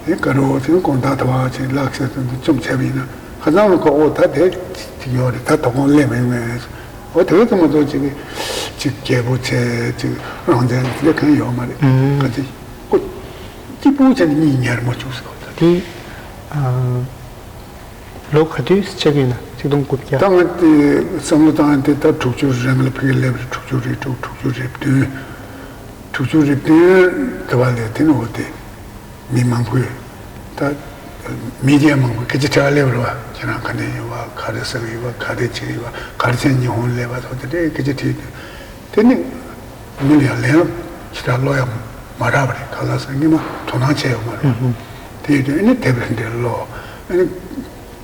ཨེ་དཀར་པོ་དེ་དགོང་དག་ཐོག་ཅིག་གླགས་ཁེ་ས་དེ་བཅོམ་བྱས་པ་ཡིན་ན་ཁ་སང་ལ་ཁོ་ཨོ་ད་དེ་གཅིག་ཡོད་རེད། ད་དོ་དགོང་སླེབས་མེད་མེད། ཨོ་དེ་ཙམ་མ་གཏོགས་གཅིག་གཅིག་རྒྱལ་པོ་བྱས་གཅིག་རང་བཙན་དེ་གང་ཡོད་མ་རེད། ཨང་། ག་ཚོད་ཁོ་སྐྱིད་པོ་བྱས་ནས་གཉིད་ཉལ་མ་བཅུག་ཟེར་བ་ད་དེ། དེ་ཨ། ལོ་ག་དུས་ཆགས་ཀྱི་ཡོད་ན། ཆིག་སྟོང་དགུ་བརྒྱ། ད་ང་དེ་བསམ་བློ་བཏང་དེ་ད་དྲུག་ཅུ་རིང་ལ་ཕ་གི་སླེབས་རེད། དྲུག་ཅུ་རེ་དྲུག་དྲུག་ཅུ་རེ་བདུན། དྲུག་ཅུ་རེ་བདུན་དེ་བ་ལས་དེ་ནི་འོ་དེ་མི་མང་པོས་ད་མི་རྒྱ་མང་པོས་སྐད་ཆ་དྲི་བ་སླེབས་རེད་བ། ཁྱེད་རང་ག་ནས་ཡིན་བ། ག་རེ་ཟ་གི་ཡོད་བ། ག་རེ་བྱེད་ཀྱི་ཡོད་བ། ག་རེ་བྱས་ཉི་ཧོང་སླེབས་བ་ཐོག་དེ་འདྲའི་སྐད་ཆ་དྲིས་དུས། དེ་ནི་མི་ལ་ཡང་ལན་ཞེ་དྲག་སློག་ཡག་མ་རག་པ་རེད། གང་ལ་ཟེར་སྔོན་མ་དོ་སྣང་བྱས་ཡོད་མ་རེད་བ། དེ་ཡིན་དུས་ཨ་ནི་དེབ་རེ་འདྲ་ཀློག་ཨ་ནི་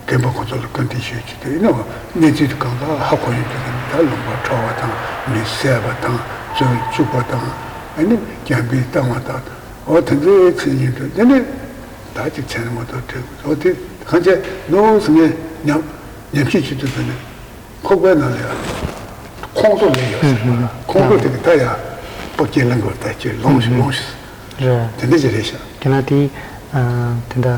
རྒན་པ་ཁོ་ཚོ་ལ་བཀའ་འདྲི་ཞུས་བྱས་དུས་ཨ་ནི་གནས་ཚུལ་དེ་གང་ག་ཧ་གོ་ཡོང་དུས་ད་ལུང་པ་འཕྲོག་པ་དང་མི་བསད་པ་དང་བཙོན་བཅུག་པ་དང་ཨ་ནི་རྒྱང་འཕེན་བཏང་བ་དང་འོ་དེ་ཚོའི་ཚེ་ཡིན་དུས་དེ་ནི་ད་ཅིག་བྱས་ན་མ་གཏོགས་དྲན་འོ་དེ་གང་བྱས་ནོ་ཟེར་ནས་ཉམས་ཉམས་ཞིབ་བྱེད་དུས་དེ་ནི། ཁོག་པའི་ནང་ལ་ཡང་ཁོང་ཁྲོ་ལས་ཡོད་ཟེར་བ་ལ་ཁོང་ཁྲོ་དེ་གི་ད་ཡང་སྤོ་སྐྱེས་ལེན་དགོས། ད་ཁྱོད་ལོངས་ཤིག་ལོངས་ཤིག་རེད། དེ་འདྲ་ཅིག་རེད་ཤག་དེ་ན་དེ་ཨ་དེ་འདྲ་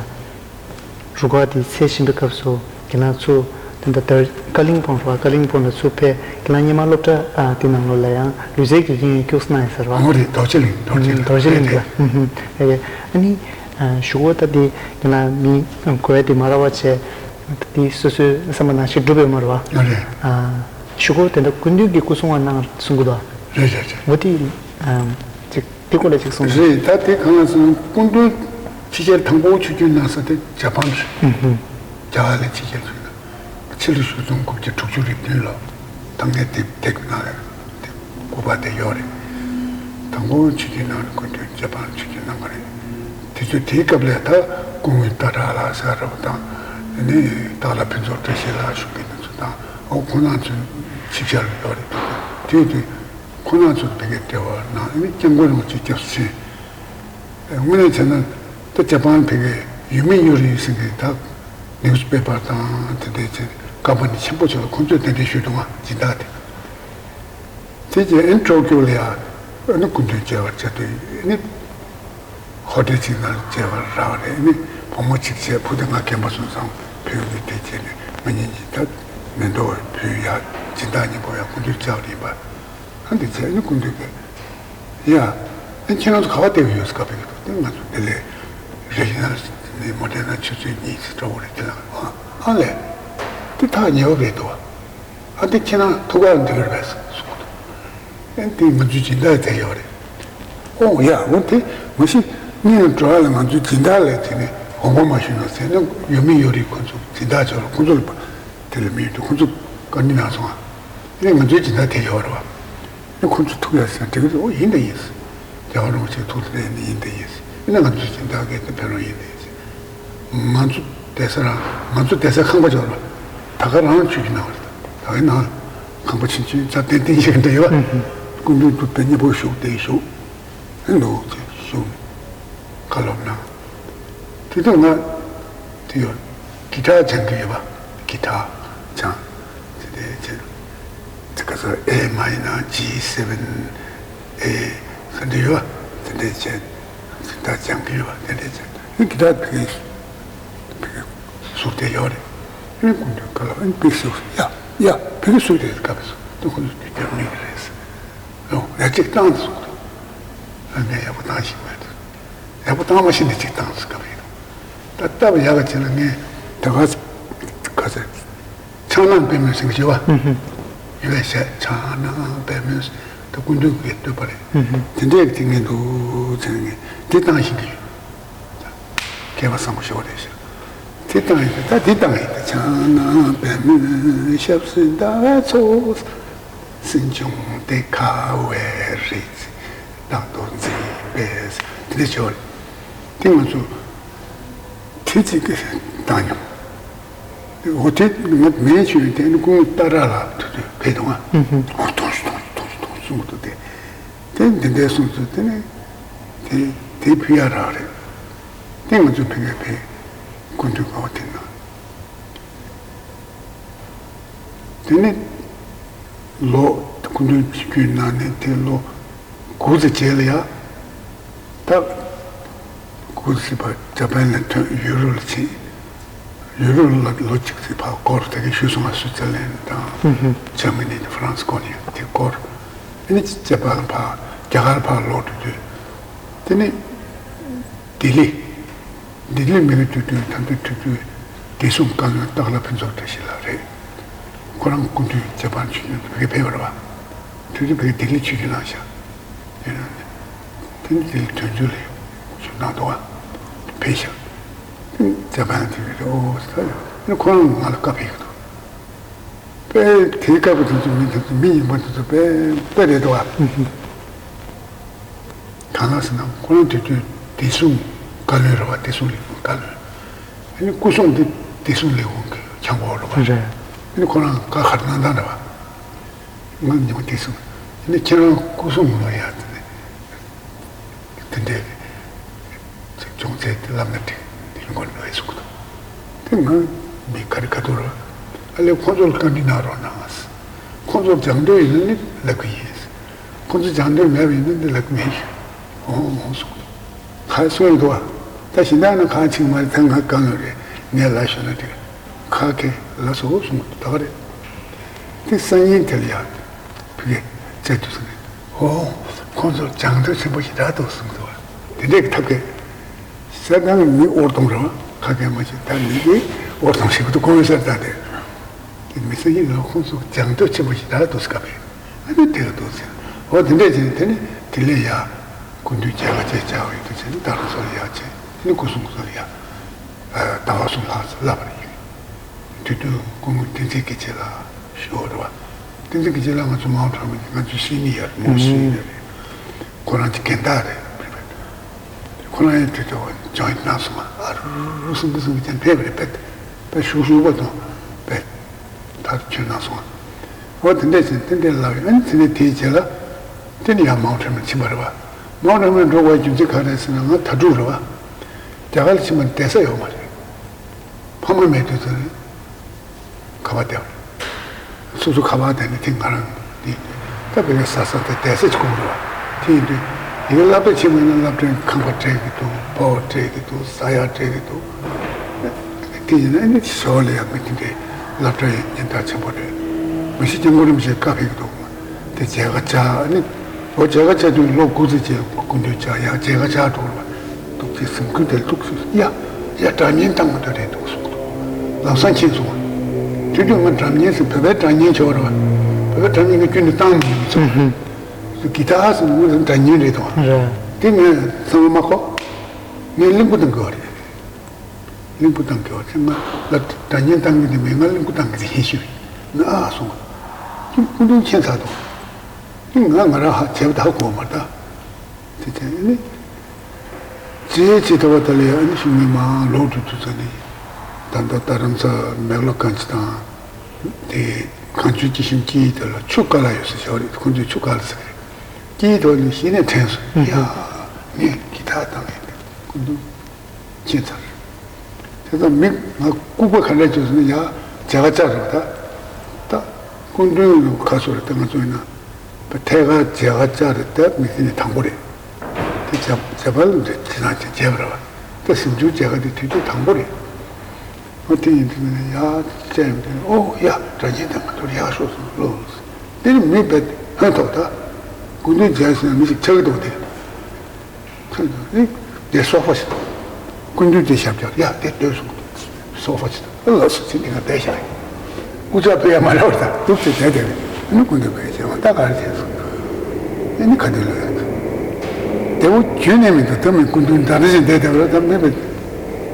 རུ་ཁག་དེ་ཚད་ཤིང་པའི་སྐབས་སུ་དེ་ན་ཚུར་དེ་འདྲ་དར་ཀ་ལིང་པོང་རུ་ཁག་ཀ་ལིང་པོང་ལ་ཚུར་ཕེབས། དེ་ན་སྔོན་མ་སློབ་གྲྭ་ཨ་དེ་ནང་ལོགས་ལ་ཡང་ལུས་རྩལ་གྱི་དགེ་རྒན་སྐྱོགས་གནང་ཡོད་ཟེར་བ། འོ་རེད། རྡོ་རྗེ་གླིང་། རྡོ་རྗེ་གླིང་། རྡོ་རྗེ་གླིང་ལ། རེད། ཨ་ནི་ཞུ་གོ་ད་དེ་དེ་ན་མི་གོ་ཡ་དེ་མ་ར་བ་བྱས། དེ་སོ་སོའི་བསམ་པ་ནང་བཞིན་འགྲུབ་ཡོད་མ་རེད་བ། ཨ་རེད། ཨ་ཞུ་གོ་དེ་འདྲ་སྐུ་མདུན་གྱི་སྐུ་སྲུང་བ་གནང་གསུང་གི་འདུག་རེད་རེད་རེད། འོ་དེ་ཨ་ཅིག་དེ་སྐོར་ལ་ཅིག་གསུང་། རེད། ད་དེ་གང་ལ་སོང་སྐུ་མདུན་ཕྱི་རྒྱལ་དང་པོ་ཆིབས་བསྒྱུར་གནང་ས་དེ་ཇ་པན་རེད། རྒྱ་གར་ལ་ཕྱི་རྒྱལ་ཚུད་ན་ཕྱི་ལོ་ཆིག་སྟོང་དགུ་བརྒྱ་དྲུག་ཅུ་རེ་བདུན་ལོ་ད་ངས་དེབ་དེབ་ནང་ལ་དེབ་དགུ་པ་དེ་ཡོད་རེད། དང་པོ་ཆིབས་བསྒྱུར་གནང་རེད། སྐུ་མདུན་ཇ་པན་ཆིབས་བསྒྱུར་གནང་གི་རེད། དེ་ཚོ་དེའི་སྐབས་ལ་ད་སྐུ་ངོ་སྟག་བྲག་ལགས་ཟེར་བ་དང་ནི་སྟག་ལྷ་ཕུན་ཚོགས་བཀྲ་ཤིས་ལགས་གཞུང་གི་དེ་ཚོ་དང་ཨོ་ཁོང་རྣམ་ཚོ་ཆིབས་ཞབས་ལ་ཡོད་རེད། དེ་དུས་ཁོང་རྣམ་ཚོ་དེ་གའི་འབྲེལ་བ་གནང་ནི་སྐྱབས་མགོན་རིན་པོ་ཆེ་སྐྱབས་སུ་མཆི། དངོས་གནས་བྱས་ན་ད་ཇ་པན་ཕ་གིའི་ཡུ་མི་ཡུ་རི་ཟེར་མཁན་ད་ནིའུ་སི་པེ་པར་དང་དེ་འདྲའི་ཆེད་ཀམ་པ་ནི་ཆེན་པོ་ཚོ་ལ་ཁོང་ཚོས་གདན་འདྲེན་ཞུས་འདུག་ང་སྦྱིན་བདག་དེ། དེ་རྗེས་ཨེ་ནི་ཊོ་ཀྱོ་ལ་ཡང་ཨ་ནི་སྐུ་མདུན་མཇལ་བར་བཅར་དུས་ཨ་ནི་ཧོ་ཊེལ་གཅིག་ནང་མཇལ་བར་རག་རེད། ཨ་ནི་བུ་མོ་གཅིག་བྱས་བུ་དེ་ང་རྒན་པ་སོང་ཙང་བུ་གཉིས་དེ་བྱས་ནས་ང་གཉིས་ཀྱིས་ད་མེ་ཏོག་ཕུལ་ཡ་སྦྱིན་བདག་གཉིས་པོ་ཡང་སྐུ་མདུན་བཅར་བ་ཡིན་པ། ཨ་འདི་ཚེ་ནི་སྐུ་མདུན་གྱིས་ཡ། ཨ་ཁྱེད་རང་ཚོ་ག་པར་བསྡད་ཀྱི་ཡོད་ཟེར་སྐབས་ཡོད་དེ་ང་ཚོ་འདི་ལས་རེ་ཞིག་ན་ནི་མོ་ཊའི་ནང་ཆུ་ཚོད་གཉིས་ཙམ་འགྲོ་གི་རེད། དེ་ལ་ཨ་ཨ་ལས་དེ་ཐག་ཉེ་བ་རེད་འདུག་ཨ་འདི་ཁྱེད་རང་ཐུག་གར་འདི་གར་བས་གསུངས་འདུག་ཨ་འདི་ང་ཚོའི་སྦྱིན་བདག་དེ་ཡོད་རེད། ཨོ་ཡ་འོ་དེ་མ་གཞི་སྙིང་ལ་འགྲོ་བ་ལ་ང་ཚོའི་སྦྱིན་བདག་ལས་དེ་ནི་འོང་པ་མ་ཞུས་ན་ཟེར་ན་ཡོད་མི་ཡོད་རེད། ཁོ་ཚོ་སྦྱིན་བདག་ཆོག་ལ་ཁོ་ཚོ་ལ་དེ་ལ་མི་ཡོད་དུས་ཁོ་ཚོ་བཀའ་འདྲི་གནང་སོང་ཨ། ཨ་ནི་ང་ཚོའི་སྦྱིན་བདག་དེ་ཡོད་རེད་བ། ཨ་ཁོང་ཚོ་ཐུག་ཡ་ཟེར་དྲི་གི་རེད། ཨོ་ཡིན་ད་ཡིན། རྒྱལ་བ་རིན་པོ་ཆེ་ཐུག་དེ་ནི་ཡིན་ད་ཡིན། ཨ་ནི་ང་ཚོ་སྦྱིན་བདག་གིས་དེ་ཕེབས་རོགས་ཡིན་ད་ཡིན། ང་ཚོ་བསྡད་ས་རང་ང་ཚོ་བསྡད་ས་ཁང་པ་འབྱོར་བ་ད་ག་རང་ཆུ་གི་ནང་བ་རེད། ད་གའི་ནང་ཁང་པ་ཆུན་ཆུན་ཚ་ཏན་ཏན་ཞིག་འདྲ་ཡོད་པ། སྐུ་མདུན་དུ་དེ་གཉིས་པོ་བཞུགས་དེ་བཞུགས་ཨེ་འདུག་ཅེས་བཞུགས་ནས་བཀའ་སློབ་གནང་། དེ་དུས་ང་དེ་ཡོད་གི་ཊར་སྦྱང་གི་ཡོད་པ། གི་ཊར་སྦྱང་། དེ་དེ་ཚེ་དེ་ག་ས་ཨེ་མའི་ནར་ཇི་སེ་ཝེན་ཨེ་ཟེར་འདི་ཡོད་པ། དེ་འདྲས་བྱས་གི་ཊར་སྦྱང་གི་ཡོད་པ། དེ་འདྲས་བྱས་གི་ཊར་ཕ་གི་ཕ་གི་ཟུར་དེ་ཡོད་རེད། ཨེ་ཁོང་ཚོས་བཀའ་སློབ་ཨེ་ཕ་གི་ཟུར་ཡ་ཡ་ཕ་གི་ཟུར་དེ་སྐབས་སུ་དེ་ཁོང་ཚོ་དེ་རྒྱབ་མི་རེད། ཨོ་ཡ་གཅིག་བཏང་ཟེར་སོང་། ཨ་ངས་ཡག་པོ་བཏང་ཤེས་མེད། ཡག་པོ་བཏང་མ་ཤེས་ནས་གཅིག་བཏང་ཟེར་སྐབས་ཡིན། ད་ལྟ་བ་ཡག་ག་བྱས་ན་ངས་ད་ག་ག་ཚད་ཆང་ནང་པད་མོ་ཟེར་གྱི་ཡོད་པ། ཡོད་པས་བཤད་ཆང་ནང་པད་མོ་ཟེར་ད་སྐུ་མདུན་གྱི་བསྟོད་པ་རེད། དེ་འདྲས་ཀྱི་དེ་ངས་འདུག་ཟེར་ངས་དེ་བཏང་ཤེས་ཀྱི་ཡོད། སྐལ་བ་བཟང་པོ་ཞིག་རེད་ཤག་དེ་བཏང་ཡིན་ད་དེ་བཏང་ཡིན་ད་ཆང་ནང་པད་མོ་ཞབས་སུ་ཟླ་བའི་ཚོགས། སྲིན་ཆུང་དེ་ཁ་བའི་རི་རྩེ་བདག་ཏུ་འཛིན་པས་དེ་འདྲ་བྱས་པ་རེད། དེ་ང་ཚོ་དེ་གཅིག་གིས་བཏང་མྱོང་། འོ་དེ་ང་མེད་བྱུང་དེ་ནི་ཀུན་ཏཱ་ར་ལ་ཐུག་དུས་ཕེབས་འདུག་ཨ། ཨོ་ཐོངས་ཤིག་ཐོངས་ཤིག་ཐོངས་ཤིག་ཐོངས་ཤིག་གསུང་གི་འདུག་དེ་དེ་འདི་འདྲའི་གསུང་ཚུལ་དེ་ནི་དེ་དེ་ཕུལ་ཡ་རག་རེད། དེ་ང་ཚོ་ཕ་གིར་ཕེབས་སྐུ་མདུན་ཁ་བ་དེ་ན། དེ་ནས་ལོ་སྐུ་མདུན་ཆིབས་བསྒྱུར་གནང་ནས་དེ་ལོ་དགུ་ཙམ་རྗེས་ལ་ཡ་ ད་སྐུ་ཚེ་ཕར་ཇ་པན་ལ་ཐོན། ཡུ་རོབ་ལ་ཕྱིན། ཡུ་རོབ་ལ་ལོ་གཅིག་ཙམ་ཕར་སྐོར། དེ་གའི་ཞུས་སོང་ང་། སུའི་ཙར་ལན་དང་ཇར་མ་ནི་དང་ཧྥ་རན་སི་སྐོར་ནས་དེ་སྐོར། དེ་ནས་ཇ་པན་ལ་ཕར། རྒྱ་གར་ཕར་ལོག་འགྲོ་དུས། དེ་ནས་ལྡི་ལི། ལྡི་ལི་མི་རིགས་དུས་དུས་ཐམས་ཅད་དུས་དུས་བདེ་སྲུང་བཀའ་བློན་སྟག་ལྷ་ཕུན་ཚོགས་བཀྲ་ཤིས་ལགས་རེད། ཁོ་རང་སྐུ་མདུན་ཇ་པན་ཆིབས་བསྒྱུར་དུ་ཕེབས་པ་རེད་པ། དུས་དུས་ཕེབས། ལྡི་ལི་ཆིབས་བསྒྱུར་གནང་ཤག་ཡིན་ན་དེ་ནི་ལྡི་ལི་དོན་གཅོད་ལ་ཞུགས་གནང་འདུག་པ། ཕེབས་ཤག་དེ་ནི་ཇ་པན་དེ་རེད། ཨོ་ད་ཡོད། དེ་ནི་ཁོ་རང་ང་ལ་བཀའ་ཕེབས་ཀྱི་འདུག་དཔེ་དེའི་སྐབས་དེ་ཚོ་མི་དེ་ཚོ་མི་ཡིན་པ་དེ་ཚོ་དཔེ་དཔེ་རེད་འདུག་པ། གང་ལགས་ཟེར་ན་ཁོ་རང་དུས་དུས་བདེ་སྲུང་བཀའ་བློན་རེད་པ། བདེ་སྲུང་ལས་ཁུངས་བཀའ་བློན། ཨ་ནི་སྐུ་སྲུང་དེ་བདེ་སྲུང་ལས་ཁུངས་ཀྱི་ཆང་གོ་རེད་པ། རེད། ཨ་ནི་ཁོ་རང་བཀའ་ག་རེ་གནང་སྟངས་རེད་པ། ང་ཉི་མ་བདེ་སྲུང་། ཨ་ནི་ཁྱེད་རང་སྐུ་སྲུང་ལོ་ཡ་དེ་ནི། དེ་འདྲའི་ཅིག་སྦྱོང་ཚད་དེ་བསླབ་ན་འགྲིག་དེ་ཡོང་གི་རེད་ཟེར་གྱི་འདུག་དེ་ང་མི་ག་རེ་ག་དུས་རེད། ཨ་ལས་ཁོང་ཚོར་བཀའ་འདྲི་གནང་རོགས་གནང་ཟེར། ཁོང་ཚོར་སྦྱང་འདོད་ཡིན་ན་ནི་ལབ་ཀྱི་ཡིན་ཟེར། ཁོང་ཚོར་སྦྱང་འདོད་མེད་པ་ཡིན་ན་ནི་ལབ་ཀྱི་མེད་ཟེར། འོང་འོང་གསུངས་འདུག་ཁ་གསོ་ཡི་འདུག་ཨ། ད་གཞན་དག་ནི་ཁ་ཕྱིན་མ་རེད། ད་ང་བཀའ་བློན་རེད། ངས་ལབ་ཞུ་ན་འགྲིག་ཁ་སྐད་ལ་སོ་གསུངས་འདུག་ད་ག་རེད། དེ་སང་ཉིན་དེ་ལ་ཡ་ཕ་གིར་བཅར་དུས་ཟེར་ནས། ཨོ། ཁོང་ཚོར་སྦྱང་འདོད་ཆེན་པོ་ཞེ་དྲག་འདུག་གསུངས་འདུག་དེ་འདྲའི་ཐབས་མཁས་ཟེར་ན་མི་ཨོར་གཏོང་རེད་པ། ཁ་སྐད་མ་བྱེད། ད་མི་གིས་ཨོར་གཏོང་ཞིག་ཏུ་གོ་བའི་སར་ད་དེ། དེ་མི་སང་ཉིན་ལ་ཁོང་ཚོ་སྦྱང་འདོད་ཆེན་པོ་ཞེ་དྲག་འདུག་ཟེར་ག་པས། ཨ་ནི་དེ་ལ་འདུག་ཟེར། ཨོ་དེ་འདྲས་བྱས་ནས་དེ་ནས་དེ་ལས་ཡ། སྐུ་མདུན་མཇལ་ཁ་བཅས་བཅར་བ་ཡིན་དུས་ཚེ་ནི་ད་རུང་སོ་ལ་ཡ་བྱས། དེ་ནི་སྐུ་སྲུང་སོ་ལ་ཡ། ཟླ་བ་གསུམ་ལྷག་ཙམ་བསླབས་པ་ཡིན། དེ་དུས་སྐུ་ངོ་བསྟན་འཛིན་དགེ་ཆེ་ལགས་ཞུ་བ་རེད་པ། བསྟན་འཛིན་དགེ་ཆེ་ལགས་ང་ཚོ་མའོ་ཀྲུའུ་མི་ང་ཚོའི་སྲིད་མི་ཡ་རེད། མའོ་སྲིད་མི་ཡ་རེད། ཁོ་རང་གི་རྒན་བདག་རེད། ཁོ་རང་ཡང་དེ་ལྟ་བུ་ཇོ་ཡིན་གནང་སོང་ང་། ཨ་རུ་རུ་སིང་གི་སིང་གི་ཅན་ཕེབས་པ་རེད། དཔེ་དཔེ་ཞུ་ཞུ་བ་དང་དཔེ་ཐག་ཆོད་གནང་སོང་ང་། འོ་དེ་འདྲས་ཟེར་དེ་འདྲས་ལབ་ཡོད། ཨ་ནི་དེ་ནས་དེའི་རྗེས་ལ་དེ་ནས་ཡང་མའོ་ཀྲུའུ་མི་ཕྱིན་པ་རེད་པ། མའོ་ཀྲུའུ་མི་འགྲོ་དགོས་རྒྱུ་མཚན་ག་རེ་ཟེར་ན་ང་དྭ་ཕྲུག་རེད་པ། རྒྱ་གར་ལ་ཕྱིན་པ་བསྡད་ས་ཡོད་མ་རེད། ཕ་མ་མེད་དུས་ཚོད་རེད། ཁ་པར་བསྡད་པ་རེད། སོ་སོ་ཁ་པར་བསྡད་ནས་དེ་ང་རང་འདི་ད་བོད་པའི་ས་ས་དེ་བསྡད་ས་ཅིག་དགོས་འདུག་པ། དེ་ཡིན་དུས་ཡིན་སློབ་གྲྭ་ཆེན་མོ་ཡིན་ན་སློབ་གྲྭའི་ཁང་པ་སྤྲད་ཀྱི་འདུག་སྤོ་བོ་སྤྲད་ཀྱི་འདུག་ཟ་ཡག་སྤྲད་ཀྱི་འདུག་དེ་ཡིན་ན་ཨ་ནི་ཞོར་ལ་ཡང་མི་དེ་འདྲའི་སློབ་གྲྭ་ཡི་སྙན་གྲགས་ཆེན་པོ་རེད། མ་གཞི་སྐྱབས་མགོན་རིན་པོ་ཆེས་བཀའ་ཕེབས་ཀྱི་འདུག་དེ་མཇལ་ཁ་བཅར། ཨ་ནི་འོ་མཇལ་ཁ་བཅར་དུས་ལོ་དགུ་ཙམ་རྗེས་སྐུ་མདུན་བཅར། ཡང་མཇལ་ཁ་བཅར་འགྲོ་བ། འདུག་ཅེས་སེམས་ཁུར་དེ་འདུག་ཟེར། ཡ་ཡ་སྒྲ་སྙན་བཏང་མ་ཐུབ་རེད་འདུག་གསུངས་འདུག་ལམ་སང་མཁྱེན་སོང་བ། དེ་དུས་ང་སྒྲ་སྙན་ཟེར་བོད་པའི་སྒྲ་སྙན་ཆོག་རེད་བ། བོད་པའི་སྒྲ་སྙན་གྱི་རྒྱུན་དུ་བཏང་མི་ཡིན་ཚོ། གི་ཏར་ཟེར་ན་ང་ཚོ་སྒྲ་སྙན་རེད་དོ། རེད། དེ་ངས་ཚང་མ་མ་གོ། ངས་གླིང་བུ་བཏང་དགོས་བ་རེད། གླིང་བུ་བཏང་དགོས་བ་ཚེ་ང་ལ་སྒྲ་སྙན་བཏང་གི་དེ་མེད། ང་གླིང་བུ་བཏང་གི་དེ་ཡིན་ཞུས། ང་ཨ་སོང་བ། ཁྱོད་སྐུ་མདུན་མཁྱེན་ཚར་དོ། དེ་ང་ང་རང་ཧ་བྱས་པ་ད་ཧ་གོ་མ་རེད་ད། དེ་བྱས་ནི། ཅེས་ཅེས་ད་བ་ད་ལས་ཨ་ནི་ཤུགས་མི་མང་ལོག་འགྲོ་དུས་ཚོད་ནི། ད་ལྟ་རྡ་རམ་ས་ལ་མེག་ལོ་གང་ཅི་དང་། དེ་གངས་ཆུ་སྐྱིད་གཤོམས་དཀྱིལ་དེ་ལ་ཆུ་དཀའ་ལ་ཡོད་ས་ཞོར་རེད། ཁོང་ཚོས་ཆུ་དཀའ་ལ་ཟེར་གི་རེད། དཀྱིལ་དུ་ནི་གཞི་ནས་དྲན་སོང་། ཡ། ངས་གི་ཏར་བཏང་ཡིན། སྐུ་མདུན་མཁྱེན་ཚར། དེ་ཙམ་མི་ང་ལྐུགས་པ་ག་འདྲ་བྱུང་སོང་ན་ཡ་མཇལ་ཁ་བཅར་རོགས་ད། ད་སྐུ་མདུན་ལ་ཁ་སོ་རེད། ད་ང་ཚོ་ཡིན་ན། ད་ཐད་ཀར་མཇལ་ཁ་བཅར་རེད། ད་མི་ཚེ་ནི་དང་པོ་རེད། དེ་བྱ་བྱ་བ་ལ་འདྲ་དེ་རང་བྱས་བྱས་པ་རེད་བ། ད་ཟིང་ཆུང་མཇལ་ཁ་དེ་དུས་དུས་དང་པོ་རེད། ཨོ་དེ་ཡིན་དུས་ནི་ཡ་བཅར་ཡོང་དུས་ཨོ་ཡ་སྒྲ་སྙན་དང་ང་ཚོར་ཡག་ཤོག་སོང་ལོ། དེ་ནི་མི་བེད་ཧོན་ཐོག་ད། སྐུ་མདུན་མཇལ་སོང་ན་མི་ཞིག་ཆགས་ཀྱི་འདུག་དེ། ཁྱོད་ཚོ་ནི་དེ་སོག་པོ་ཞིག་དང་། སྐུ་མདུན་དེ་ཞབས་བཀྱག་ཡ་དེ་སྡོད་སོང་། སོག་པོ་ཞིག་དང་ལགས་སོ་ཚེ་འདི་ང་བསྡད་བཞག་ཡིན། སྐུ་ཚབ་ཕེབས་ཡ་མ་རེད་བར་ད་འདུག་ཚེ་བསྡད་བསྡད་རེད། ཨ་ནི་སྐུ་མདུན་ཕེབས་བྱས་ད་ག་རེ་བྱས་སོང་། ཨ་ནི་ག་དུས་ལོས་ཡ། དེ་བོ་ཁྱོད་ནས་མི་འདུག་ད་མི་སྐུ་མདུན་ད་རེ་བཞིན་བསྡད་བསྡད་པ་རེད། ད་མེད་པ།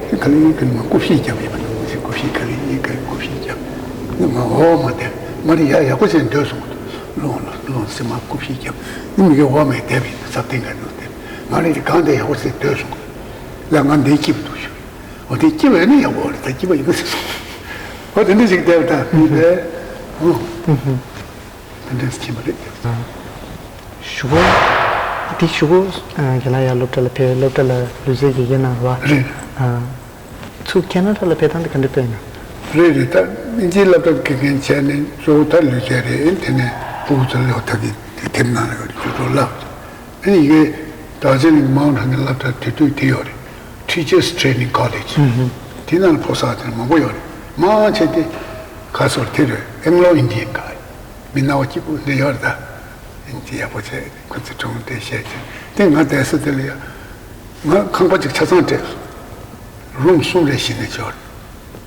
དེ་ག་ལེ་ག་ལེ་མ་སྐུ་བཤད་རྒྱབ་ཡིན་པ་འདུག་མི་ཤེས། སྐུ་བཤད་ག་ལེ་ཡིན་ག་ལེ་སྐུ་བཤད་རྒྱབ། ནི་མ་འོ་མ་བསྡད་མ་རེད་ཡ། ཡག་པོ་བྱས་སྡོད་སོང་། ལོང་ལོང་ལོང་སེམས་མ་སྐུ་བཤད་རྒྱབ། ནི་མི་གི་འོ་མ་བསྡད་པ་ཡིན་ད་ཚབ་བརྟན་ག་འདུག་སྟེ། ང་རེ་དེ་གང་དེ་ཡག་པོ་ཟེར་སྡོད་སོང་། ལ་ང་འདི་སྐྱིད་པོ་འདུག་ཞུ། འོ་དེ་སྐྱིད་པ་ཡིན་ན་ཡག་པོ་རེད། ད་སྐྱིད་པ་ཡིན་ན་ཟེར་སོང་། འོ་དེ་འདྲ་ཞིག་བསྡད་པ་ད་མི་རེད། འོ། དེ་འདྲ་ཞིག་ཕྱིན་པ་རེད། ཞུ་སྒོ། དེ་ཞུ་སྒོ། རྒན་ལགས་ཡར་སློབ་གྲྭ་ལ་ཕེབས། སློབ་གྲྭ་ལ་ལུས་རྩལ་དགེ་རྒན་གནང་རེད་བ། རེད། ཚུར་ཁེ་ན་ཌ་ལ་ཕེབས་སྟངས་དེ་ག་འདྲ་ཕེབས་ན། རེད་རེད། ད་དབྱིན་ཇིའི་སློབ་གྲྭ་དགེ་རྒན་བྱས་ནས་གཙོ་བོ་ད་ལུས་རྩལ་རེད། དེ་ནས་ཕྲུ་གུ་ཚོ་ལ་ཡོད་ད་གི་དེབ་ནང་ལ་ཡོད་རེད། ཅོ་ཅོ་ལབ། ཨ་ནི་ཡི་གེ་ རྡོ་རྗེ་གླིང་མའོན་ཧན་གྱི་སློབ་གྲྭ་དེ་དུས་དེ་ཡོད་རེད། Teachers Training College། ཨུ་ཧུ། དེ་ནང་ལ་ཕོ་གསར་དེ་མང་པོ་ཡོད་རེད། མང་ཆེ་དེ་ག་སོར་དེ་རེད། Anglo Indian་ག་མི་སྣང་བ་སྐྱིད་པོ་འདི་ཡོད་རེད་ད། ཨིན་ཇི་ཡག་པོ་བྱས་ཁོ་ཚོ་གྲོང་དེ་བཤད་ཅིང་དེ་ང་བསྡད་ས་དེ་ལ་ཡ། ང་ཁང་པ་ཅིག་ཆ་ཚང་སྤྲད་སོང་། རུམ་གསུམ་རེ་བཞི་ནས་ཆོག་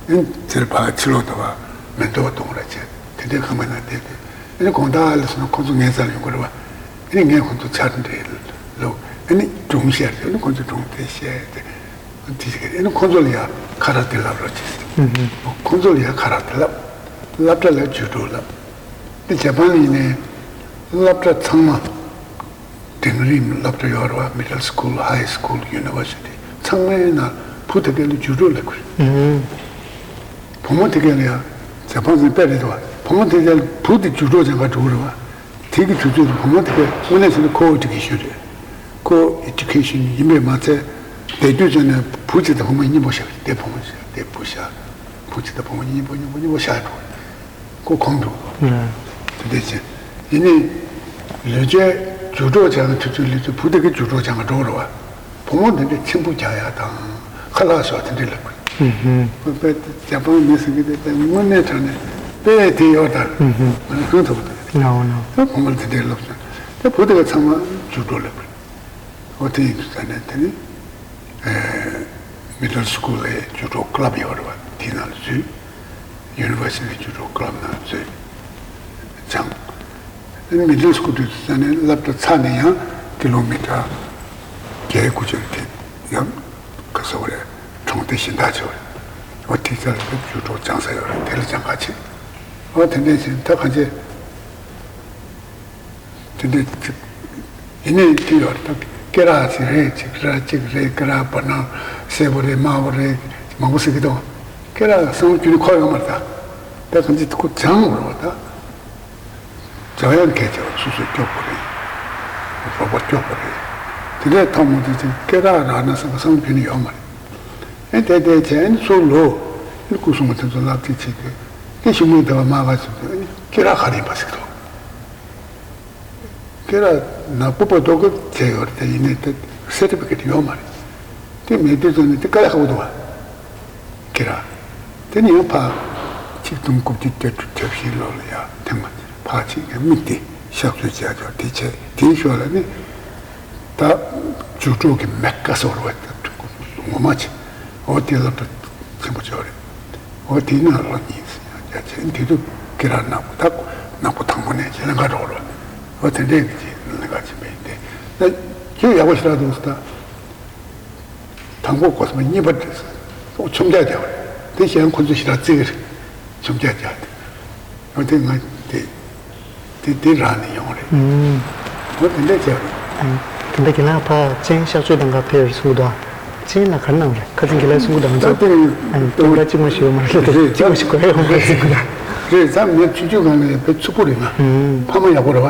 རེད། ཨིན་ཇིར་ཕར་ཕྱི་ལོགས་དུ་བ་མེ་ཏོག་གཏོང་ར་བྱས་དེ་འདྲའི་ཁང་པ་ནང་བསྡད་དེ། ཨ་ནི་དགོང་དག་ལ་སོང་ན་ཁོ་ཚོ་ངའི་རྩར་ཡོང་གི་རེད་བ། ཨ་ནི་ངས་ཁོ་ཚོ་ཆར་འདྲེ་ལོ། ཨ་ནི་སྒྲུང་བཤད་རེད། ཨ་ནི་ཁོ་ཚོ་སྒྲུང་དེ་བཤད་དེ། དེ་ཞིག་རེད། ཨ་ནི་ཁོ་ཚོ་ལ་ཡ་ཁ་ར་དེ་ལབ་རོགས་བྱེད། ཨུ་ཧུ། ཁོ་ཚོ་ལ་ཡ་ཁ་ར་དེ་ལབ། སློབ་གྲྭ་ལ་ཇུ་ཌོ་ལབ། དེ་ཇ་པན་ལ་ཡིན་ནའི་སློབ་གྲྭ་ཚང་མ། འབྲིང་རིམ་སློབ་གྲྭ་ཡོད་རེད་བ། Middle School, High School, University ཚང་མའི་ནང་བུ་དེ་གའི་ལ་ཇུ་ཌོ་ལབ་དགོས་རེད། ཨུ་ཧུ། བུ་མོ་དེ་གའི་ལ་ཡ་ཇ་པན་ཟིན་དཔེ་རེད་བ། བུ་མོ་དེ་གའི་བུ་དེ་ཇུ་ཌོ་སྦྱང་ག་འགྲོ་གི་རེད་བ། དེ་གི་དུས་ཚོད་དུ་བུ་མོ་དེ་གའི་དངོས་གནས་བྱས་ན་ཁོ་ཨེ་ཌུ་ཀེ་ཤན་རེད། ཁོ་ཨེ་ཌུ་ཀེ་ཤན་ཡིན་པས་མ་ཚད། དེ་དུས་ཚོད་ནས་བུ་གཅིག་དང་བུ་མོ་གཉིས་པོ་བཞག་དེ་བུ་མོ་བཞག་དེ་བུ་བཞག་བུ་གཅིག་དང་བུ་མོ་གཉིས་པོ་གཉིས་པོ་གཉིས་པོ་བཞག་འགྲོ། ཁོ་གོམ་འགྲོ། ཨ། དེ་འདྲ་བྱས། ཡིན་ནའི། ལོས་ཅན་ཇུ་ཌོ་སྦྱང་གི་དུས་ཚོད་ལོས་ཅན་བུ་དེ་གའི་ཇུ་ཌོ་སྦྱང་ག་འགྲོ་རེད་བ། བུ་མོ་འདི་འདྲའི་ཚེམ་བུ་རྒྱག་ཡག་དང་ཁ་ལག་བཟོ་དེ་འདྲའི་ལབ་དགོས། ཨུ་ཧུ། དཔེ་དཔེ་ཇ་པན་མི་ཟེར་གི་དེ་དཔེ་དངོས་གནས་དྲང་གནས་དཔེ་དེ་ཡོད་ད། ཨུ་ཧུ། ང་ལ་ཧུན་ཐུབ་པ་དེ། ནའོ་ནའོ། ད་བུ་མོ་ལ་དེ་འདྲའི་ལབ་སོང་། ད་བུ་དེ་ག་ཚང་མ་ཇུ་ཌོ་ལབ་དགོས། འོ་དེ་ཡིན་དུས་ཙང་ནས་དེ་ནི། Middle School ལ་ཇུ་ཌོ་ཀི་ལབ་ཡོད་རེད་བ། དེ་ནང་ལ་འཛུལ། University ཇུ་ཌོ་ཀི་ལབ་ནང་འཛུལ། སྦྱངས། Middle School དུས་ཙང་ནས་སློབ་གྲྭ་ཚར་ནས་ཡང་ཀི་ལོ་མི་ཊར་བརྒྱད་དགུ་ཅིག་དེ་ཡང་ག་ཟེར་བ་རེད། གྲོང་སྡེ་གཞན་དག་ཅིག་རེད། འོ་དེ་ཚར་ལ་ཇུ་ཌོ་སྦྱང་ས་ཡོད་རེད། དེ་ལ་སྦྱང་ག་ཕྱིན། འོ་དེ་འདྲ་བྱས་ད་གང་ཅི། དེ་འདྲ་ཅིག་ཡིན་ནའི་དེ་ཡོད་རེད། ད་སྐེ་རགས་ཅིག་རེད། ཅིག་ར་གཅིག་རེད། སྐེ་རགས་བར་སྣང་སེར་པོ་རེད། དམར་པོ་རེད། མང་པོ་ཟེར་གི་འདུག་སྐེ་རགས་སང་རྒྱུ་ནི་ཁོ་ཡོད་མ་རེད་ད། ད་གང་ཅི་ཁོ་སྦྱང་དགོས་རེད་བ་ད། སྦྱང་ཡག་གལ་ཆེ་བ། སོ་སོས་སྐྱོབ་དགོས་རེད། རོགས་པ་སྐྱོབ་དགོས་རེད། དེ་འདྲའི་ཐོག་མ་དེ་ཅིག་སྐེ་རགས་རག་ན་བསམ་པ་སང་རྒྱུ་ནི་ཡོད་མ་རེད། ཨེ་དེ་དེ་བྱས་ཨེ་ཚུར་ལོག་ཨེ་སྐུ་སྲུང་མ་དེ་ཚོ་བསླབ་ཁྲིད་བྱེད་དུས་ཨེ་ཞི་མོའི་སྡེ་བ་མ་ག་ཚོད་དུ་ཨེ་སྐེ་རགས་ག་རེ་ཡིན་པ་ཟེར་གི་འདུག་སྐེ་རགས་ནག་པོ་པོ་རྡོ་ཀི་བྱས་ཡོད་རེད་དེ། ཡིན་ནའི་དེ་སེར་ཊི་ཕི་ཀེ་ཊི་ཡོད་མ་རེད། དེ་མེད་དུས་ཙམ་ནས་དེ་དཀའ་ལས་ཁག་པོ་འདུག་བ། སྐེ་རགས། དེ་ནས་ཡང་ཕར་ཆིག་སྟོང་དགུ་བརྒྱ་བརྒྱད་ཅུ་གྱ་བཞི་ལོ་ལ་ཡ་ཐེངས་མ་ཕར་ཆིག་ཡང་དམིགས་ཏེ་གཤགས་བཅོས་བྱས་ཡོད་དེ་བྱས། དེའི་ཞོར་ལ་ནི་ད་ཇུ་ཌོ་གི་མེ་ཀ་ཟེར་བ་ངོ་མ་བྱས། འོ་དེ་སློབ་གྲྭ་ཆེན་པོ་བྱས་རེད། འོ་དེའི་ནང་ལོ་གཉིས་ཡ་བྱས། དེ་དུས་སྐེ་རགས་ནག་པོ་ད་ནག་པོ་དང་པོ་ནས་ཀྱི་ལེན་ག་འགྲོ་རོགས། འོ་དེ་འདྲས་ཀྱི་ཀྱི་ལེན་ག་ཕྱིན་པ་ཡིན་ཏེ། ད་ཁྱོད་ཡག་པོ་ཞེ་དྲག་འདུག་ཟེར་ད། དང་པོ་གོ་སོང་། གཉིས་པ་དེ་ཆོམ་རྒྱག་རྒྱག་པ་རེད། དེ་གཞན་ཁོ་ཚོ་ཞེ་དྲག་བརྩི་གི་རེད། ཆོམ་རྒྱག་རྒྱག་དེ། འོ་དེ་ང་དེ་དེ་དེ་རང་ནས་ཡོང་རེད། ཨུམ། འོ་དེ་འདྲ་བྱས་རེད། ཨ་ནི་དེ་འདྲ་རྒན་ལགས་ཕར་ཅན་གཤགས་བཅོས་གཏོང་ག་ཕེབས་རེད་གསུང་གི་འདུག་ཨ། ཅན་ལ་ག་རེ་གནང་རེད། ཁ་སང་རྒན་ལགས་གསུང་གི་འདུག་ང་ཚོ། ད་དེ་ཨ་ནི་སྟོན་ཁ་གཅིག་མ་ཞིག་ཡོད་མ་རེད། ད་གཅིག་མ་ཞིག་གོ་ཡ་ཡོང་གི་རེད་གསུང་གི་འདུག་རེད། ད་ངས་ཆུང་ཆུང་སྒང་ལ་ཡང་དཔེ་ཕྱུག་པོ་རེད་ང་། ཨུམ། ཕ་མ་ཡག་པོ་རེད་བ།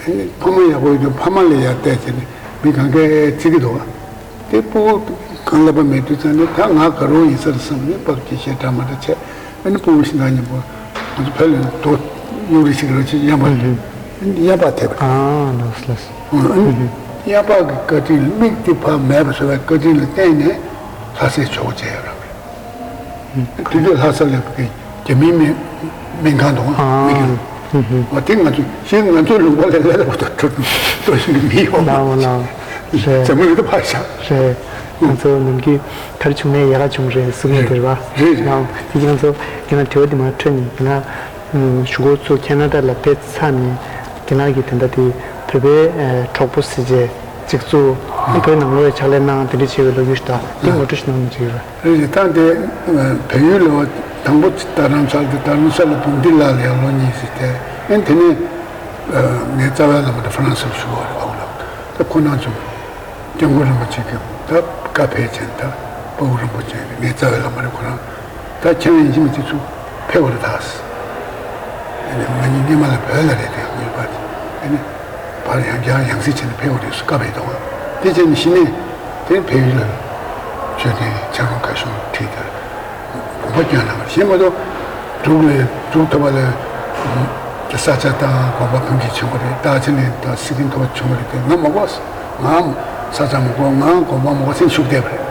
ཕ་མ་ཡག་པོ་ཡོད་དུས་ཕ་མ་ལ་ཡར་བལྟས་བྱས་ནས་མི་གང་གས་བརྩི་གི་འདུག་བ། དེ་སྤུ་གུ་གང་ལབ་པ་མེད་དུས་ཙང་ནས་ད་ང་དགའ་རོགས་ཡིན་ས་རེད་བསམ་ནས་སྤགས་ཀྱི་ཞེ་དྲག་མ་འདྲ་བྱས། ཨ་ནི་སྤུ་གུ་ཤིང་ཐང་མཉམ་པོ་ང་ཚོ་བོད་ལ་རྡོ་གཡུག་རེས་བྱེད་ཀྱི་རོགས་བྱེད། གཡམ་པ་རེད། གཡམ་པ་ཐེབས་པ་རེད། ཨ་ལགས་སོ་ལགས་སོ། ཨ་ནི་གཡམ་པ་གི་བཀའ་དྲིན་ལ། མིག་དེ་ཕར་མེད་པ་བཟོ་བའི་བཀའ་དྲིན་ལ་བརྟེན་ནས་ལྷ་སའི་ཇོ་བོ་མཇལ་ཡོད་རེད། དེ་དུས་ལྷ་ས་ལ་རྒྱ་མིའི་སྨན་སྨན་ཁང་དུ་ཨ་མི་གི་ཨ་ཧུ་ཧུ། འོ་དེ་ང་ཚོ་ཞིག་ང་ཚོའི་ལུང་པ་ལས་ལས་སླ་པོ་དང་འགྲོ་འགྲོ་བཞིན་གྱི་མི་ཡོད་མ་ནའོ་ནའོ། རེད། འཛམ་བུ་གླིང་དུ་ཕར་བཞག་རེད། ང་ཚོ་ནམ་རྒྱུན་ག་རེ་བྱུང་ནའི་ཡག་ག་བྱུང་རེད་གསུང་གི་རེད་པ། རེད་རེད། ནའོ་དེ་ང་ཚོ་རྒན་ལགས་དྲི་བ་དེ་མར་འཕྲོས་ནས་རྒན་ལགས་གཞུག་གུ་ཚུར་ཁེ་ན་ཌ་ལ་ཕེབས་ཚར་ནས་རྒན་ལགས་ཀྱིས་དེ་འདྲ་དེ་བོད་པའི་གྲོགས་པོ་ཟེར་བྱས་སྒྲིག་འཛུགས་བོད་ནང་ལོགས་ལ་ཕྱག་ལས་གནང་། དེ་འདྲ་བྱས་པའི་ལོ་རྒྱུས་ཤིག་དང་དེ་ངོ་སྤྲོད་ཞིག་གནང་རོགས་གནང་བྱེད་ཀྱི་རེད། རེད་རེད། ད་དེ་བལ་ཡུལ་ལ་དང་པོ་རྡ་རམ་ས་ལ། དེ་རྡ་རམ་ས་ལ་བུམ་སྡེ་ལ་ལ་ཡང་ལོ་གཉིས་ཟིན་ཏེ། ཨེ་དེ་ནས་ངའི་རྩ་བའི་བླ་མ་དེ་ཧྥ་རན་སིར་བཞུགས་པ་རེད། ཨའོ་ལགས་ད་ཁོ་རང་ཚོ་སྐྱབས་མགོན་རིན་པོ་ཆེ་གི་ད་བཀའ་ཕེབས་ཅན། ད་དཔའ་བོ་རིན་པོ་ཆེ་ངའི་རྩ་བའི་བླ་མ་རེད། ཁོ་རང་ད་ཁྱེད་རང་ཡིན་གཅིག་མིན་གཅིག་ཚུར་ཕེབས་པ་རེད་ད། ཨེ་ནས་ང་གཉིས་སྔོན་མ་ལ་བོད་ལ་རེད་དེ་ཡོད་པ། ཨེ་ནས་བར་ཡང་བསྐྱར་ཡང་སྲིད་བྱས་ནས་ཕེབས་པ་རེད་ཟེར་བཀའ་ཕེབས་འདུག་དེ་བྱས་ནས་གཞི་ནས་དེ་བལ་ཡུལ་ལ་མཆོད་རྟེན་ཆ་རོང་ཁ་གཞུང་ཁྲིད་དེ་དགོངས་པ་བསྐྱོན་གནང་བ་རེད། གཞན་མ་གཏོགས་འབྲུག་ལ་འབྲུག་ཐོབ་པ་ལ་ས་ཆ་དང་དགོན་པ་ཕུན་སྐྱེད་བྱུང་བ་རེད། སྟག་ཆེན་ནས་ད་སི་ཀིན་ཐོབ་པ་བྱུང་བ་རེད། དེ་ང་མ་གོ་ཟེར། ང་ས་ཆ་མི་གོ། ང་དགོན་པ་མི་གོ་ཟེར་བཞུགས་བསྡད་པ་རེད།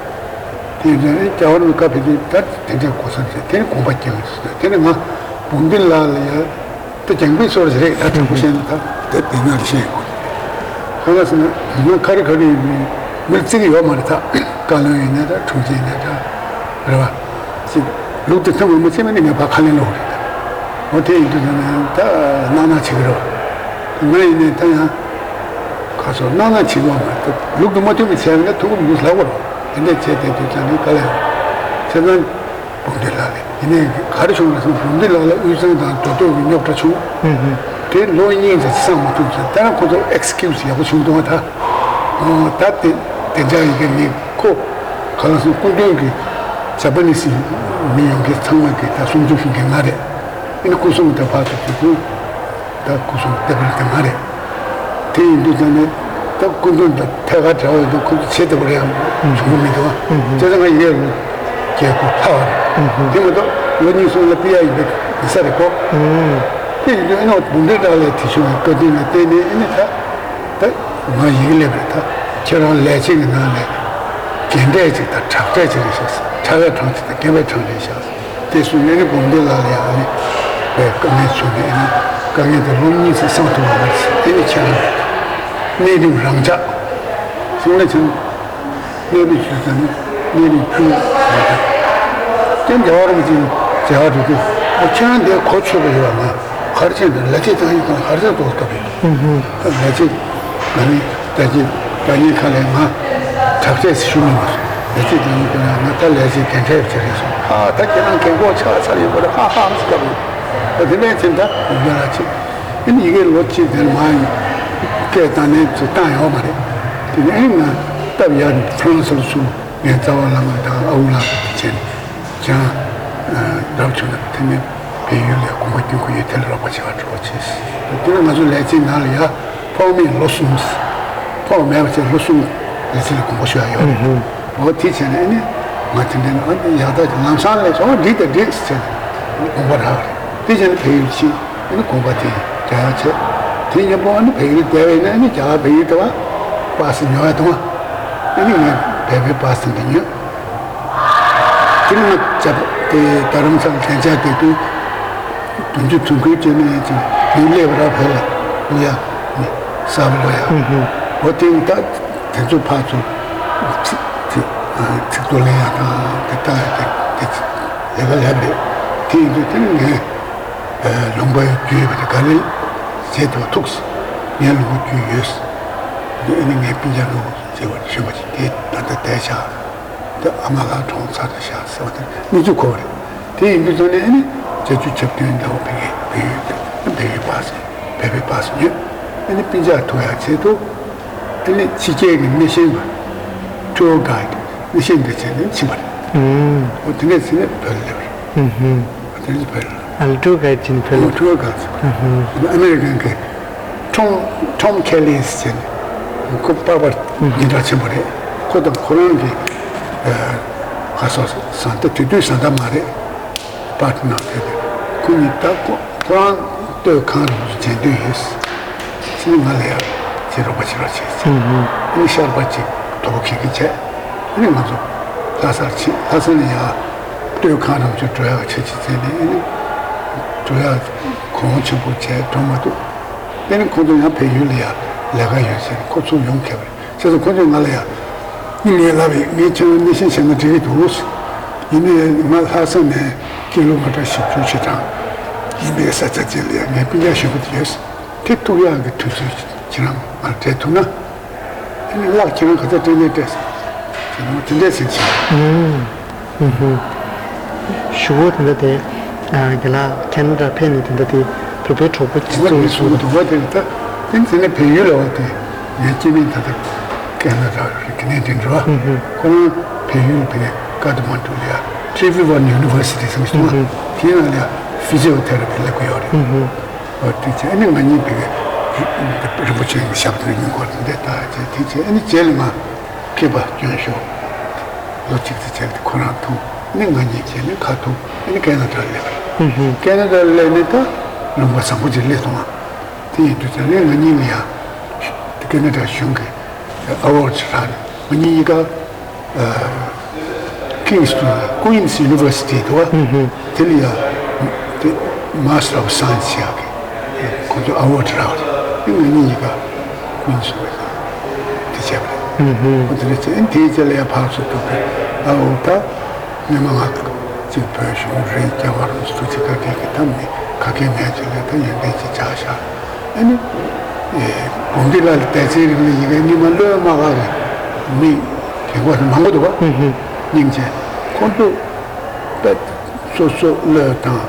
དེ་ཡིན་དུས་ནི་རྒྱལ་བ་རིན་པོ་ཆེ་བཀའ་ཕེབས་དུས་ད་དེ་འདྲའི་གོ་ས་རེད། དེ་ནི་དགོངས་པ་བསྐྱལ་བ་རེད། དེ་ནི་ང་འབུམ་སྡེ་ལགས་ལ་ཡ་ད་རྒྱང་འབུད་སོར་རེད། ད་དྲང་པོ་བཤད་ན་ད་དེ་དེ་ནས་བཤད་དགོས་རེད། གང་ལ་ཟེར་ན་མི་ཁ་རི་ཁ་རི་ཡིན་མི་རྩིས་ཀྱི་ཡོད་མ་རེད། ད་བཀའ་བློན་ཡིན་ནའི་འདྲ། དྲུང་ཆེ་ཡིན་ནའི་འདྲ་རེད་བ། ཅིག་ལུགས་དེ་མཐུན་པ་མ་བྱས་པ་ནི་ངས་ཕར་ཁ་ལན་སློག་རེད། འོ་དེ་ཡིན་དུས་ད་ནི་ད་སྣང་སྣང་བྱེད་ཀྱི་རེད་བ། ང་ཡིན་ནའི་ད་ཡང་ཁ་སོ་སྣང་སྣང་བྱེད་ཀྱི་ཡོད་མ་རེད། ད་ལུགས་དེ་མ་མཐུན་པ་བྱས་པ་ན་ཐུགས་ཁུར་མི་ལྷག་པ་རེད། དེ་འདྲ་བྱས་བསྡད་དུས་ད་ནི་དཀའ་ལས་ཡོད། བྱས་ཙང་། འབུམ་སྡེ་ལགས་ལ་ཡིན་ནའི་ག་རེ་བྱུང་རེད་ཟེར་ན། འབུམ་སྡེ་ལགས་ལ་དབུས་གཙང་དང་རྡོ་ཐོག་གི་རྙོག་དྲ་བྱུང་། ཧུམ་ཧུམ། དེ་ལོ་གཉིས་ཙམ་བསམ་མ་ཐུབ་ཙང་། དེ་རང་ཁོ་ཚོ་ཨེག་སི་ཀིའུ་སི་ཡག་པོ་བྱུང་འདུག་བ། ད་ཨོ་ད་དེ་དེ་འདྲ་ཡི་གེ་མི་ཁོ་ག་ལ་སོང་། སྐུ་མདུན་གྱི་ཇ་པ་ནི་སི་མི་ཡོང་མཁན་ཚང་མ་གི་ད་སྲུང་སྐྱོབ་ཞུ་མཁན་ང་རེད། ཨ་ནི་སྐུ་སྲུང་དེ་ཕར་ཚུར་དེ་ཁོ། ད་སྐུ་སྲུང་ལྟ་བུ་དེ་ང་རེད། དེ་ཡིན་དུས་ཙང་ནས་ད་སྐུ་མདུན་དང་ཐད་ཀར་འབྲེལ་བ་ཡོད་དུས་ཁོ་ཚོ་བྱེད་ཐུབ་པ་རེད་ཡང་བྱུང་གི་མི་འདུག་ཨ། བྱས་ཙང་ང་ཡི་གེ་ལོ་བརྒྱད་དགུ་ལྷག་པ་རེད། དེ་མ་གཏོགས་ལོ་གཉིས་གསུམ་ལ་ཕུལ་ཡ་ཡིན་པའི་ཡིན་ས་རེད་ཁོ། དེ་ཡིན་དུས་ཨ་ནི་འབུམ་སྡེ་ལགས་ལ་དེ་བྱུང་བའི་བཀའ་དྲིན་ལ་བརྟེན་ནས་ཨ་ནི་ད་ད་ང་ཡི་གེ་སླེབས་རེད། ད་ཁྱེད་རང་ལས་བྱེད་ཀྱི་ནང་ནས་རྒན་གྲས་ཅིག་དང་དྲག་གྲས་ཅིག་རེད་ཤག། ཁྲ་བའི་གྲངས་ཅིག་དང་རྒན་པའི་གྲངས་རེད་ཤག། དེ་སུ་ཡོད་ནི་འབུམ་སྡེ་ལགས་ལ་ཡང་ནི་བའི་དཀའ་ངལ་བྱུང་ནས་ནི་དཀའ་ངལ་དེ་ལོ་གཉིས་ཙམ་སངས་ཐུབ་པ་མ་རེད། དེ་ནི་ཁྱེད་རང་གནས་རིམ་རང་འཇགས་ཟེར་ན་ཁྱེད་གནས་རིམ་ཞུས་ཙང་ནི་གནས་རིམ་ཕུལ་བ་རེད། ཀྱང་རྒྱལ་བ་རིན་པོ་ཆེ་མཇལ་བ་འགྲོ་དུས་ཁྱེད་རང་དེ་གོ་ཆོད་པ་ཡོད་པ་མ། ག་རེ་བྱས་ནས་ལས་བྱེད་བཏང་ཡིན་དང་ག་རེ་བྱས་འགྲོ་སྐབས་ཡིན། ལས་བྱེད་ང་ནི་ད་ཅི་ད་ཉིན་ཁ་ལས་ང་དྲག་ཆས་ཞུ་མི་མ་སོང་། ལས་བྱེད་དེ་ཡིན་དུས་ང་ད་ལས་བྱེད་གན་འཁྲི་བྱེད་རེད་སོང་། ཨ་ད་ཁྱེད་རང་གན་གོག་ཆགས་ཚར་ཡོད་པ་རེད། ཧ་ཧ་ཧ་སྐབས་ཡིན། ད་དེ་ནས་ཕྱིན་ད་ཡོད་ལ་ཆེ་ཨ་ནི་ཡི་གེ་ལོ་གཅིག་དེར་མ་ཡིན་སྐད་བཏང་ནས་ཚུར་བཏང་ཡོད་མ་རེད། དེ་ནས་ཨ་ནི་ང་སྟབས་ཡག་ནས་ཧྥ་རན་སི་ལ་སོང་། ངའི་རྩ་བ་བླ་མ་དང་ཨ་ཁུ་ལགས་དང་དེ་བྱས་ནས་ཀྱང་རབ་བྱུང་ན་དེ་ནས་བལ་ཡུལ་ལ་དགོངས་པ་སྐྱོན་ཁུ་ཡོད་དེ་ལ་རོགས་པ་བྱེད་པར་གྲོགས་བྱས། དེ་ནས་ང་ཚོ་ལས་བྱེད་ནང་ལ་ཡ་ཕོགས་མེད་ལོ་གསུམ། ཕོགས་མེད་པ་བྱས་ལོ་གསུམ་ལས་བྱེད་ལ་དགོངས་པ་ཞུ་ཡ་ཡོད་རེད། འོ་དེ་བྱས་ནས་ཨ་ནི་ང་དེ་འདྲ་ནི་ཨ་ནི་ཡག་ཐག་ཆོད། ལམ་སང་ལས་སོང་འགྲིག་དང་འགྲིག་ཟེར་ནས་དགོངས་པ་རག་རེད། དེ་བྱས་ནས་བལ་ཡུལ་ཕྱིན། ཨ་ནི་དགོངས་པ་དེ་རྒྱག་ཡ་བྱས། དེ་མཉམ་པོ་ཨ་ནི་བལ་ཡུལ་བསྡད་པ་ཡིན་ན་ཨ་ནི་རྒྱ་གར་བལ་ཡུལ་དེ་བ་པ་སེ་ཉོ་ཡ་དང་། ཨ་ནི་ངས་བལ་པོའི་པ་སེ་འདི་ཉོས། དེ་ནི་ང་རྒྱ་དེ་རྡ་རམ་ས་ལ་གདན་འཇགས་བསྡད་དུས་བདུན་ཅུ་དོན་དགུའི་རྗེས་མའི་ཅིག་ཡུལ་སླེབས་ར་བལ་ལ་ལུས་ཡ་ནི་གསར་པ་ལོ་ཡ། འོ་དེ་ནི་ད་དེ་ཚོ་ཕར་ཚུར་ཚིག་ཚིག་ཚིག་ཐོ་ལེན་ཡ་དང་དེ་ལྟ་ཡ་དེ་དེ་ལས་ཀ་ལས་པ་རེད། དེ་ཡིན་དུས་དེ་ནི་ངས། ལུང་པ་རྒྱུས་ཡོད་པ་དེ་ག་ལེ་བྱེད་ཐུབ་ཐུགས། ངའི་ལུང་པ་རྒྱུས་ཡོད། འདི་ཨ་ནི་ངའི་སྤུན་ཀྱག་ལུང་ཟེར་བ་གཞོན་པ་ཅིག་དེ་ད་ལྟ་བསྡད་ཤག། དེ་ཨ་མ་ལགས་གྲོངས་ཚར་ད་ཤག་ཟེར་བ་དེ་གནས་ཚུལ་གོ་བ་རེད། དེ་ཡིན་དུས་ཚོ་ནས་ཨ་ནི་བྱ་རྒྱུ་བྱ་བ་དོན་འདྲ་བོ་བེད་བེད་བེད་པ་སེ་བེད་བེད་པ་སེ་ཡོད། ཨ་ནི་སྤུན་ཀྱག་ཐུག་ཡག་ཆེད་དུ་ཨ་ནི་ཕྱི་རྒྱལ་གྱི་མི་ཤེས་པ་ཊུར་གྷའེ་ཌི་མི་ཤེས་འདི་བྱས་ནས་ཕྱིན་པ་རེད། འོ་དེ་འདྲས་བྱས་ནས་བོད་ལ་སླེབས་རེད། དེ་ནི་བོད་ལ། ཨ་ལ་ཊུར་གྷའེ་ཌི་བྱས་ནས་བོད་ལ། ཊུར་གྷའེ་ཌི་བྱས། ཨ་མེ་རི་ཀན་གྱི་ཊོམ་ཊོམ་ཁེ་ལི་ཟེར་ནས་ཁོ་པར་པར་སྙན་གྲགས་ཆེན་པོ་རེད། ཁོ་དང་ཁོ་རང་གི་ཨ་ཁ་སོ་བཟའ་ཟླ་དེ་དུས་བཟའ་ཟླ་མ་རེད། པར་ཊི་ནར་དེ་དེ་ཁོ་གཉིས་ད་ཁོ་ཁོ་རང་སྟོད་ཁང་རིན་པོ་ཆེ་མཇལ་འདོད་ཡོད། ཕྱིན་ང་ལ་ཡང་ཅིག་རོགས་པ་བྱེད་རོགས་བྱེད་ཟེར། ཨ་ནི་ཤར་པ་ཅིག་དོ་པོ་ཁེ་ཁེ་བྱས། ཨ་ནི་ང་ཚོ་ལྷ་སར་ཕྱིན། ལྷ་ས་ནས་ཡང་སྟོད་ཁང་རིན་པོ་ཆེ་འགྲོ་ཡག་ཆེད་ཅིག་བཙལ་ནས། ཨ་ནི་འགྲོ་ཡག་གོང་ཆེན་པོ་བྱས་འགྲོ་མ་ཐུབ། དེ་ནི་ཁོང་ཚོ་ཡང་བལ་ཡུལ་ལ་ཡང་ལས་ཀ་ཡོད་ཟེར་ནས་ཁོ་ཚོ་ཡོང་མཁན་པ་རེད། བྱས་ཙང་ཁོ་ཚོས་ང་ལ་ཡང་། ཨ་ནི་ངས་ལབ་ཡིན། ངས་ཁྱེད་རང་མཉེས་གཤིན་བྱས་ན་འགྲིག་གི་འདུག། ཡིན་ནའི་ང་ལྷ་ས་ནས་ཀི་ལོ་མི་ཊར་བཞི་བཅུ་ཞེ་གྲངས་ཡིན་པའི་ས་ཆ་ཅིག་ལ་ཡང་ངའི་སྤུན་ཀྱག་གཞོན་པ་དེ་ཡོད། དེ་ཐུག་ཡག་གི་དུས་ཚོད་ཁྱེད་རང་ང་ལ་སྤྲད་ཐུབ་ན། ཨ་ནི་གླགས་ཁྱེད་རང་ག་ཚོད་སྤྲད་ནའི་སྤྲད་ཟེར། དེ་ནས་དེ་འདྲས་ཟེར་གྱིས། ཨུ་ཧུ། ཞུ་བོ་དེ་འདྲ་དེ། རྒན་ལགས་ཁེ་ན་ཌ་ཕེབས་ནས་དེ་འདྲ་དེ་བོད་པའི་གྲོགས་པོ་གཅིག་ཚོགས་ནས་སོང་འདུག་པ། དེ་ད་དེ་ཚེ་ནས་བལ་ཡུལ་ལ་བ་དེ་ངའི་སྐྱེ་དམན་ད་ལྟ་ཁེ་ན་ཌ་རེད། ཁེ་ན་ཌ་འགྲོ་བ། ཁོ་རང་བལ་ཡུལ་བལ་ཀ་ཐ་མན་ཌུ་ལ་ཡ་ཊི་རི་ཝི་ཝན་ཡུ་ནི་ཝར་སི་ཊི་ཟེར་གྱི་འདུག་ཨ། དེའི་ནང་ལ་ཡ་ཕི་ཛི་ཡོ་ཐེ་ར་པི་སླེབས་ཀྱི་ཡོད་རེད། འོ་དེ་བྱས་ཨ་ནི་ང་གཉིས་བལ་རིན་པོ་ཆེའི་ཞབས་ཏོག་ཉིན་གོ་དེ་འདྲ་ད་བྱས། དེ་བྱས་ཨ་ནི་རྗེས་ལ་ང་སྐྱེས་པ་སྐྱོན་ཤོར། ལོ་གཅིག་ཙམ་བྱས་ཏེ་ཁོ་རང་ཐུག་ནས་ང་གཉིས་བྱས་ནས་ཁ་ཐུག་ནས་ཁེ་ན་ཌ་ལ་སླེབས་པ་རེད། ཁེ་ན་ཌ་ལ་སླེབས་ནས་ད་ལུང་པ་བཟང་པོ་ཅིག་སླེབས་སོང་ང་། དེ་ཡིན་དུས་ཙང་ནས་ང་གཉིས་ལ་ཡང་ཁེ་ན་ཌ་གཞུང་གི་ ཨ་ཝར་ཌི་རག་རེད། ང་གཉིས་གཉིས་ཀ་ཨ་Kingston Queen's University དུ་བ། ཧུམ་ཧུམ། དེ་ལ་ཡ་དེ་Master of Science ཡག་གི་ཁོ་ཚོ་ཨ་ཝར་ཌི་རག་རེད། དེ་ང་གཉིས་གཉིས་ཀ་Queen's University དེ་བྱས་པ་རེད། ཧུམ་ཧུམ། ཨོ་དེ་རེད་ཚེ་ཨེ་དེའི་རྗེས་ལ་ཡ་ཕར་ཚུར་འགྲོ་གི་ཨ་འོ་ད། སྔོན་མ་ང་གཅིག་བོད་གཞུང་རེད། རྒྱ་གར་རུ་སུ་གཅིག་ག་རེད་གི་ཐམ་ནི་ག་གེ་མེད་ཅིག་ལས་ད་ཡོན་ཏན་ཅིག་ཆགས་ཤག་ཨ་ནི་ཨེ་བོང་འདི་ལ་ལ་བསྡད་ཚེ་རིང་ལ་ཡི་གེ་སྙིང་མ་བློས་མ་ག་གི་མི་རྒན་གོག་མང་པོ་འདུག་བ། ཧུམ་ཧུམ། སྙིང་རྗེ་ཁོང་ཚོ་དཔེ་སོ་སོ་བློས་བཏང་།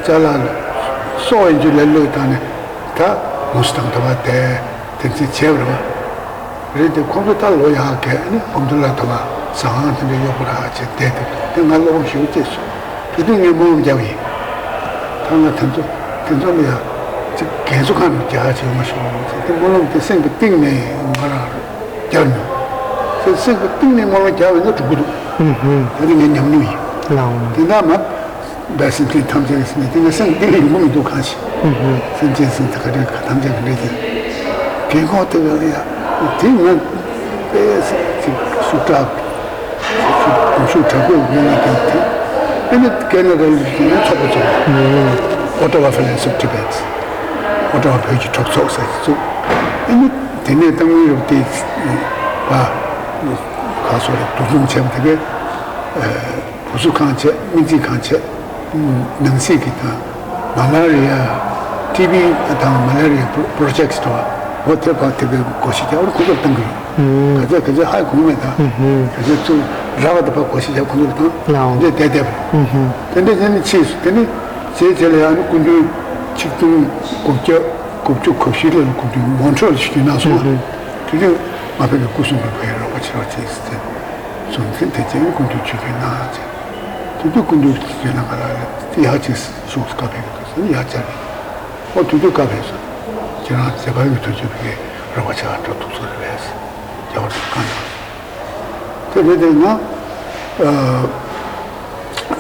ཅ་ལག་ལ་སོགས་ཡིན་རྒྱུ་ལས་བློས་བཏང་ནས་ད་མུ་སི་དང་ད་བ་དེ་དེ་ཚེ་བྱས་པ་རེད་བ། རེད་དེ་ཁོང་ཚོ་ད་ལོ་ཡག་གས་ནི་བུམ་དུ་ལ་དུ་བ་ཟ་ཁང་དེ་འདྲ་གཡོག་པོ་ར་བྱས་བསྡད་དེ་དེ་ང་བློ་ཕམ་ཞེ་པོ་སྐྱེས་སོང་། དེ་དུས་ངས་སྨོན་ལམ་བརྒྱབ་ཡིན། ད་ང་དེ་ཚོ་དེ་ཚོ་ལ་ཡ་ཅིག་རྒན་གསོ་ཁང་ནས་རྒྱག་བྱས་ཡོང་ཤོག་ཟེར་དེ་སྨོན་ལམ་དེ་སེམས་ཀྱི་གཏིང་ནས་ང་རང་བརྒྱབ་མྱོང་། དེ་སེམས་ཀྱི་གཏིང་ནས་སྨོན་ལམ་བརྒྱབ་ཡོང་ན་འགྲུབ་ཀྱི་འདུག་ཧུམ་ཧུམ། དེ་ནི་ངའི་ཉམས་མྱོང་ཡིན། ལའོ། དེ་འདྲ་མ། བས་སེམས་ཅན་ཐམས་ཅད་ཀྱི་སེམས་ནི་དེ་ང་སེམས་གཏིང་ནས་ཡོང་གི་མི་འདུག་གང་ཞིག་ཧུམ་ཧུམ། སེམས་ཅན་སེམས་ད་ག་རེ་ག་ཐམས་ཅད་ཀྱི་འདྲེ་དེ་རྒན་གོག་དེ་ག་ལ་ཡ་དེ་ང་དཔེ་ཅིག་ཤུགས་དྲག་གོམས་ཤུགས་དྲག་པོ་ཡོད་ན་དེ་དེ་ཨ་ནི་ཀེ་ན་ཌ་ལ་ཡོད་ན་ཚོགས་པ་ཚོགས་Ottawa Friends of Tibet། Ottawa བོད་ཀྱི་གྲོགས་ཚོགས་ཟེར་གྱི་ཚུགས། ཨ་ནི་དེ་ནས་ད་དངུལ་རབས་དེ་བ་ག་སོ་རེ་འདུ་འཛོམས་བྱས་པ་དེ་གས། བུ་གསོ་ཁང་བྱས། སྨན་རྩིས་ཁང་བྱས། ནང་སྲིད་ཀྱི་དང་། མ་ལ་རི་ཡ། ཊི་བི་དང་མ་ལ་རི་ཡ་པོ་རོ་ཇེག་ཊི་དོ། འོ་དེ་བར་དེ་གའི་སྒོ་ཕྱེ་རྒྱག་པར་ཁོ་ཚོར་བཏང་གི་ཡོད། ཧུམ། ག་ཚད་ག་ཚད་ཧ་གོ་མེད་ད། ཧུམ་ཧུམ། ག་ཚད་ཚུར་རག་པ་དེ་བར་སྒོ་ཕྱེ་རྒྱག་ཁོ་ཚོར་བཏང་། ལའོ། འདི་བསྡད་བསྡད་པ། ཧུམ་ཧུམ། དེ་འདྲ་བྱས་ནས་ཕྱིས་སུ་དེ་ནི་རྗེས་རྗེས་ལ་ཡང་ནི་སྐུ་མདུན་ཆིག་སྟོང་དགུ་བརྒྱ་དགུ་བཅུ་གོ་བཞི་ལོ་ལ་སྐུ་མདུན་མོན་ཊི་རི་ཡལ་ཞིག་གནང་སོང་བ། ཧུམ་ཧུམ། དེ་དུས་ང་ཕ་གི་སྐུ་སྲུང་གི་བོད་ཡིག་རོགས་པ་བྱེད་རོགས་བྱེད་ཟེར་ཏེ། སོང་ཚེ་དེ་རྗེས་སྐུ་མདུན་ཆིབས་བསྒྱུར་གནང་ཚེ། དེ་དུས་སྐུ་མདུན་ཆིབས་བསྒྱུར་གནང་ག་ལ་ཡག་ཅིག་ཤོག་བཀའ་ཕེབས་ཀྱི་འདུག་ཟེར་ཡག་བཅར་རེད། ཨོ་དེ་དུས་བཀའ་ཕེབས་སོང་། ཁྱེད་རང་ཟེར་བ་ཡོད་ཐུགས་རྗེ་ཕ་གི་རོགས་པ་བྱེད་ག་འགྲོ་ཐུབ་སོང་རེད་པས། རྒྱལ་བ་རིན་པོ་ཆེ་བཀའ་གནང་སོང་། དེ་རེད་དེ་ང་ཨ།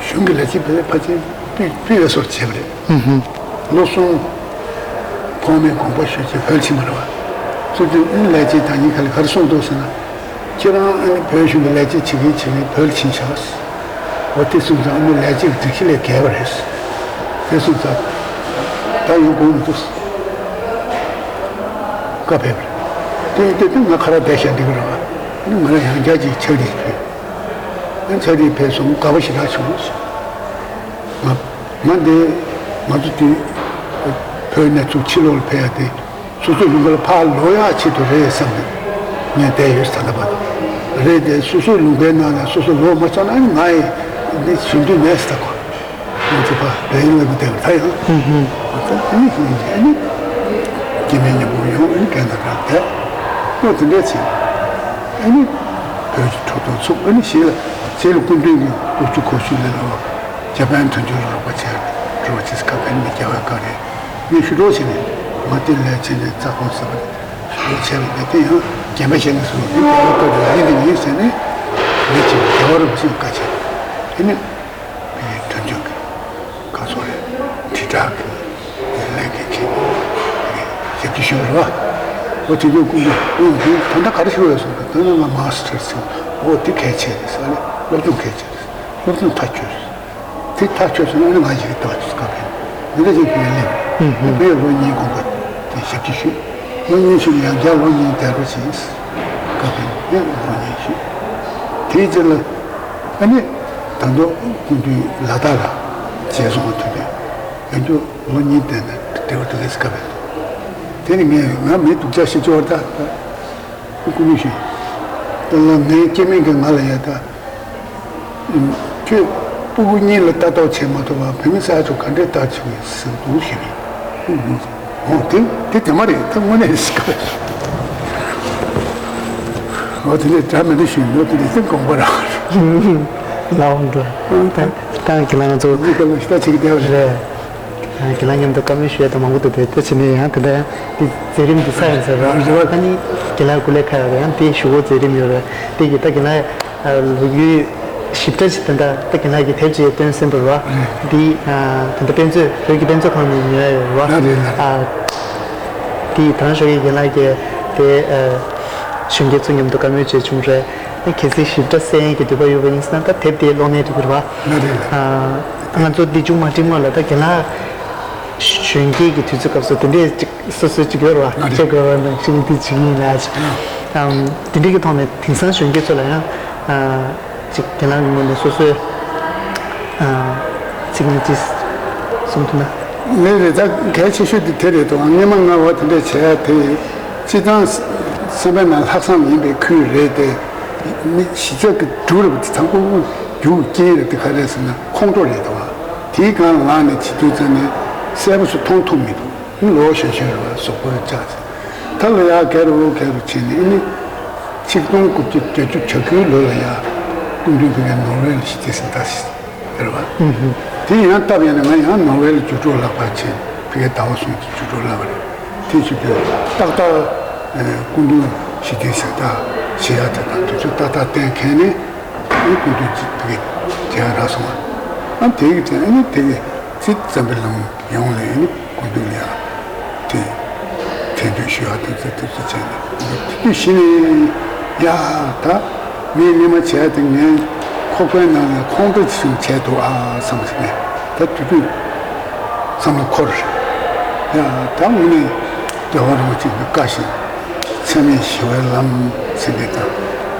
གཞུང་གི་ལས་བྱེད་པའི་ཕལ་ཆེར་སྤུས་སྤུས་ལས་སོར་བྱས་པ་རེད། ཧུམ་ཧུམ། ལོ་གསུམ་ཐོག་མའི་དགོངས་པ་ཞུ་ཆེད་བོད་ཕྱིན་པ་རེད་བ། སོ་སོའི་ཨིན་ལས་བྱེད་དང་ཉིན་ཁ་ལ་ག་རེ་གསུངས་འདུག་ཟེར་ན། ཁྱེད་རང་ཨ་ནི་བོད་གཞུང་གི་ལས་བྱེད་བྱེད་མཁན་བྱེད་མཁན་བོད་ལ་ཕྱིན་ཤག་འོ་དེ་གསུངས་ཙང་ཨ་ནི་ལས་བྱེད་ཀྱི་སྒྲིག་གཞི་ལས་འགལ་བ་རེད། དེ་གསུངས་ཙང་། ད་ཡོང་དགོས་མི་འདུག་བཀའ་ཕེབས་པ་རེད། དེ་ཡིན་དུས་ང་ཁ་ར་བསྡད་བཞག་འགྲིག་གི་རེད་བ། ཨ་ནི་ང་རང་ཡང་བསྐྱར་ཅིག་ཕྱག་བྲིས་ཕུལ། ཨ་ནི་ཕྱག་བྲིས་ཕུལ་སོང་དགའ་པོ་ཞེ་དྲག་བྱུང་། ང་ང་འདི་ང་ཚོ་དུས་བོད་ནས་ཚུར་ཕྱི་ལོགས་ལ་ཕེབས་ཡ་དེ་སོ་སོའི་ལུང་པ་ལ་ཕར་ལོག་ཡ་ཆེད་དུ་རེད་བསམ་ནས་ངས་བསྡད་ཡོད་ས་ད་བར་དུ། རེད་དེ་སོ་སོའི་ལུང་པའི་ནང་ནས་སོ་སོ་ལོག་མ་ཆོག་ན་ཨ་ནི་ང་ཡི་འདི་བྱུང་དུས་མེད་ས་ད་གོ། ང་ཚོ་ཕ་བལ་ཡུལ་ལ་བསྡད་པ་ད་ཡང་། ཧུམ་ཧུམ། ད་ཨ་ནི་ཧུམ་ཨ་ནི་སྐྱེ་དམན་མཉམ་པོ་ཡོང་ཨ་ནི་རྒན་དང་རང་བསྡད། ཨོ་དེ་འདྲ་བྱས། ཨ་ནི་བོད་ཀྱི་ཁྲོ་ཐུང་ཚུགས་ཨ་ནི་ཞེས་ལ་རྗེས་ལ་སྐུ་མདུན་གྱི་དགུ་བཅུ་གོ་བཞི་ལོ་ལ་ཇ་པན་དོན་གཅོད་ལ་རོགས་པ་བྱས་རོགས་བྱེད་སྐབས་ཨ་ནི་རྒྱ་བལ་བཀའ་རེད། ངས་ཞུ་རོགས་བྱས་ནས་ང་དེ་ལས་བྱས་ནས་རྩ་དགོངས་ཟེར་བ་ཞུ་རོགས་བྱས་པ་ནས་དེ་ཡང་རྒན་པ་བྱས་ནས་སོང་དེ་རྒྱ་བལ་བཀའ་རེད་ཡིན་དེ་ཡིན་ཟེར་ནས་ངས་བྱས་རྒྱ་བལ་རོགས་བྱེད་བཀའ་བྱས་ཨ་ནི། དོན་གཅོད་ཀྱི་ག་ཚོད་རེད། དྲིལ་བསྒྲགས་ཀྱི་ལས་འགན་འཁྱེར་ནས་ཞབས་ཕྱི་ཞུས་རེད་བ། འོ་དེ་དུས་སྐུ་མདུན་ཨོ་དེ་ད་ལྟ་ག་རེ་ཞུ་བས་སོང་ད་ལྟ་ང་མཱ་སི་ཊར་ཟེར་འོ་དེ་གལ་ཆེ་རེད་ཟེར་ནས་སློབ་སྦྱོང་གལ་ཆེ་རེད་སློབ་སྦྱོང་མཐའ་ཆོད་རེད། དེ་མཐའ་ཆོད་སོང་ན་ང་ཞིག་ལྟ་བ་ཆུ་སྐབས་རེད་འདི་འདྲ་ཞིག་གི་ལས་རེད། དེ་ལོ་གཉིས་གོང་ག་དེ་ཞབས་ཕྱི་ཞུས། ལོ་གཉིས་ཤིག་ཡང་བསྐྱར་ལོ་གཉིས་བསྡད་རོགས་བྱས། སྐབས་རེད་དེ་ལོ་གཉིས་ཞུས། དེའི་རྗེས་ལ། ཨ་ནི། ད་དུང་སྐུ་མདུན་ལ་དྭགས་ལ་མཇལ་སོང་བ་ཐུག་པས། ཡང་ཁྱོད་ལོ་གཉིས་བསྡད་ན་འགྲིག་པ་འདུག་གས་སྐབས་རེད། དེ་ནི་ངས་ང་མི་སྡུག་ཅག་ཤི་ཅོར་ད་ད། སྐུ་མདུན་ཞུས། ད་ལོ་ངའི་སྐྱེ་དམན་གྱིས་ང་ལ་ཡ་ད། ཁྱོད་སྤུ་གུ་གཉིས་ལ་ལྟ་རྟོག་བྱེད་མ་ཐུབ་པ་བོད་མི་ས་ཡ་དྲུག་ག་འདྲས་ལྟ་བྱུང་ཡིན་ཟེར་འདུག་ཞུས་པས། ཨོ་དེ་དེ་དེ་མ་རེད་ད་དངོས་གནས་ཟེར་གི། ཨོ་དེ་ནས་འདྲ་མི་འདྲ་ཞུས་ནོ་དེ་ནས་དེ་དགོངས་པ་རག་ལའོ་འདུག་ད་ད་གི་ལ་ང་ཚོ་འདི་ག་ལ་ཤི་ད་བྱེད་ཀྱི་བསྡད་པ་རེད། རེད། ཁྱེད་རང་མཉམ་དུ་བཀའ་མོལ་ཞུ་ཡ་དང་མང་པོ་འདུག་དེ་ལྟ་བྱས་ནས་ཡང་དེ་འདྲ་ཡང་དེ་མཛད་རིམ་འདི་ཚར་ཡིན་ཟེར་རོ། རེད་བ། ཨ་ནི་ཁྱེད་རང་སྐུ་ལས་ཁག་ཡོད་རེད་ཡང་དེ་ཞུ་སྒོ་མཛད་རིམ་ཡོད་རེད་དེ་གི་ད་ཁྱེད་རང་ལོ་རྒྱུས་ཞིབ་ཕྲ་ཞིག་དེ་འདྲ་ད་ཁྱེད་རང་གི་དེབ་ཅིག་བཏོན་ཟིན་པ་རེད་བ། འདི་དེ་འདྲ་དཔེ་མཛོད་བོད་ཀྱི་དཔེ་མཛོད་ཁང་ནས་ཉོས་ཡོད་རེད་བ། རེད་རེད། དེ་དང་ཞོགས་ཀྱི་ཁྱེད་རང་གི་དེ། གཞོན་སྐྱེས་ཚོ་མཉམ་དུ་བཀའ་མོལ་བྱས་བྱུང་རེད། གལ་སྲིད་ཞིབ་ཕྲ་གསན་ཡས་ཀྱི་འདོད་པ་ཡོད་པ་ཡིན་ཟེར་ན་ད་དེབ་དེའི་གློག་བརྙན་དེ་དགོས་རེད་བ། ང་རེད་ལ། ང་ཚོ་འདི་ཅུང་མ་འགྲིག་སྔོན་ལ་ད་རྒན་ལགས་གཞོན་སྐྱེས་ཀྱི་དུས་ཚོད་སྐབས་སུ་དེ་འདྲས་ཅིག་སོ་སོའི་ཅིག་ཡོད་རེད་བ། ང་རེད། བྱེད་དགོས་རེད་ནང་བཞིན་འདི་བྱེད་ཀྱི་ཡིན་ལ་ཅིག་དེ་འདྲས་ཀྱི་ཐོག་ནས་དེང་སང་གཞོན་སྐྱེས་ཚོ་ལ་ཡང་ཅིག་རྒན་ལགས་ཀྱི་ངོས་ནས་སོ་སོའི་ཚིག་ངན་ཅིག་གསུང་ཐུབ་ན། ལས་རེད། ད་གལ་ཆེ་ཤོས་དེ་དེ་རེད་དོ། སྔོན་མ་ང་བ་དེ་འདྲས་བྱས་དེ་སྤྱི་བཏང་སེམས་པའི་ནང་ལྷག་བསམ་ཡིན་པའི་ཁུལ་རེད་དེ། མི་གཞི་རྩ་གི་འབྲུ་རེད་པ་དེ་དང་པོ་རྒྱུ་རྐྱེན་རེད་དེ་ག་རེད་ཟེར་ན་ཁོང་ཁྲོ་རེད་དོ། དེའི་སྒང་ལངས་ནས་བྱེད་དུས་ཙམ་ནས་གསལ་པོ་སུ་མཐོང་ཐུབ་མི་འདུག་ལོ་གཞོན་གཞོན་རེད་བ། གཟུགས་པོའི་ལྕགས་ཚེ་ད་ལོ་ཡག་གེ་རུ་གེ་རུ་ཕྱིན་ནས་ཨ་ནི་ཆིག་སྟོང་དགུ་བརྒྱ་བརྒྱད་ཅུ་གྱ་དགུའི་ལོ་ལ་ཡ་སྐུ་མདུན་ཕ་གིའི་ནོར་ཝེ་ལ་ཞི་བདེ་གཟེངས་རྟགས་ཟེར་བ། དེ་ཡང་སྟབས་ཡག་ནས་ང་ཡང་ནོར་ཝེ་ལ་བརྒྱུད་སྤྲོད་ལག་པ་བྱས། ཕ་གིའི་ཟླ་བ་གསུམ་གྱི་བརྒྱུད་སྤྲོད་ལག་པ་རེད། དེ་བྱེད་དུས་ཏག་ཏག་སྐུ་མདུན་ཞི་བདེ་གཟེངས་རྟགས་བཞེས་ཡག་དེ་དང་དུས་ཚོད་ཏག་ཏག་གཏན་འཁེལ་ནས་ཨ་ནི་སྐུ་མདུན་ཕ་གིའི་དེ་ཡང་རག་སོང་བ། ཨ་དེ་གི་དེ་ཨ་ནི་དེ་གི་ཚེ་འཛམ་བུ་གླིང་ཡོངས་ལ་ཨ་ནི་སྐུ་མདུན་ལ་ཡང་དེ་དེ་དུས་ཞུ་ཡག་དེ་ཚོ་དེ་ཚོ་བྱས་ནས་དེ་དུས་གཞི་ནས་ཡ་ད་ངས་སྔོན་མ་བྱས་དེ་ངའི་ཁོག་པའི་ནང་ནས་ཁོང་ཁྲོ་ཅིག་བྱས་འདུག་ཨ་བསམ་ཟིན་ནས་ད་དེ་དུས་བསམ་བློ་འཁོར། ཡ་ད་དངོས་གནས་རྒྱལ་བ་རིན་པོ་ཆེ་གི་བཀའ་བཞིན་འཚེ་མེད་ཞི་བའི་ལམ་ཟེར་མཁན་དང་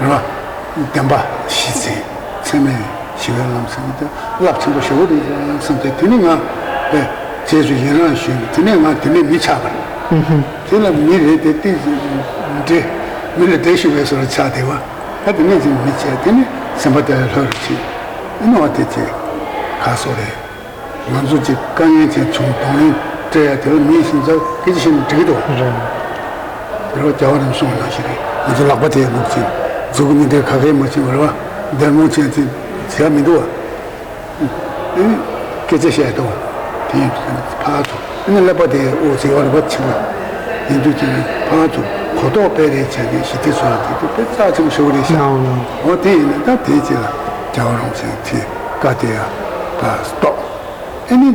རེད་བ། བདེན་པ་བཞི་འཛིན་འཚེ་མེད་ཞི་བའི་ལམ་ཟེར་མཁན་དེ་རླབས་ཆེན་པོ་ཞེ་པོ་རེད་བསམ་སྟེ། དེ་ནི་ང་དཔེ་རྗེས་སུ་ཡི་རང་ཞུས་ནས་དེ་ནས་ང་དེ་ནས་མི་ཆགས་པ་རེད། དེ་ལ་མི་རེད་དེ་ཏིག་འདྲེ་མི་ལ་འདྲེ་ཞུ་བའི་བཟོ་འདྲ་ཆགས་བསྡད་པ། ད་དེ་ནས་ཅིག་མི་བྱས། དེ་ནས་སེམས་པ་དེ་ལ་ལྷོད་རུ་ཕྱིན། ཨེ་ནོ་བ་དེ་ཅིག་ག་སོ་རེད། ང་ཚོ་ཅིག་དཀའ་ངལ་ཅིག་བྱུང་གདོང་ལེན་སྤྲད་ཡ་དེ་ལ་མིའི་སེམས་ཚ་སྐད་ཆ་བཤད་ན་འགྲིག་གི་འདུག་རེད། རེད་བ། རྒྱལ་བ་རིན་པོ་ཆེ་གསུངས་པ་ནང་བཞིན་རེད། ང་ཚོ་ལག་པ་དེ་ནུབ་ཅིང་མཛུབ་གུ་ནི་དེ་ག་གེ་མ་བྱིན་པ་རེད་བ། སྡེར་མོ་ཅན་དེ་བྱས་མི་འདུག་བ། ཨེ་སྐད་ཆ་བཤད་དོ། དེ་ཡིན་དུས་ཕར་ཚུར་ཨེ་ནི་ཀླད་པ་དེ་ཨོ་ཟེར་བ་རེད་བ། ཆེན་པོ་ཡིན་དུས་ཀྱང་ཕར་ཚུར་གོ་རྟོགས་སྤེལ་རེས་བྱས་ནས་ཞི་བདེ་བཟོ་བ་དེ་དེ་དཔེ་རྩ་ཆེན་པོ་ཞེ་པོ་རེད་ཤག་ཨོ་དེ་ཡིན་ན་ད་དེའི་རྗེས་ལ་རྒྱལ་བ་རིན་པོ་ཆེའི་དེ་བཀའ་དེ་ཡང་ཕར་སྟོབས། ཨེ་ནི་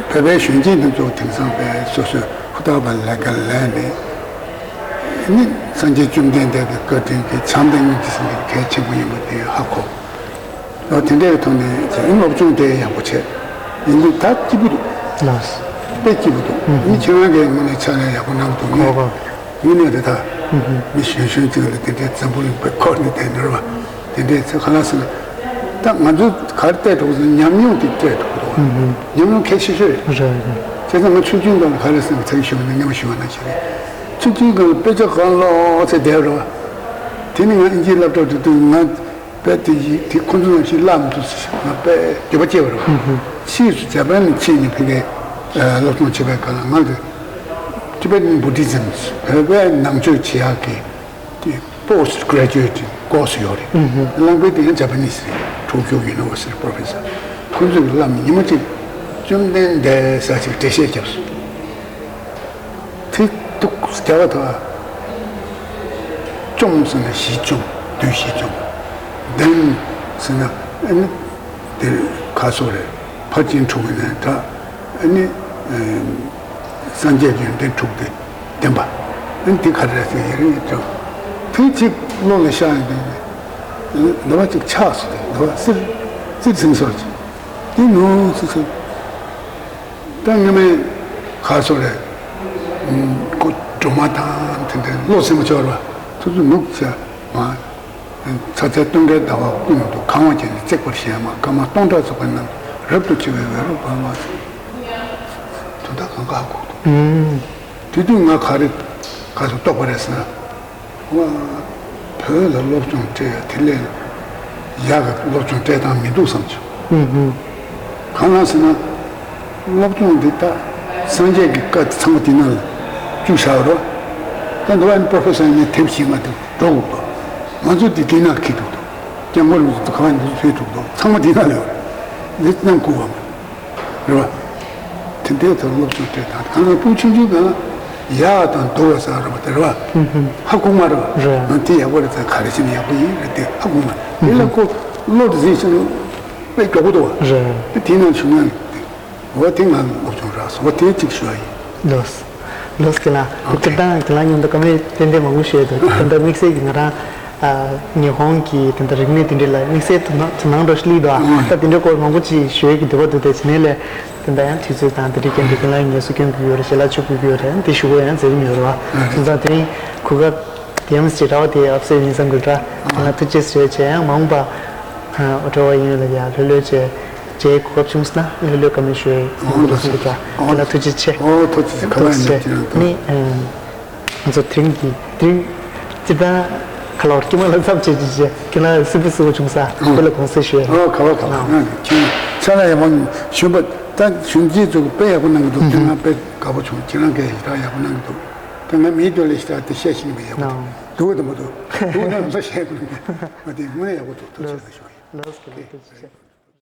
བོད་པའི་གཞོན་སྐྱེས་འདི་ཚོ་དེང་སང་དཔེ་སོ་སོས་ཧུར་ཐག་པ་ལས་ཀ་ལས་ནས་ཨེ་ནི་སངས་རྒྱས་བཅོམ་ལྡན་འདས་ཀྱི་བཀའ་དྲིན་གྱིས་བྱམས་དང་སྙིང་རྗེ་ཟེར་མཁན་གལ་ཆེན་པོ་ཡིན་པ་དེ་ཧ་གོ། ཨོ་དེ་འདྲའི་ཐོག་ནས་བྱས་ཨེ་སློབ་སྦྱོང་དེ་ཡག་པོ་བྱས། ཡིན་དུས་ད་སྐྱིད་པོ་འདུག་ལགས། དཔེ་སྐྱིད་པོ་འདུག་ཨ་ནི་ཁྱེད་རང་གིས་དངོས་གནས་ཕྱག་ལས་ཡག་པོ་གནང་འདུག་གོ་གོ་དངོས་གནས་རེད་ད། མི་གཞོན་གཞོན་ཅིག་ལ་དེ་འདྲའི་འཛམ་བུ་གླིང་པའི་སྐོར་ནས་བསྡད་ནོར་བ། དེ་འདྲའི་ཚེ་ག་ལ་ཟེར་ན། ད་ང་ཚོ་ག་རེ་སྤྲད་འགྲོ་གི་ཟེར་ན་ཉམས་མྱོང་དེ་སྤྲད་འགྲོ་གི་འདུག་བ། ཉམས་མྱོང་གལ་ཆེ་ཤོས་རེད། རེད་རེད། བྱས་ཙང་ང་ཆུང་ཆུང་སྒང་ལ་ག་རེ་ཟེར་ན་ཚེ་གི་ཞུ་བ་ན་སྔ་མ་ཞུ་བ་ན་ཞིག་རེད། ཆུང་ཆུང་སྒང་ལ་དཔེ་ཆ་གང་ཀློག་ཚེ་བསྡད་རོ། དེ་ནི་ང་ཨིན་ཇིའི་སློབ་གྲྭ་འགྲོ་དུས་ང་དཔེ་དེ་ཡིག་དེ་ཁོ་ཚོ་ནང་བཞིན་བསླབ་མི་ཐུབ་ཟེར་ང་དཔེ་འགྱོད་པ་སྐྱེས་པ་རེད། ཕྱིས་སུ་ཇ་པན་ལ་ཕྱིན་ནས་ཕ་གིའི་སློབ་སྦྱོང་བྱེད་པའི་སྐབས་ལ་ང་དེ་Tibetan Buddhism བོད་པའི་ནང་ཆོས་བྱེད་ཡག་གི་དེ་Post Graduate Course ཡོད་རེད། བླངས་པའི་དེ་ཡང་Japanese རེད། Tokyo University Professor ཁོ་ཚོས་བླངས་ནས་ཉི་མ་གཅིག་བཅོམ་ལྡན་འདས་ས་ཅིག་འགྲེལ་བཤད་བརྒྱབ་སོང་། དེ་འདུག་རྒྱ་བ་དང་བཅོམ་ཟེར་ན་གཞི་བཅོམ་བདུད་བཞི་བཅོམ། ལྡན་ཟེར་ན་ཨ་ནི་དེ་ག་སོགས་རེད། ཕར་ཕྱིན་དྲུག་གི་ནང་ད་ཨ་ནི་སངས་རྒྱས་ཀྱི་ཡོན་ཏན་དྲུག་དེ་ལྡན་པ། ཨ་ནི་དེ་ག་རེ་རེད་ཟེར་ཡ་རེ་ཡོད་ཀྱང་དེ་གཅིག་བློ་ལ་ཤར་ཡོང་དུས་ནི་ལ་བ་གཅིག་ཆགས་སོང་། ལ་བ་སིར་སིར་ཟིན་སོང་ཅིག་དེ་ནོར་སི་སི། ད་སྔ་མའི་ག་སོ་རེད། ཁོ་སྒྲོལ་མ་དང་དེ་འདྲའི་བློ་སེམས་སྦྱོར་བ་ཐུག་ཚུགས་ནུབ་ཟེར་མ། ཚ་ཚའི་སྟོན་ཀའི་ཟླ་བ་ཀུན་ཏུ་གང་བ་ཅན་གྱི་བརྩེགས་པར་བཞད་མ། སྐར་མ་སྟོང་ཕྲག་ཚོགས་པའི་ནང་རབ་ཏུ་ཕྱེ་བའི་འོད་རབ་འབར་བ། དུ་ད་གང་ག་གོ་འདུག་དེ་དུས་ང་ག་རེ་ག་སོ་རྟོགས་པ་རེད་ཟེར་ན། ཨ། བོད་ལ་སློབ་སྦྱོང་སྤྲད་ཡ་དེ་ལས་ཡག་གི་སློབ་སྦྱོང་སྤྲད་སྟངས་མི་འདུག་བསམ་བྱུང་། ཧུམ་ཧུམ། གང་ལ་ཟེར་ན། སློབ་སྦྱོང་འདི་ད་སངས་རྒྱས་ཀྱི་བཀའ་དེ་ཚང་མ་དེ་ནང་ལ་བཅུག་བཞག་རོགས། ད་འདི་བ་ནི་པོ་རོ་ཕེ་སར་ནས་དེབ་ཞིག་མ་དེ་འགྲོ་དགོས་འདུག་ང་ཚོ་དེ་དེ་ནང་འཁྱེར་འདུག་འདུག་སྐྱབས་མགོན་རིན་པོ་ཆེ་ག་བ་ནས་འདུག་ཕེབས་འདུག་འདུག་ཚང་མ་དེ་ནང་ལ་ཡོད་རེད། འདི་གནང་དགོས་བ་མ་རེད་བ། དེ་འདྲའི་ཐོག་སློབ་སྦྱོང་སྤྲད་དང་གང་ལ་སྤུ་ཆུང་ཆུང་གང་ལ་ཡག་དང་སྡུག་བ་ཟེར་ར་བ་དེ་རེད་བ། ཧ་གོ་མ་རེད་བ། རེད། ང་དེ་ཡག་པོ་རེད་ཟེར་ག་རེ་བྱས་ན་ཡག་པོ་ཡིན་རེད་དེ་ཧ་གོ་མ་རེད། དེ་ལ་ཁོ་བློ་དེ་ཟིན་ཤེས་ན་དཔེ་མགྱོགས་པོ་འདུག་བ། རེད། དེ་དེ་ནང་བྱུང་ན་འོ་དེ་ང་སློབ་སྦྱོང་རག་སོང་། འོ་དེ་གཅིག་ཞུ་བ་ཡིན། ལགས། ལགས་སོ། ཁྱེད་ལ་ཨོ་ཁེ། སྤྱིར་བཏང་ཁྱེད་ལ་མཉམ་དུ་བཀའ་མོལ་ཏན་ཏན་མང་པོ་ཞུ་ཡོད་འདུག་ད་ལྟ་དམིགས་བསལ་གྱིས་ང་རང་ཨ་ཉི་ཧོང་གི་ད་ལྟ་རིག་གནས་དེ་འདྲ་ལ་དམིགས་བསལ་དོ་སྣང་དོ་སྣང་འགྲོ་ཤི་ལི་འདུག་ཨ། ཨོ་ད་དེ་འདྲ་སྐོར་མང་པོ་ཅིག་ཞུ་ཡས་ཀྱི་འདོད་པ་འདུག་དེ་བྱས་ནས་ལས་ད་ལྟ་ཡང་དུས་ཚོད་དང་དེ་འདྲའི་རྐྱེན་གྱིས་ཁྱེད་ལ་ངལ་གསོ་སྐྱོན་དགོས་ཀྱི་ཡོད་རེད། ཞལ་ལག་མཆོད་དགོས་ཀྱི་ཡོད་རེད། དེ་ཞུ་དགོས་ཡང་མཛད་རྒྱུ་མེད་རེད་བ། ཨོ་སོང་ཙང་དེ་རིང་གོ་སྐབས་དེ་ཡང་ཟེར་ར་བ་དེ་ཨབ་སེ་ཡིན་བསམ་གྱི་འདུག་ཁྱེད་ལ་ཐུགས་རྗེ་ཆེ་བྱས། ཡང་མ་འོངས་པ་ཨ་འགྲོ་བ་ཡིན་ཡོད་ལ་ཡ་ལྷོད་ལྷོད་བྱས། རྗེས་གོ་སྐབས་བྱུང་སོང་ན་ལྷོད་ལྷོད་བཀའ་མོལ་ཞུ་ཡས་ཡིན་འདུག་སེམས་ཀྱི་ཀྱང་། ཁྱེད་ལ་ཐུགས་རྗེ་ཆེ། ཨོ་ཐུགས་རྗེ་ཆེ། ག་ལ་ཐུགས་རྗེ་ཆེ། ཡིན་འདུག་ནི་ཨ་ང་ཚོ་དེ་རིང་གི་དེ་རིང་སྤྱིར་བཏང་ཁ་ལོར་དཀྱུས་མ་ལ་མཚམས་བཅད་ཀྱི་བྱས། ཁྱེད་ལ་སྲིད་པ་སྲིད་པ་བྱུང་ས་ཁོ་ལ་དགོངས་སེལ་ཞུ་ཡས། ཨོ་ག་བ་ག་བ། ང་གི་ཁྱེད་ས་ལ་ཡག་པོ་ཞུ་བ་ད་གཞོན་སྐྱེས་ཚོ་དཔེ་ཡག་པོ་གནང་གི་འདུག་ཁྱེད་རང་དཔེ་དགའ་པོ་བྱུང་། ཁྱེད་རང་གིས་ཞེ་དྲག་ཡག་པོ་གནང་གི་འདུག་ད་ང་མིའི་དོན་ལ་ཞེ་དྲག་དེ་བཤད་ཤེས་ཀྱི་མེད། ཡག་པོ་འདུག་འདུག་གི་འདུག་མ་འདུག་འདུག་ན་ང་ཚོ་བཤད་དགོས་མ་དེ་དངོས་གནས་ཡག་པོ་འདུག་ཐུགས་རྗེ་ཆེ་ཞུ་ཡིན། ལགས་སོ། ཐུགས་རྗེ་ཆེ།